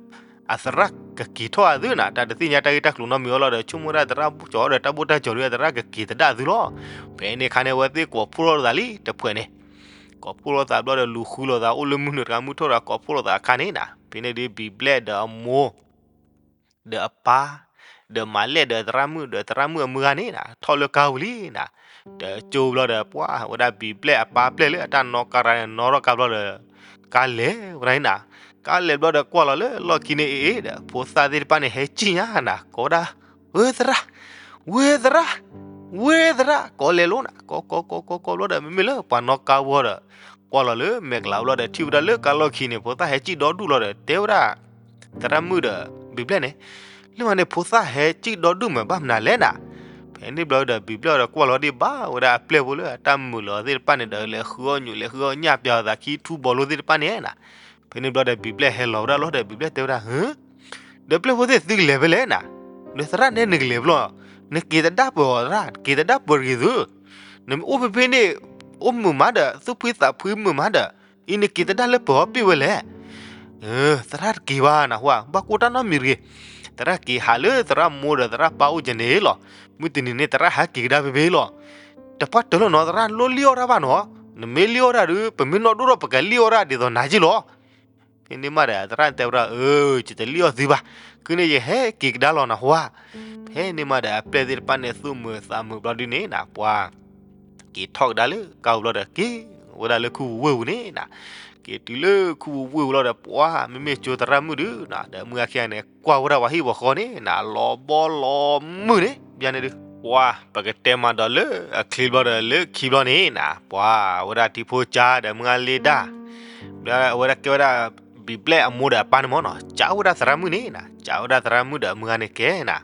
အသရၣ်ကက့ၤထီၣ်အသုနၤ, တၢ်တသ့ၣ်ညါတၢ်ဂ့ၢ်တၢ်ကျိၤနီတမံၤအီၤလီၤဒီး ဆိကမိၣ်ဝဲဒၣ်သရၣ်ကၠီဒီးတၢ်ဘိၣ်တၢ်ကၠီၤဒီး အသရၣ်ကက့ၤသဒၣ်အသုလီၤ. ဖဲန့ၣ်အခါန့ၣ် အဝဲသ့ၣ်ကိးဖှိၣ်လိာ်သးလံတဖှဲးန့ၣ်, ကိးဖှိၣ်လိာ်သးဘျီဒီး လူၤဃုလိာ်သး အိၣ်လၢမုၢ်နုာ်တဂၤမုၢ်ထီၣ်တဂၤ ကိးဖှိၣ်လိာ်သးအခါန့ၣ်နၤ, ဖဲန့ၣ်ဒုး ဘံၣ်ဘျဲၣ်ဒီးအမိၢ် ဒီးအပၢ်, ဒီးမၤလဲၣ်ဒီးသရၣ်မုၣ် ဒီးသရၣ်မုၣ်အမုၢ်ဂၤန့ၣ်နၤ ထီၣ်လၢကါပူၤလံနၤ, ဒီးကၠိဘျီဒီး ပှၤဝဲဒၣ်ဘံၣ်ဘျဲၣ်အပၢ်ပျဲၢ်လၢအတၢ်နီၣ်ကါရၤန့ၣ် နီၣ်ထီၣ်ကါဘျီဒီး ကါလဲၤဝဲဒၣ်န့ၣ်နၤ, ကါလဲၤဘျီဒီးကွၢ်လီၤလၢလီၢ်ခံန့ၣ်အ့ၣ်ဒီး ဖိသၣ်သ့ၣ်တဖၣ်န့ၣ် ဟဲစံၣ်ညါနၤ ကိးဝဲဒၣ်, ဝ့သရၣ်, ဝ့သရၣ်, ဝ့သရၣ် ကိးလဲၤလိနၤ, ကိးကိးကိးကိးကိးဘျီဒီး မ့မ့ၢ်လၢပှၤနီၣ်ကါဝီဒီး ကွၢ်လီၤလၢမဲာ်ကလၤဘျီဒီး ထံၣ်ဝဲဒၣ်လၢကါလီၢ်ခံန့ၣ် ဖိသၣ်ဟဲစံၣ်ဒီဒူၣ်လီၤဒီး တဲဝဲဒၣ် သရၣ်မုၣ်ဒီး ဘံၣ်ဘျဲၣ်န့ၣ်, လၢမးန့ၣ် ဖိသၣ်ဟဲစံၣ်ဒီဒူၣ်မးဘၣ်မနုၤလဲၣ်နၤ. ဖဲန့ၣ်ဘျီဒီး ဘံၣ်ဘျဲၣ်ဒီးကွၢ်လီၤဒံးဘၣ်ဝဲဒၣ်အပျဲၢ်ဖိလၢအတၢ်မုာ်လီၤသ့ၣ်တဖၣ်န့ၣ်ဒီး လဲၤဃုအီၣ်ညူး လဲၤဃုအီၣ်ညၣ်ပျီသးခံထူဘီလိသ့ၣ်တဖၣ်န့ၣ်နၤ. ဖဲန့ၣ်ဘျီဒီး ဘံၣ်ဘျဲၣ်ဟဲလီၤဝဲဒၣ်လီၤဒီး ဘံၣ်ဘျဲၣ်တဲဝဲဒၣ် ဟၢ, ဒီးပျဲၢ်ဖိသ့ၣ်သုကလဲၤဖဲလဲၣ်နၤ, ဒီးသရၣ်နဲနကလဲၤဘျီ, နက့ၤသဒၣ်ပၢၢ်အီၤသရၣ် က့ၤသဒၣ်ပၢၢ်တဂ့ၤသု, နမ့ၢ်အိၣ်ဖဲဖဲန့ၣ် အိၣ်မုာ်မးဒီး သူၣ်ဖှံသးဖှံမုာ်မးဒီး အံၤနက့ၤသဒၣ်လၢပၢၢ်အီၤပ့ၢ်ဝဲလဲၣ်. သရၣ်တက့ၤဘၣ်နဟူဧါ, ဘၣ်ကိၢ်တၢ်နီတမံၤတဂ့ၤ. သရၣ်က့ၤဟးလၢသရၣ်မိၢ်ဒီးသရၣ်ပၢ်အိၣ်ကန့ၣ်လီၤ. မုၢ်တနံၤန့ၣ် သရၣ်ဟဲက့ၤကဒါဖဲဖဲလီၤ. တပှၢ်တၢၢ်လီၤနီၤ, သရၣ်လိၣ်လံၣ်အီၣ်တၢ်ဘၣ်နီၤ. နမ့ၢ်လံၣ်အီၣ်တၢ်ဒီး ပမ့ၢ်နီၣ်ဒိၣ်ထီၣ် ပကလံၣ်အီၣ်တၢ်ဒ်သိးနၤက့လီၤ. ဖဲန့ၣ်မးဒီး သရၣ်တဲဝဲဒၣ်, အၢ ယတလံၣ်အီၣ်သုဘၣ်, ခုန့ၣ်ယဟဲက့ၤကဒါလီၤနဟူဧါ. ဖဲန့ၣ်မးဒီး အပျဲၢ်သ့ၣ်တဖၣ်န့ၣ် သူၣ်မုာ်သးမုာ်ဘျီဒုန့ၣ်နၤ, ပှၤက့ၤထီၣ်ကဒါလၢကါပူၤဘျီဒီး က့ၤဝဲဒၣ်လၢခူပူၤဝ့ၢ်ပူၤန့ၣ်နၤ. က့ၤတုၤလၢခူပူၤဝ့ၢ်ပူၤလီၤဒီး ပှၤမ့မ့ၢ်ကၠိသရၣ်မုၣ်ဒုနၤ, ဒီးမုၢ်ဂၤခံဂၤန့ၣ် ကွၢ်ဝဲဒၣ်ပှၤဟံၣ်ပှၤဃီန့ၣ်နၤ, လီၤဘီလီၤမုၢ်န့ၣ် ဘၣ်န့ၣ်ဒုး, ပှၤ ပကတဲမးဒီးလၢအချံဘျီဒီး လၢခံဘျီန့ၣ်နၤ, ပှၤဝဲဒၣ်ထံဖိကၢ်ဒီးမုၢ်ဂၤလ့ဒၣ်, အဝဲဒၣ်ကဲဝဲဒၣ် ဘံၣ်ဘျဲၣ်အမိၢ်ဒီးအပၢ်န့ၣ်မးနီၤ, ကးဝဲဒၣ်သရၣ်မုၣ်န့ၣ်နၤ, ကးဝဲဒၣ်သရၣ်မုၣ်ဒီးမုၢ်ဂၤန့ၣ်ကဲနၤ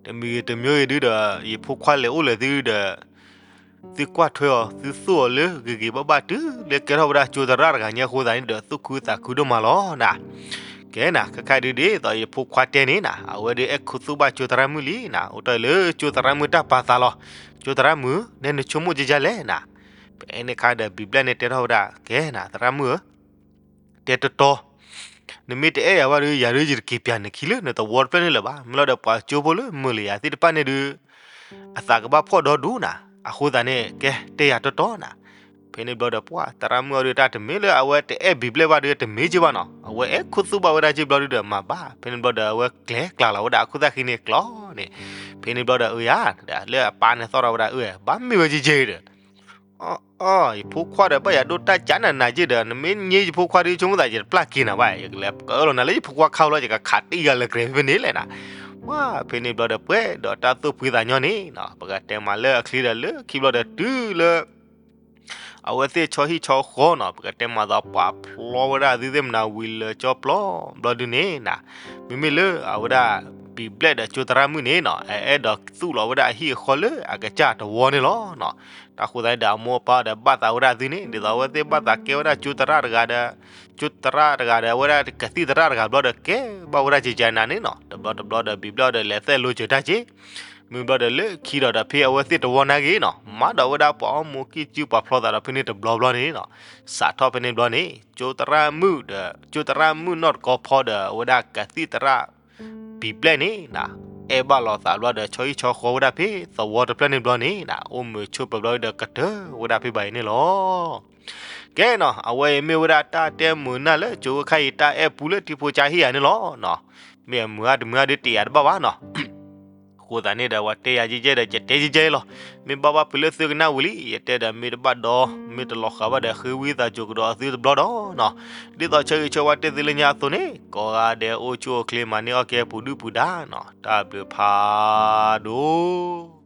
တမံၤဂ့ၤတမံၤဂ့ၤဒုဒီး ယဖိခွါလဲၤအိၣ်လဲၤသုဒီး သုကွၢ်ထွဲအီၤ သုသိၣ်အီၤလၢဂ့ၤဂ့ၤဘၣ်ဘၣ် တုၤလၢကဲထီၣ်ဝဲဒၣ်ကၠိသရၣ်တဂၤညါအဃိသတးန့ၣ်ဒီး သူၣ်ခုသးခုဒိၣ်မးလီၤနၤ. ကဲနၤ ခဲခါဒုဒ်သိးယဖိခွါတဲန့ၣ်နၤ, အဝဲဒုးအဲၣ်ခူသူၣ်ဘၣ်ကၠိသရၣ်မုၣ်လံနၤ, အိၣ်တ့ၢ်လၢကၠိသရၣ်မုၣ်တၢ်ပာ်သးလီၤ. ကၠိသရၣ်မုၣ် နဲနဆိကမိၣ်ကဲကဲလဲၣ်နၤ. ဖဲန့ၣ်အခါဒီး ဘံၣ်ဘျဲၣ်န့ၣ်တဲထီၣ်ဝဲဒၣ်, ကဲနၤ သရၣ်မုၣ်ဧၢ တဲတတီ, နမ့ၢ်တအဲၣ်ယၤဘၣ်ဒီး ယၤဒုးယတက့ၤပျၢ်နခံလၢနသဝီတဖျၢၣ်န့ၣ်လၢၤဘၣ်. မ့ၢ်လီၤဒီးပှၤကၠိဖိလၢမုာ်လၢယၤသ့ၣ်တဖၣ်န့ၣ်ဒုး အသးကဘၣ်ဖှီၣ်ဒီဒူၣ်နၤ, အဃိသတးန့ၣ် ကဲတဲယၤတတီနၤ. ဖဲန့ၣ်ဘျီဒီး ပှၤသရၣ်မုၣ်အီၤဒုး တၢ်တမ့ၢ်လၢအဝဲတအဲၣ်ဘံၣ်ဘျဲၣ်ဘၣ်ဒီး တမ့ၢ်က့ဘၣ်နီၤ, အဝဲအဲၣ်ခူသူၣ်ဘၣ်ဝဲဒၣ်က့ဘျီဒုဒီးမၤဘၣ်. ဖဲန့ၣ်ဘျီဒီး အဝဲကျဲၤကျါလီၤဝဲဒၣ်အခိၣ်သၣ်ခံန့ၣ်ကျီန့ၣ်, ဖဲန့ၣ်ဘျီဒီး အၢယၤ လၢအပၢ်န့ၣ်သီၣ်ထီၣ်ဝဲဒၣ် အၢ ဘၣ်မ့ၢ်ဝဲက့က့ဒီး အီ ယဖိခွါဒီး ဘၣ်ယၤဒိၣ်တၢ်ကးနၤနၤက့ဒီး နမ့ၢ်ညါယဖိခွါဒီး ဆိကမိၣ်သး ယတပျၢ်က့ၤနၤဘၣ်, ယကလဲၤကလီၤနၤလၢယဖိခွါခါလီၤ, ယကခးတံၢ်ယၤလၢကြဲးဖဲန့ၣ်လဲၣ်နၤ. ဝဲ ဖဲန့ၣ်ဘျီဒီး ပှဲၤဒီးတၢ်သူၣ်ဖှံသးညီန့ၣ်နီၤ, ပကတဲမးလၢအချံဒီး လၢခံဘျီဒီးတုၤလၢ အဝဲသ့ၣ်ဆီဟံၣ်ဆီဃီနီၤ, ပကတဲမးဒီး ပှၤဖျီဝဲဒၣ်သုသ့ၣ်မနၤဝံၤလၢာ်ကၠီပျီဘျီဒုန့ၣ်နၤ, မ့မ့ၢ်လၢအဝဲဒၣ် ဘံၣ်ဘျဲၣ်ဒီးကၠိသရၣ်မုၣ်န့ၣ်နီၤ, အအဲၣ်ဒိးသူၣ်လီၤဝဲဒၣ်အဟံၣ်အဃီလၢအကစၢ်တဝီန့ၣ်လီၤနီၤ. တၢ်ဃိသတးဒီး အမိၢ်အပၢ်ဒီးဘၣ်သးဝဲဒၣ်သုန့ၣ် ဒ်သိးအဝဲသ့ၣ်ဘၣ်သးကဲဝဲဒၣ်ကၠိသရၣ်တဂၤဒီး ကၠိသရၣ်တဂၤဒီး အဝဲဒၣ်ကသံၣ်သရၣ်တဂၤဘျီဒီး ကဲဘၣ်ဝဲဒၣ်ကကနၤန့ၣ်နီၤ. တဘျီတဘျီဒီး ဘံၣ်ဘျဲၣ်ဒီးလဲၤသဲၣ်လိၤစၢၤတၢ်က့ မ့ၢ်ဘျီဒီးလၢခံဒီးဒီး ဖဲအဝဲသ့ၣ်တဝီနာ်က့နီၤ, မၤဒီးဝဲဒၣ်ပှၤအီၣ်မူကံၣ်စုပှၤဖျီသးဒီးဖဲန့ၣ်တဘျီဘျီန့ၣ်နီၤ, စးထီၣ်ဖဲန့ၣ်ဘျီန့ၣ် ကၠိသရၣ်မုၣ်ဒီး ကၠိသရၣ်မုၣ်နီၢ်တကီဖီဒီး အဝဲဒၣ်ကသံၣ်သရၣ် ဘံၣ်ဘျဲၣ်န့ၣ်နၤ, အဲၣ်ဘၣ်လိာ်သးဘျီဒီး ဆီဟံၣ်ဆီဃီဝဲဒၣ်ဖဲသဝီတဖျၢၣ်န့ၣ်ဘျီန့ၣ်နၤ, အိၣ်မုာ်ဆိးပၢၤဘျီဒီးကတၢၢ်ဝဲဒၣ်ဖဲဘၣ်အံၤန့ၣ်လီၤ. ကဲနီၤ, အဝဲအံၤမ့ၢ်ဝဲဒၣ်တၢ်တဲမုာ်နၢ်လၢကၠိဝဲခါအံၤ တၢ်အဲၣ်ပူလၢထံဖိကၠါဟံၣ်ယၤန့ၣ်လီၤနီၤ. မ့ၢ်အမုာ်ဧါတမုာ်ဧါဒုး တယာ်တဘၣ်ဘၣ်နီၤ. အဃိသတးန့ၣ်ဒီး ပှၤတဲယၤယဲၢ်ယဲၢ်ဒီး ယတဲယဲၢ်ယဲၢ်လီၤ. မ့ၢ်ဘၣ်ဘၣ်ဖုးလၢသုကနၣ်ဝံၤလံ, ယတဲဒီးမ့ၢ်တဘၣ်ဒီး မ့ၢ်တလီၤဃာ်ဘၣ်ဒီး ဃ့ဝံသးစူၤကဒီးအသုတဘျီဒီးနီၤ. ဒ်သိးဆၢဂ့ၤဆၢဝါတဲသုလၢညါအသိးန့ၣ်, ကိးဂၤဒဲးအိၣ်ဆူၣ်အိၣ်ချ့ မၤန့ၢ်အီၣ်ကဲပူၤဒုၣ်ပူၤဒါနီၤ. တၢ်ဘျုးဖးဒိၣ်